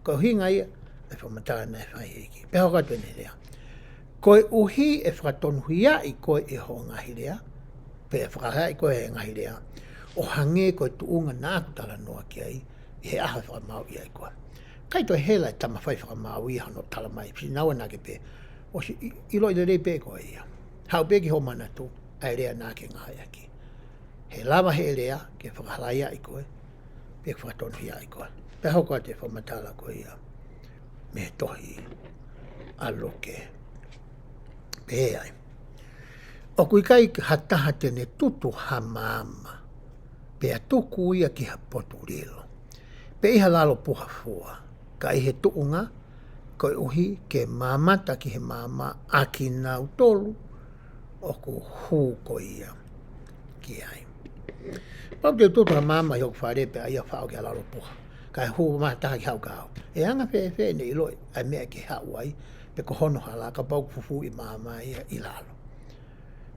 Ko e ʻuhinga ia ʻa e fakamatala naʻe fai ʻe he ʻEiki. Pea hoko atu ʻene lea. Koeʻuhi ʻe fakatonuhiaʻi koe ʻe hoʻo ngaahi lea, pe ʻe fakahalaiaʻi koe ʻe he ngaahi lea, ʻo hangē ko e tuʻunga naʻa ku talanoa ki ai ʻi he ʻaho ʻe fakamāuʻi ai koe. ʻIkai toe hela e tama fai fakamaau ia hono tala mai, sinaua naʻa ke pehē, ʻosi ʻi-, ʻiloʻi lelei pē koe ia. Haʻu pē ki hoʻo manatu ʻa e lea naʻa ke ngāueʻaki. He lava ʻe he lea ke fakahalaiaʻi koe, pe fakatonuhiaʻi koe. Pea hoko atu e fakamatala ko ia mei he tohi ʻa Luke. Pehē ai, ʻoku ʻikai ha taha te ne tutu ha maama, pea tuku ia ki ha potu lilo, pe ʻi ha lalo puha fua, ka ʻi he tuʻunga, koeʻuhi ke mamata ki he maama ʻakinautolu ʻoku hū ko ia ki ai. Pau te u tutu ha maama ʻi hoku fale pea ʻai ʻo faʻo ki ha lalo puha, kae hū mai ha taha ke haʻu kia au. ʻE anga fēfē ʻene ʻiloʻi ʻa e meʻa ke haʻu ai, pe ko hono hala, kapau ʻoku fufuuʻi maama ia ʻi lalo,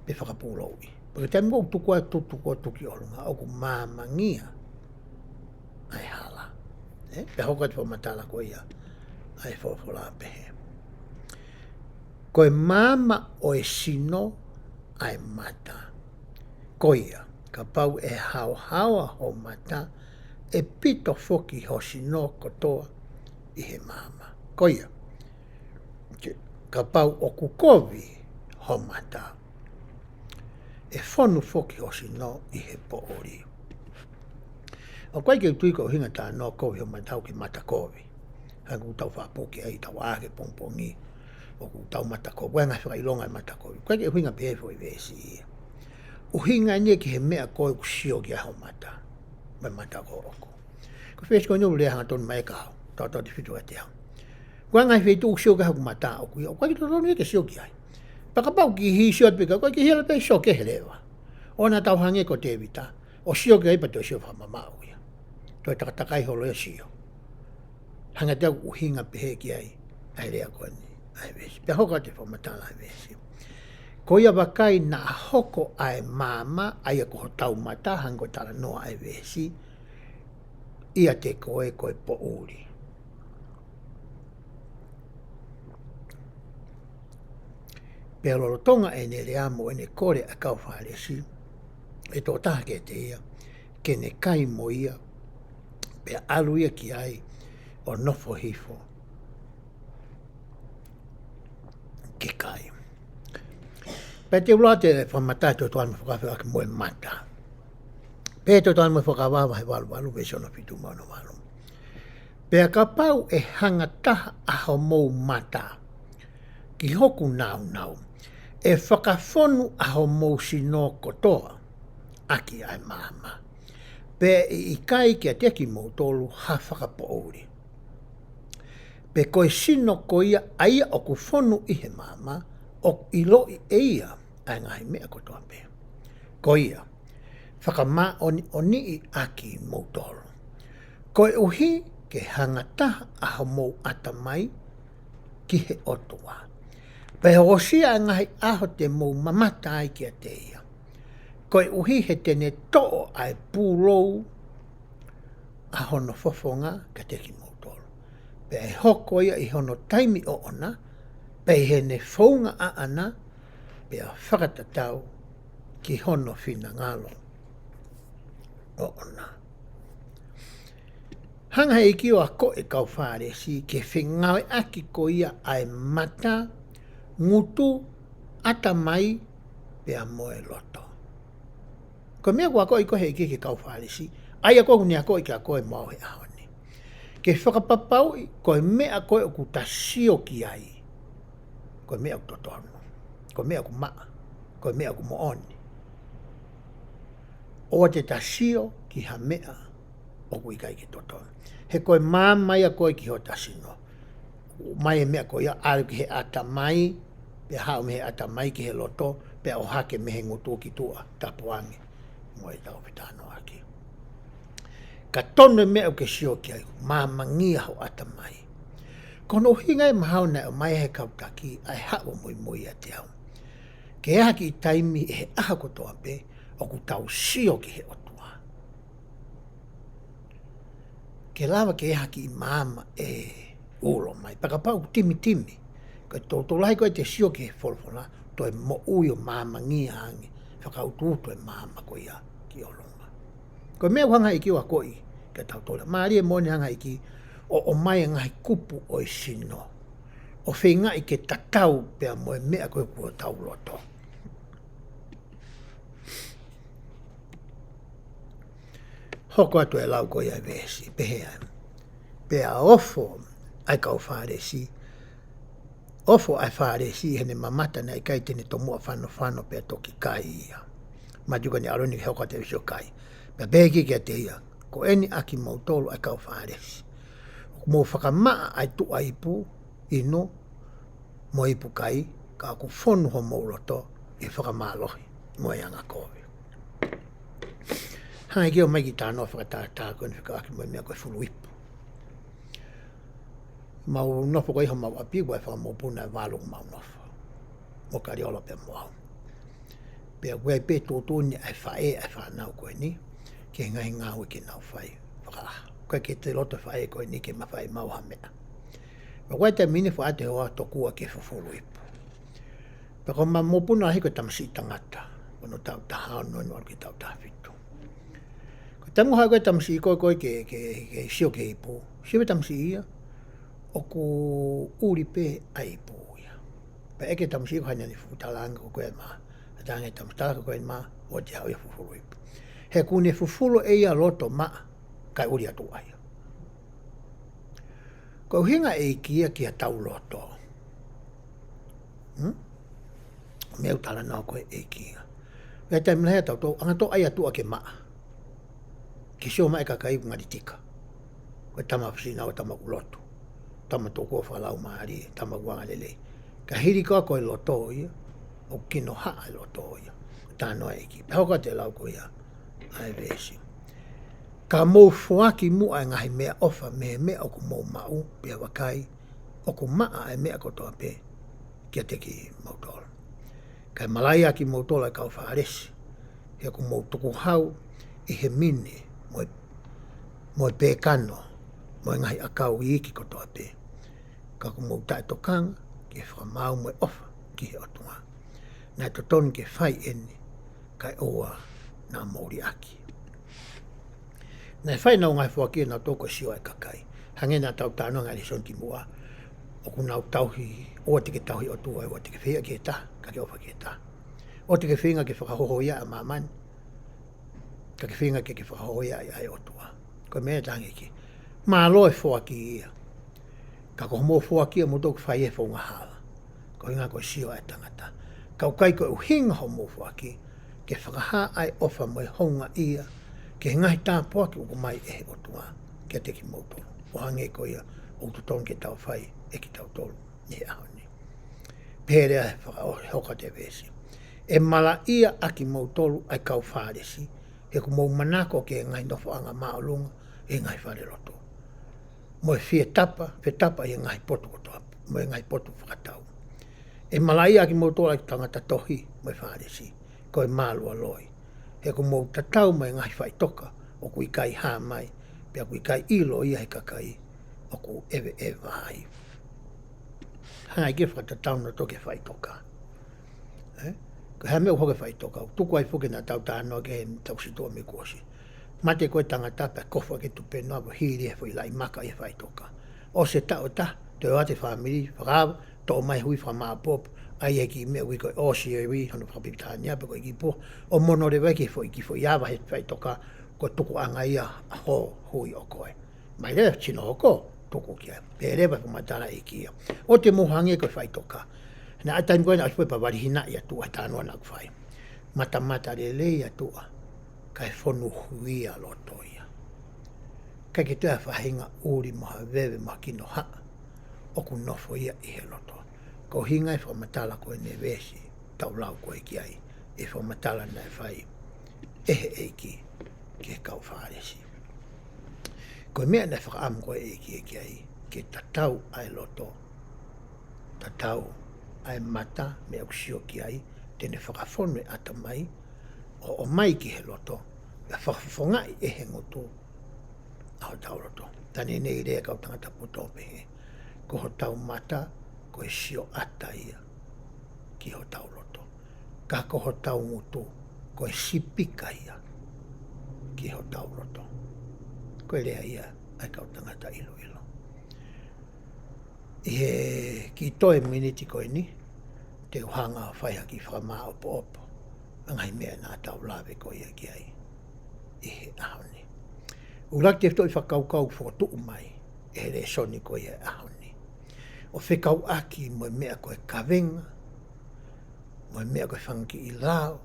pe fakapūlouʻi? Pea ko e taimi ʻoku tuku ai, tutu ko ē tuku ki ʻolunga, ʻoku maamangia ʻa e hala. ʻE, pea hoko atu e fakamatala ko ia ʻa e folofola pehē, ko e maama ʻo e sino ʻa e mata. Ko ia, kapau ʻe haohaoa ho mata, ʻe pito foki ho sino kotoa ʻi he maama. Ko ia, ke, kapau ʻoku kovi ho mata, ʻe fonu foki ho sino ʻi he poʻuli. ʻOku ʻikai ke u tui ko e ʻuhinga talanoa kovi ho mata ʻoku ke mata kovi. Hangē ʻoku tau faʻa puke ai tau ʻā ke pongipongi, ʻoku tau mata kovi. Ko e ngaahi fakaʻilonga e mata kovi. ʻOku ʻikai ke ʻuhinga pehē foʻi veesi ia. ʻUhinga eni ia ki he meʻa ko ē ʻoku sio ki ai ho mata. Mo e mata ko ē ʻoʻoku. Ko e veesi ko eni ʻoku lea hangatonu mai e kaho. Tau tau te fitu ʻa te au. Ko e ngaahi feituʻu ʻoku sio ki ai hoku mata ʻoʻoku ia, ʻoku ʻikai ke totonu ia ke sio ki ai. Pea kapau ʻoku ke hī sio atu pē ka, ʻoku ʻikai ke hī atu pē, sio kehe leva. ʻOua naʻa tau hangē ko Tēvita, ʻo sio ki ai pea toe sio fakamamaʻu ia. Toe takatakai holo ia sio. Hangē ʻoku ʻuhinga pehē ki ai ʻa e lea ko eni ʻa e veesi. Pea hoko atu e fakamatala ʻa e veesi. Ko ia vakai naʻa hoko ʻa e maama, ʻa ia ko hotau mata, hangē ko e talanoa ʻa e veesi, ʻiate koe ko e poʻuli. Pea lolotonga ʻene lea mo ʻene kole ʻa e kau Fālesi, ʻe tokotaha kiate ia, ke ne kai mo ia, pea ʻalu ia ki ai ʻo nofo hifo ke kai. Pea te u lau atu e fakamatala ʻa e Toketā mo e Fuakava fekauʻaki mo e mata. Pea Toketā mo e Fuakava vahe valu valu, veesi ono fitu mo e ono valu. Pea kapau ʻe hanga taha ʻa homou mata ki hoku nāunau, ʻe fakafonu ʻa homou sino kotoa ʻaki ʻa e maama. Pea ʻe ʻikai kiate kimoutolu ha fakapoʻuli. Pe ko e sino ko ia ʻa ia ʻoku fonu ʻi he maama, ʻoku ʻiloʻi ʻe ia ʻa e ngaahi meʻa kotoa pē. Ko ia, fakamāʻoniʻoniʻi ʻakimoutolu, koeʻuhi ke hanga taha ʻa homou ʻatamai ki he ʻOtua. Pea ʻe hoosia ʻa e ngaahi ʻaho te mou mamata ai kiate ia, koeʻuhi he te ne toʻo ʻa e pūlou ʻa hono fofonga kiate kimoutolu. Pea ʻe hoko ia ʻi hono taimi ʻoʻona, pea ʻi heʻene founga ʻaʻana, pea fakatatau ki hono finangalo ʻoʻona. Hanga he ʻEiki ʻo akoʻi e kau Fālesi ke fengāueʻaki ko ia ʻa e mata, ngutu, ʻatamai, pea mo e loto. Ko e meʻa kuo akoʻi ko ē he ʻEiki ki he kau Fālesi, ʻa ia ko ē ʻoku ne akoʻi kia koe mo au he ʻaho ni. Ke fakapapauʻi ko e meʻa ko ē ʻoku ta sio ki ai, ko e meʻa ʻoku totonu, ko e meʻa ʻoku maʻa, ko e meʻa ʻoku moʻoni. ʻOua te ta sio ki ha meʻa ʻoku ʻikai ke totonu. He ko e maama ia ko ē ki hota sino. ʻOmai e meʻa ko ia, ʻalu ki he ʻatamai, pea haʻu mei he ʻatamai ki he loto, pea ʻohake mei he ngutu ki tuʻa, tapu ange mo ʻetau fetalanoaʻaki. Ka tonu e meʻa ʻoku ke sio ki ai, maamangia ho ʻatamai. Ko hono ʻuhinga ia mahalo naʻe ʻomai he kau taki ʻa e haʻu ʻo muimui ʻiate au. Ke ʻi ai ha kiʻi taimi ʻi he ʻaho kotoa pē ʻoku tau sio ki he ʻOtua, ke lava ke ʻi ai ha kiʻi maama ʻe ulo mai. Pea kapau ʻoku timitimi, ko e toutou lahi ko ē te sio ki he folofola, toe moʻui ʻo maamangia ange, fakautuutu e maama ko ia ki ʻolunga. Ko e meʻa ʻoku hanga he ʻEiki ʻo akoʻi kia tautolu. Mālie moʻoni, hanga he ʻEiki ʻo ʻomai e ngaahi kupu ʻo e sino, ʻo feingaʻi ke tatau pea mo e meʻa ko ē kuo tau loto. Hoko atu e lau ko ia e veesi, pehē ai: Pea ofo ʻa e kau Fālesi, ofo ʻa e Fālesi ʻi heʻene mamata, naʻe ʻikai te ne tomuʻa fanofano pea toki kai ia. Mātiu ko eni, ʻalu eni ke hoko atu e veesi ʻo kai. Pea pehē ki ai kiate ia: Ko eni ʻa kimoutolu ʻa e kau Fālesi, ʻoku mou fakamaʻa ʻa e tuʻa ipu inu mo e ipu kai, ka ʻoku fonu homou loto ʻi he fakamālohi mo e angakovi. Hanga he ʻEiki ʻo ʻomai e kiʻi talanoa fakatātā ko eni fekauʻaki mo e meʻa ko e fulu ipu. Mau nofo ko ē ʻi homau ʻapi, ʻoku ʻi ai e fanga mokopuna ʻe valu ʻoku mau nofo, mo Kaliola pea mo au. Pea ʻoku ʻi ai pē e tuʻutuʻuni ʻa e faʻē ʻa e fānau ko eni ki he ngaahi ngāue ke nau fai fakaʻaho. ʻOku ʻikai ke toe loto e faʻē ko eni ke mafai maʻu ha meʻa. Pea ʻoku ʻi ai e taimi ʻe fai atu e hoa tokua ke fufulu ipu. Pea ko homau mokopuna lahi ko e tamasiʻi tangata, ko hono taʻu taha ono ʻo ʻalu ki he taʻu taha fitu. Ko e taimi ʻoku haʻu ko ē e tamasiʻi ko ē ko ē ke, ke, ke sio ki he ipu, sio pē e tamasiʻi ia, ʻoku ʻuli pē ʻa e ipu ia. Pea ʻeke e tamasiʻi ko hai naʻa ne fufulu, talaange ko koe mā. Talaange e tamasiʻi, talaange ko koe mā, ʻoua te ke haʻu ia ʻo fufulu ipu. He kuo ne fufulu ʻe ia loto maʻa, kae ʻuli atu ʻa ia. Ko e ʻuhinga e ʻEiki ia ki hotau loto. Hmm? Meʻa ʻoku talanoa ko ē e ʻEiki ia. ʻI he taimi lahi ʻa tautolu, ʻanga ʻetau ʻai ʻa tuʻa ke maʻa, ke sio mai e kakai ʻoku ngali tika. Ko e tama fisi na, ʻo tama ʻoku lotu, tama tokua fakalaumālie, tama ʻoku angalelei. Ka hili ko ē ko e loto ia, ʻoku kinohaʻa e loto ia. Ko e talanoa e ʻEiki. Pea hoko atu e lau ko ia ʻa e veesi: Ka mou foaki muʻa e ngaahi meʻaʻofa mei he meʻa ʻoku mou maʻu, pea vakai, ʻoku maʻa e meʻa kotoa pē kiate kimoutolu. Kae malaʻia ʻa kimoutolu ʻa e kau Fālesi, he ʻoku mou tukuhau ʻi he mine mo e, mo e pēkano, mo e ngaahi ʻakau iiki kotoa pē, ka ʻoku mou taʻetokanga ki he fakamaau mo e ʻofa ki he ʻOtua. Naʻe totonu ke fai eni, kae ʻoua naʻa mou liʻaki. Naʻe fai ʻenau ngaahi foaki ʻe nautolu ko e sio ʻa e kakai. Hangē naʻa tau talanoa he ngaahi lēsoni kimuʻa, ʻoku nau tauhi, ʻoua te ke tauhi ʻOtua, ʻoua te ke fehiʻa ki ha taha, ka ke ʻofa ki ha taha. ʻOua te ke feinga ke fakahohoia ʻa māmani, ka ke feinga ke ke fakahohoia ʻa e ʻOtua. Ko e meʻa ia ʻa e ʻEiki. Mālō e foaki ia, ka ko hoʻomou foaki ia ʻoku mou toki fai he founga hala, ko e ʻuhinga ko e sio ʻa e tangata. Ka ʻoku ʻikai ko e ʻuhinga hoʻomou foaki ke fakahā ʻa e ʻofa mo e houngaʻia ki he ngaahi tāpuaki ʻoku ʻomai ʻe he ʻOtua kiate kimoutolu, ʻo hangē ko ia ʻoku totonu ke tau fai ʻe kitautolu ʻi he ʻaho ni. Pehē leva e faka-, ʻo hoko atu e veesi: ʻE malaʻia ʻa kimoutolu ʻa e kau Fālesi, he ʻoku mou manako ki he ngaahi nofoʻanga māʻolunga ʻi he ngaahi falelotu, mo e fie tapa, fetapa ʻi he ngaahi potu kotoa, mo e ngaahi potu fakatau. ʻE malaʻia ʻa kimoutolu ʻa e tangata tohi mo e Fālesi, ko e mālualoi, he ʻoku mou tatau mo e ngaahi faʻitoka ʻoku ʻikai hā mai, pea ʻoku ʻikai ʻilo ia ʻe he kakai ʻoku ʻeveʻeva ai. Hanga e ʻEiki ʻo fakatatau nautolu ki he faʻitoka. Ē? Ko e hā e meʻa ʻoku hoko he faʻitoka, tuku ai foki naʻa tau talanoa ki ai he taʻu situʻa mei kuo ʻosi. Mate ko ē tangata pea kofu ʻaki e tupenu ʻo hili he foʻi laʻi maka ʻi he faʻitoka. ʻOsi e taʻu ʻe taha, toe ʻoatu e fāmili, fakaava, toʻo mai hui fakamāʻopoʻopo, ʻai e kiʻi meʻa ʻoku ui ko e ʻosi e ui, hono fakapilitānia pe ko e kiʻi pua, ʻo mono leva ki he foʻi kiʻi foʻi ava he faʻitoka, ko e tukuʻanga ia ʻa hoʻo hui ʻo koe. Mai leva sino hoko, tuku ki ai. Pehē leva e fakamatala ʻa e ʻEiki ia. ʻOua te mou hangē ko e faʻitoka. Naʻe ʻi ai e taimi ko ē naʻe ʻosi pē pea valihinaʻi ʻa tuʻa he talanoa naʻa ku fai. Matamata lelei ʻa tuʻa, kae fonu huia loto ia. ʻIkai ke toe ʻi ai ha faʻahinga ʻuli mo ha veve mo ha kino haʻa ʻoku nofo ia ʻi he loto. Ko e ʻuhinga e fakamatala ko eni e veesi, tau lau ko ē ki ai, e fakamatala naʻe fai ʻe he ʻEiki ki he kau Fālesi. Ko e meʻa naʻe fakaʻamu ko ē ʻe he ʻEiki ki ai, ke tatau ʻa e loto, tatau ʻa e mata, meʻa ʻoku sio ki ai, te ne fakafonu e ʻatamai, ʻo ʻomai ki he loto, ʻe fakafofongaʻi ʻe he ngutu ʻa hotau loto. Taʻe ne lea e kau tangata poto ʻo pehē, ko hotau mata, ko e sioʻata ia ki hotau loto. Ka ko hotau ngutu, ko e sipika ia ki hotau loto. Ko e lea ia ʻa e kau tangata ʻiloʻilo. ʻI he kiʻi toe miniti ko eni, te u hanga ʻo fai ha kiʻi fakamāʻopoʻopo ʻa e ngaahi meʻa naʻa tau lave ko ia ki ai ʻi he ʻaho ni. ʻUluaki tefitoʻi fakakaukau ʻoku fokotuʻu mai ʻe he lēsoni ko ia he ʻaho ni, ʻo fekauʻaki mo e meʻa ko e kavenga, mo e meʻa ko e fanga kiʻi lao,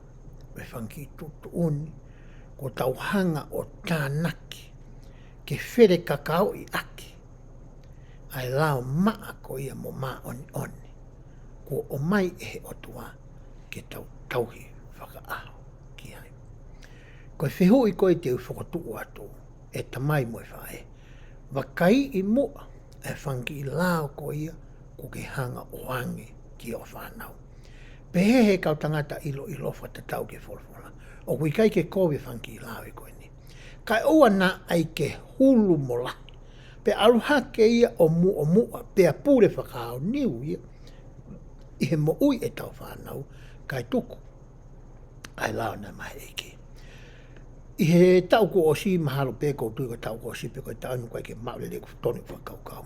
mo e fanga kiʻi tuʻutuʻuni, kuo tau hanga ʻo tānaki, ke felekakaoʻi ʻaki ʻa e lao maʻa ko ia mo māʻoniʻoni, kuo ʻomai ʻe he ʻOtua ke tau tauhi fakaʻaho ki ai. Ko e fehuʻi ko ē te u fokotuʻu atu, ʻe tamai mo e faʻē, vakaiʻi muʻa e fanga kiʻi lao ko ia kuo ke hanga ʻo ʻoange ki hoʻo fānau. Pehē ʻe he kau tangata ʻiloʻilo fakatatau ki he folofola, ʻoku ʻikai ke kovi e fanga kiʻi lao ko eni. Kae ʻoua naʻa ʻai ke hulu mo lahi, pea ʻalu hake ia ʻo muʻomuʻa, pea pule fakaʻaonga ia ʻi he moʻui ʻetau fānau, kae tuku ʻa e lao naʻe maʻu ʻe he ʻEiki. ʻI he taʻu kuo ʻosi, mahalo pē ʻoku ou tui ko e taʻu kuo ʻosi pē ko e taʻu ʻe ua, ʻikai ke maʻu lelei, ʻoku tonu e fakakaukau.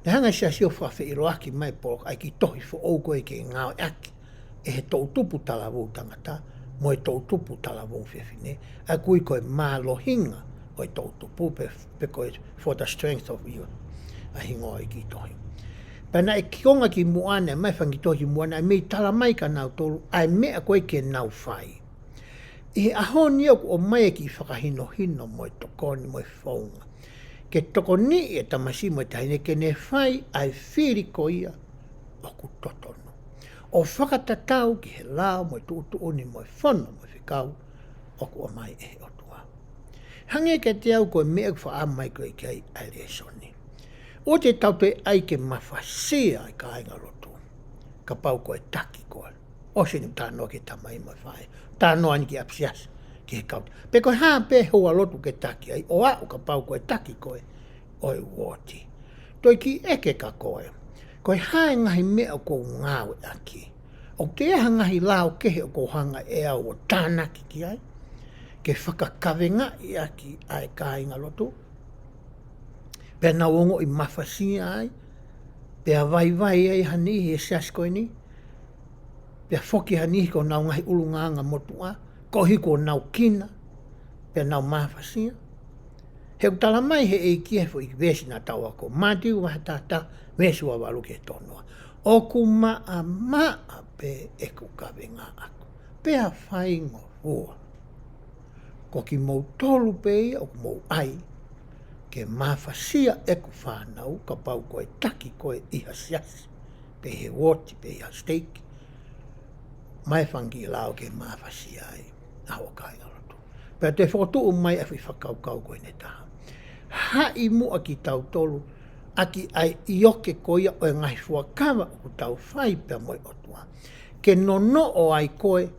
Naʻe hanga ʻe he Siasi ʻo fakafeʻiloaki mai e polokalama, ʻa e kiʻi tohi foʻou ko ē ke ngāueʻaki ʻe he toʻutupu talavou tangata mo e toʻutupu talavou fefine, ʻa ia ʻoku ui ko e mālohinga ʻo e toʻutupu pe, pe ko e For the Strength of Youth, ʻa e hingoa ʻo e kiʻi tohi. Pea naʻe kiʻi konga kimuʻa, naʻe ʻomai e fanga kiʻi tohi kimuʻa, naʻe mei tala mai kia nautolu ʻa e meʻa ko ē ke nau fai. ʻI he ʻaho ni ʻoku ʻomai e kiʻi fakahinohino mo e tokoni mo e founga ke tokoniʻi e tamasiʻi mo e taʻahine ke ne fai ʻa e fili ko ia ʻoku totonu, ʻo fakatatau ki he lao mo e tuʻutuʻuni mo e fono mo e fekau ʻoku ʻomai ʻe he ʻOtua. Hangē kiate au ko e meʻa ʻoku fakaʻamu mai ko ē ki ai ʻa e lēsoni, ʻoua te tau toe ʻai ke mafasia e kāingalotu kapau ko e taki koe. ʻOsi eni e talanoa ki he tamai mo e faʻē, talanoa eni ki ʻapisiasi, ki he kau. Pe ko e hā pē e houalotu ʻoku ke taki ai, ʻo aʻu kapau ko e taki koe ʻo e uooti. Toe kiʻi ʻeke kia koe, ko e hā e ngaahi meʻa ʻoku ou ngāueʻaki? ʻOku ʻi ai ha ngaahi lao kehe ʻoku ou hanga ʻe au ʻo tānaki ki ai, ke fakakavengaʻi ʻaki ʻa e kāingalotu, pea nau ongoʻi mafasia ai, pea vaivai ai ha niʻihi he siasi ko eni, pea foki ha niʻihi ki honau ngaahi ʻulungaanga motuʻa, koeʻuhi kuo nau kina, pea nau mafasia? He ʻoku tala mai ʻe he ʻEiki he foʻi veesi naʻa tau ako, Mātiu vahe taha taha, veesi ua valu ki he tolu noa, ʻoku maʻamaʻa pē ʻeku kavenga ʻaʻaku, pea faingofua. Ko kimoutolu pē ia ʻoku mou ʻai ke mafasia ʻeku fānau, kapau ko e taki koe ʻi ha siasi, pe ʻi he uooti, pe ʻi ha siteiki, ʻomai e fanga kiʻi lao ke mafasia ai ʻa hoʻo kāingalotu. Pea toe fokotuʻu mai ʻa e foʻi fakakaukau ko eni ʻe taha. Haʻi muʻa kitautolu ʻaki ʻa e ʻioke ko ia ʻo e ngaahi fuakava ʻoku tau fai pea mo e ʻOtua, ke nonoʻo ai koe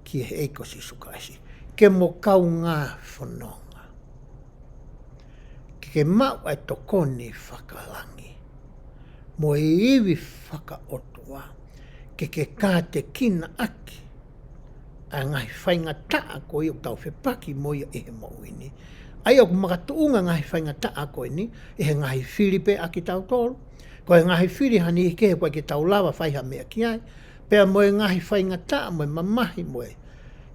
ki he ʻEiki ko Sīsū Kalaisi, ke mo kaungā fononga, ke ke maʻu ʻa e tokoni fakalangi mo e ivi fakaʻotua, ke ke kātekina ʻaki ʻa e ngaahi faingataʻa ko ia ʻoku tau fepaki mo ia ʻi he moʻui ni. ʻA ia ʻoku makatuʻunga ngaahi faingataʻa ko eni ʻi he ngaahi fili pē ʻa kitautolu. Ko e ngaahi fili ʻa e niʻihi kehe ʻoku ʻikai ke tau lava fai ha meʻa ki ai. Pea mo e ngaahi faingataʻa mo e mamahi mo e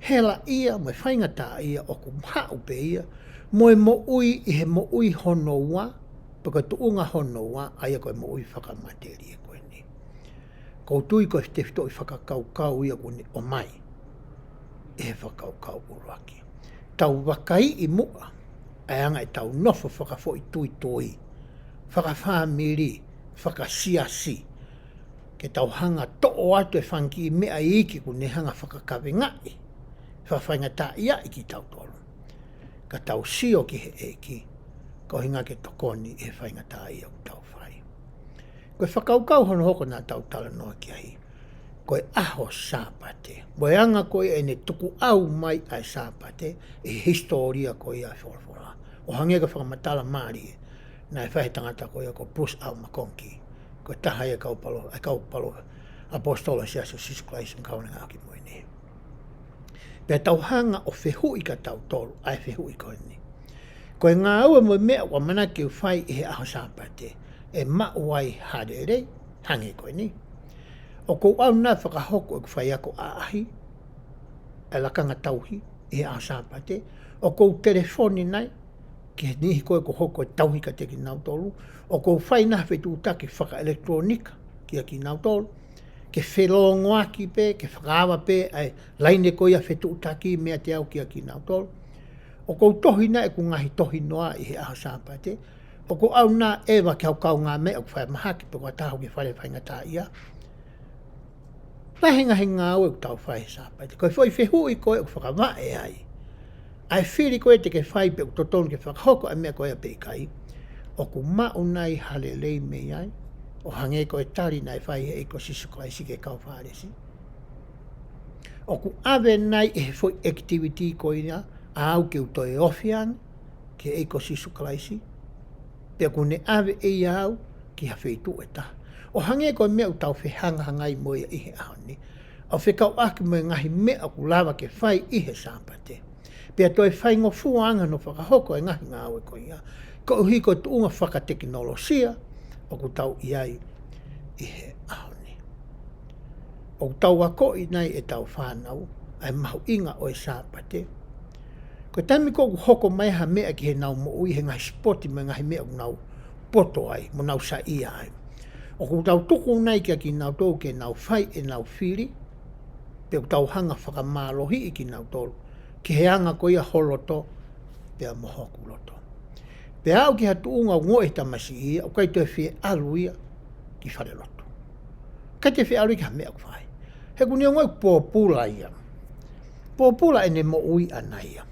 helaʻia mo e faingataʻaʻia ʻoku haʻu pē ia mo e moʻui ʻi he moʻui hono ua, pe ko e tuʻunga hono ua, ʻa ia ko e moʻui fakamatelie ko eni. ʻOku ou tui ko e tefitoʻi fakakaukau ia ʻoku ne ʻomai ʻe he fakakaukau ʻuluaki. Tau vakaiʻi muʻa ʻa e anga ʻetau nofo fakafoʻituitui, fakafāmili, fakasiasi, ke tau hanga toʻo atu e fanga kiʻi meʻa iiki ʻoku ne hanga fakakavengaʻi, fakafaingataʻaʻiaʻi kitautolu. Ka tau sio ki he ʻEiki, ko e ʻuhinga ke tokoni ʻi he faingataʻaʻia ʻoku tau fai. Ko e fakakaukau hono hoko naʻa tau talanoa ki ai, ko e ʻaho Sāpate. Mo e anga ko ia ʻene tukuʻau mai ʻa e Sāpate ʻi he hisitōlia ko ia ʻa e folofola. ʻO hangē ko e fakamatala mālie naʻe fai ʻe he tangata ko ia ko Bruce R. McConkie, ko e taha ia ʻa e kau palo, ʻa e kau palo ʻaposetolo ʻa e Siasi ʻo Sīsū Kalaisi ʻo e Kau Ngāue ʻi he Ngaahi ʻAho Kimui Ni. Pea tau hanga ʻo fehuʻi kia tautolu ʻa e fehuʻi ko eni. Ko e ngāue mo e meʻa ʻoku ʻamanaki ke u fai ʻi he ʻaho Sāpate, ʻe maʻu ai ha lelei, hangē ko eni. ʻOku ou ʻalu nai ʻo fakahoko ʻeku faiako ʻaʻahi, ʻa e lakanga tauhi, ʻi he ʻaho Sāpate? ʻOku ou telefoni nai ki he niʻihi ko ē ʻoku hoko e tauhi kiate kinautolu? ʻOku ou fai nai ha fetuʻutaki fakaʻelekitulōnika kia kinautolu, ke felōngoaki pē, ke fakaava pē ʻa e laine ko ia fetuʻutaki meiate au kia kinautolu? ʻOku ou tohi nai ʻeku ngaahi tohinoa ʻi he ʻaho Sāpate? ʻOku ou ʻalu nai ʻo ʻeva ki he kaungāmeʻa ʻoku fai mahaki pe ko ha taha ʻoku ʻi he fale faingataʻaʻia? Lahi e ngaahi ngāue ʻoku tau fai he Sāpate. Ko e foʻi fehuʻi ko ē ʻoku fakavaʻe ai ʻa e fili ko ē te ke fai pe ʻoku totonu ke fakahoko ʻa e meʻa ko ia pe ʻikai, ʻoku maʻu nai ha lelei mei ai, ʻo hangē ko e tali naʻe fai ʻe he ʻEiki ko Sīsū Kalaisi ki he kau Fālesi? ʻOku ʻave nai ʻe he foʻi activity ko ia ʻa au ke u toe ofi ange ki he ʻEiki ko Sīsū Kalaisi, pe ʻoku ne ʻave ʻe ia au ki ha feituʻu ʻe taha? ʻO hangē ko e meʻa ʻoku tau fehangahangai mo ia ʻi he ʻaho ni, ʻo fekauʻaki mo e ngaahi meʻa ʻoku lava ke fai ʻi he Sāpate, pea toe faingofua ange hono fakahoko e ngaahi ngāue ko ia, koeʻuhi ko e tuʻunga fakatekinolosia ʻoku tau ʻi ai ʻi he ʻaho ni. ʻOku tau akoʻi nai ʻetau fānau ʻa e mahuʻinga ʻo e Sāpate? Ko e taimi ko ē ʻoku hoko mai ha meʻa ki heʻenau moʻui, he ngaahi sipoti mo e ngaahi meʻa ʻoku nau poto ai mo nau saiʻia ai, ʻoku tau tuku nai kia kinautolu ke nau fai ʻenau fili, pe ʻoku tau hanga ʻo fakamālohiʻi kinautolu ki he anga ko ia ho loto pea mo hoku loto? Pea aʻu ki ha tuʻunga ʻoku ongoʻi ʻe he tamasiʻi ia ʻoku ʻikai toe fie ʻalu ia ki falelotu, ʻikai toe fie ʻalu ia ki ha meʻa ʻoku fai, he ʻoku ne ongoʻi ʻoku pōpula ia. Pōpula ʻene moʻui ʻana ia.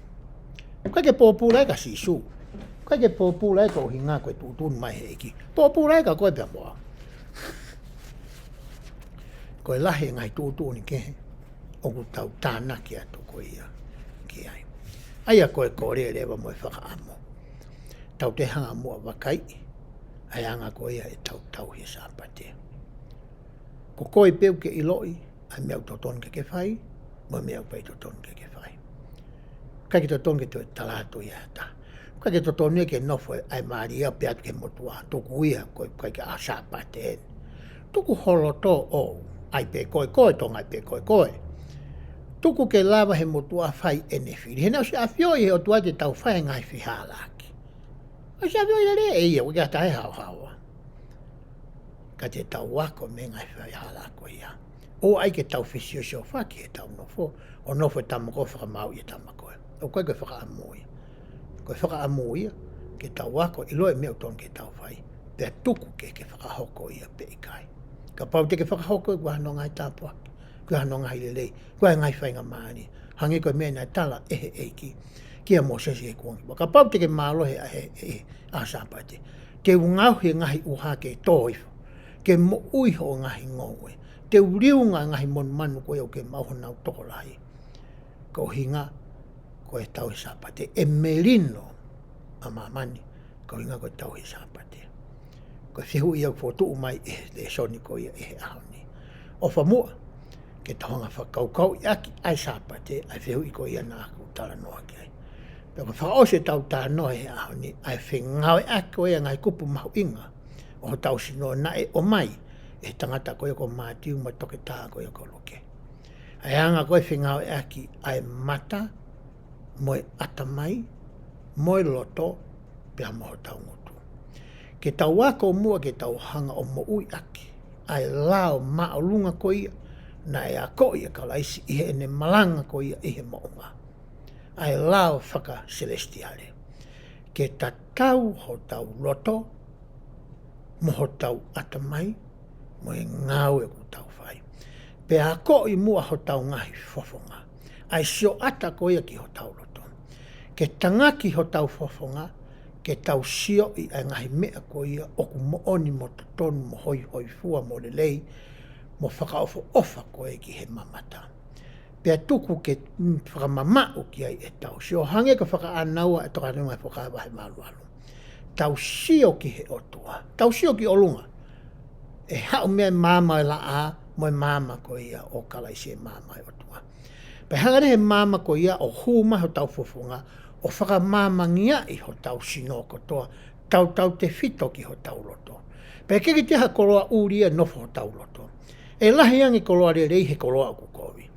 ʻOku ʻikai ke pōpula ia kia Sīsū. ʻOku ʻikai ke pōpula ia koeʻuhinga ko e tuʻutuʻuni mai ʻe he ʻEiki. Pōpula ia kia koe pea mo au. Ko e lahi e ngaahi tuʻutuʻuni kehe ʻoku tau tānaki atu ko ia ki ai. ʻA ia ko e kole leva mo e fakaʻamu, tau toe hanga muʻa ʻo vakaiʻi ʻa e anga ko ia ʻetau tauhi e Sāpate. Ko koe pē ʻoku ke ʻiloʻi ʻa e meʻa ʻoku totonu ke ke fai mo e meʻa ʻoku ʻikai totonu ke ke fai. ʻIkai ke totonu ke toe tala atu ia ha taha. ʻIkai ke totonu ia ke nofo ʻa e mali ia pea ʻatu ki he motuʻa, tuku ia, ko e ʻikai ke ʻaho Sāpate eni. Tuku ho loto ʻo ʻai pē koe, koe, Tonga, ʻai pē koe, koe. Tuku ke lava he motuʻa fai ʻene fili. He naʻe ʻosi ʻafioʻi ʻe he ʻOtua te tau fai e ngaahi fehālaaki. ʻOsi ʻafioʻi lelei ʻe ia, ʻoku ʻikai ha taha ʻe haohaoa. Ka te tau ako mei he ngaahi fehālaaki ko ia. ʻOua ʻai ke tau fesiosiofaki heʻetau nofo, ʻo nofo e tama ko ē ʻo fakamāuʻi e tama ko ē. ʻOku ʻikai ko e fakaʻamu ia. Ko e fakaʻamu ia ke tau ako, ʻiloʻi e meʻa ʻoku totonu ke tau fai, pea tuku ke ke fakahoko ia pe ʻikai. Kapau te ke fakahoko ia, ʻoku ʻi ai hano ngaahi tāpuaki, ʻoku ʻi ai hano ngaahi lelei, ʻoku ʻi ai e ngaahi faingamālie. Hangē ko e meʻa naʻe tala ʻe he ʻEiki kia Mōsese he kuonga. Kapau te ke mālohi he, he, he ʻaho Sāpate, te u ngaohi e ngaahi ʻuha ke tō hifo, ke moʻui hoʻo ngaahi ngoue, te u liunga e ngaahi monumanu ko ia ʻoku ke maʻu honau tokolahi. Ko e ʻuhinga ko e tauhi Sāpate, ʻe melino ʻa māmani ko e ʻuhinga ko e tauhi Sāpate. Ko e fehuʻi ia ʻoku fokotuʻu mai ʻe he lēsoni ko ia ʻi he ʻaho ni. ʻofa muʻa ke tau hanga fakakaukauʻi ʻaki ʻa e Sāpate, ʻa e fehuʻi ko ia naʻa ku talanoa ki ai. Pea ko e fakaʻosi ʻetau talanoa he ʻaho ni, ʻa e fengāueʻaki ko ia ʻa e ngaahi kupu mahuʻinga ʻo hotau sino naʻe ʻomai ʻe he tangata ko ia ko Mātiu mo e toketā ko ia ko Luke. ʻA e anga ko e fengāueʻaki ʻa e mata, mo e ʻatamai, mo e loto, pea mo hotau ngutu. Ke tau ako muʻa ke tau hanga ʻo moʻui ʻaki ʻa e lao māʻolunga ko ia naʻe akoʻi ʻe Kalaisi ʻi heʻene malanga ko ia ʻi he moʻunga, ʻa e lao fakasilesitiale. Ke tatau hotau loto mo hotau ʻatamai mo e ngāue ʻoku tau fai. Pea akoʻi muʻa hotau ngaahi fofonga, ʻa e sioʻata ko ia ki hotau loto. Ke tangaki hotau fofonga ke tau sioʻi ʻa e ngaahi meʻa ko ia ʻoku moʻoni mo totonu mo hoihoifua mo lelei mo fakaʻofoʻofa ko ē ki he mamata. Pea tuku ke, mm, fakamamaʻu ki ai ʻetau sio. Hangē ko e fakaʻānaua ʻe tokanga mai Fuakava vahe valu valu. Tau sio ki he ʻOtua. Tau sio ki ʻolunga. ʻE haʻu mei ai e maama ʻo e laʻā, mo e maama ko ia ʻo Kalaisi, e maama ʻo e ʻOtua. Pea hanga leva he maama ko ia ʻo hū mai hotau fofonga, ʻo fakamāmangiaʻi hotau sino kotoa, tautautefito ki hotau loto. Pea ʻikai ke toe ʻi ai ha koloa ʻuli ia ʻi hotau loto. ʻE lahi ange koloa lelei he koloa ʻoku kovi.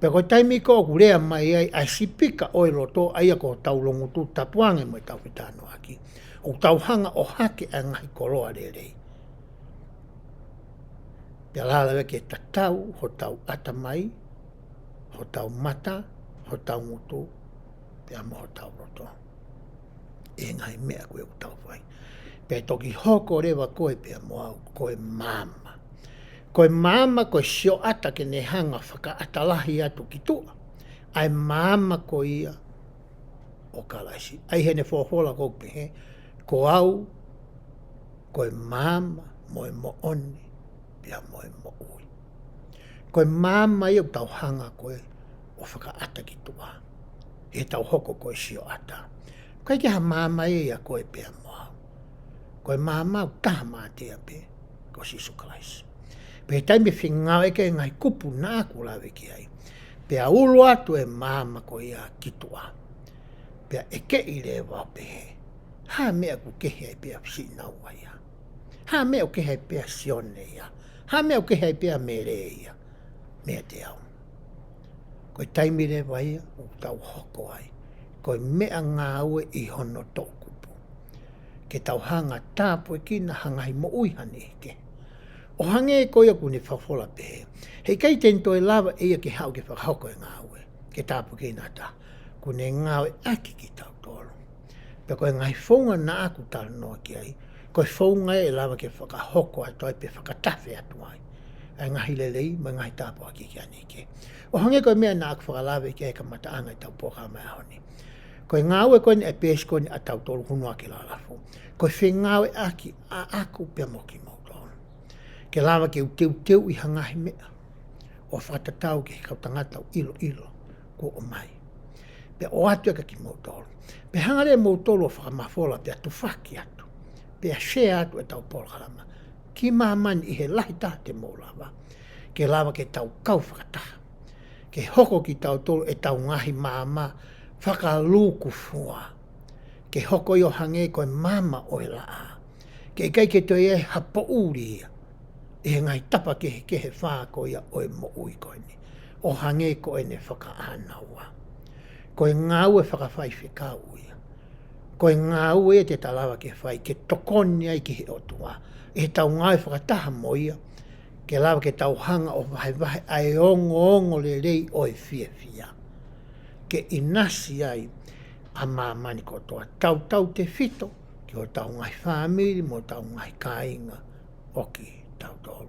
Pea ko e taimi ko ē ʻoku lea mai ai ʻa e sipika ʻo e loto, ʻa ia ko hotau loungutu, tapu ange mo ʻetau fetalanoaʻaki, ʻoku tau hanga ʻo hake ʻa e ngaahi koloa lelei. Pea lava leva ke tatau hotau ʻatamai, hotau mata, hotau ngutu, pea mo hotau loto ʻi he ngaahi meʻa ko ē ʻoku tau fai. Pea toki hoko leva koe pea mo au ko e maama. Ko e maama ko e sioʻata ke ne hanga fakaʻata lahi atu ki tuʻa ʻa e maama ko ia ʻo Kalaisi. ʻA ia heʻene folofola ʻoku pehē, ko au ko e maama mo e moʻoni pea mo e moʻui. Ko e maama ia ʻoku tau hanga ko ē ʻo fakaʻata ki tuʻa ʻi heʻetau hoko ko e sioʻata. ʻIkai ke ʻi ai ha maama ia ʻia koe pea mo au. Ko e maama ʻoku taha mātea pē, ko Sīsū Kalaisi. Pea ʻi he taimi ʻe fengāueʻaki ai e ngaahi kupu naʻa ku lave ki ai, pea ulo atu e maama ko ia ki tuʻa, pea ʻeke leva ʻo pehē, ha meʻa ʻoku kehe ai pea Sīnaua ia? Ha meʻa ʻoku kehe ai pea Sione ia? Ha meʻa ʻoku kehe ai pea Mele ia meiate au? Ko e taimi leva ia ʻoku tau hoko ai ko e meʻangāue ʻi hono toʻukupu, ke tau hanga ʻo tāpuekina ha ngaahi moʻui ha niʻihi kehe. ʻO hangē ko ia ʻoku ne folofola pehē, heʻikai te ne toe lava ʻe ia ke haʻu ke fakahoko e ngāue ke tāpuekina ha taha. ʻOku ne ngāueʻaki kitautolu. Pea ko e ngaahi founga naʻa ku talanoa ki ai, ko e founga ia ʻe lava ke fakahoko atu ai pe fakatafe atu ai ʻa e ngaahi lelei mo e ngaahi tāpuaki ki ha niʻihi kehe. ʻO hangē ko e meʻa naʻa ku fakalave ki ai he kamataʻanga ʻetau polokalama he ʻaho ni. Ko e ngāue ko eni ʻa e peesi ko eni ʻa tautolu, Hunuaki Lalafu, ko e fengāueʻaki ʻaʻaku pea mo kimoutolu, ke lava ke u teuteuʻi ha ngaahi meʻa ʻo fakatatau ki he kau tangata ʻoku ʻiloʻilo kuo ʻomai, pea ʻoatu ia kia kimoutolu. Pea hanga leva ʻe moutolu ʻo fakamafola pea tufaki atu, pea share atu ʻetau polokalama ki māmani ʻi he lahi taha te mou lava, ke lava ke tau kau fakataha, ke hoko kitautolu ʻetau ngaahi maama fakalūkufua, ke hoko ia ʻo hangē ko e maama ʻo e laʻā, ke ʻikai ke toe ʻi ai ha poʻuli ia ʻi he ngaahi tapa kehekehe fā ko ia ʻo e moʻui ko eni, ʻo hangē ko ʻene fakaʻānaua. Ko e ngāue fakafaifekau ia. Ko e ngāue ia te ta lava ke fai ke tokoni ai ki he ʻOtua ʻi heʻetau ngāue fakataha mo ia, ke lava ke tau hanga ʻo vahevahe ʻa e ongoongolelei ʻo e fiefia, ke ʻinasi ai ʻa māmani kotoa, tautautefito ki hotau ngaahi fāmili mo hotau ngaahi kāinga ʻo kitautolu.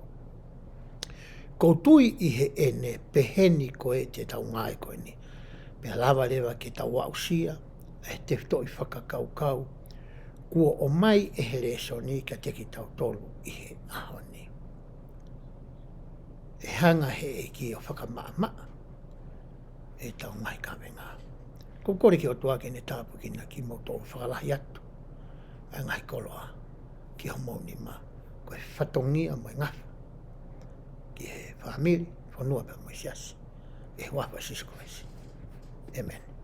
ʻOku ou tui ʻi heʻene pehē ni ko ē ʻetau ngāue ko eni, pea lava leva ke tau aʻusia ʻa e tefitoʻi fakakaukau kuo ʻomai ʻe he lēsoni kiate kitautolu ʻi he ʻaho ni. ʻE hanga ʻe he ʻEiki ʻo fakamaʻamaʻa ʻetau ngaahi kavenga. ʻOku ou kole ki he ʻOtua ke ne tāpuekina kimoutolu, fakalahi atu ʻa e ngaahi koloa ki homou nima, ko e fatongia mo e ngafa ki he fāmili, fonua pea mo e siasi. ʻI he huafa ʻo Sīsū Kalaisi. ʻĒmeni.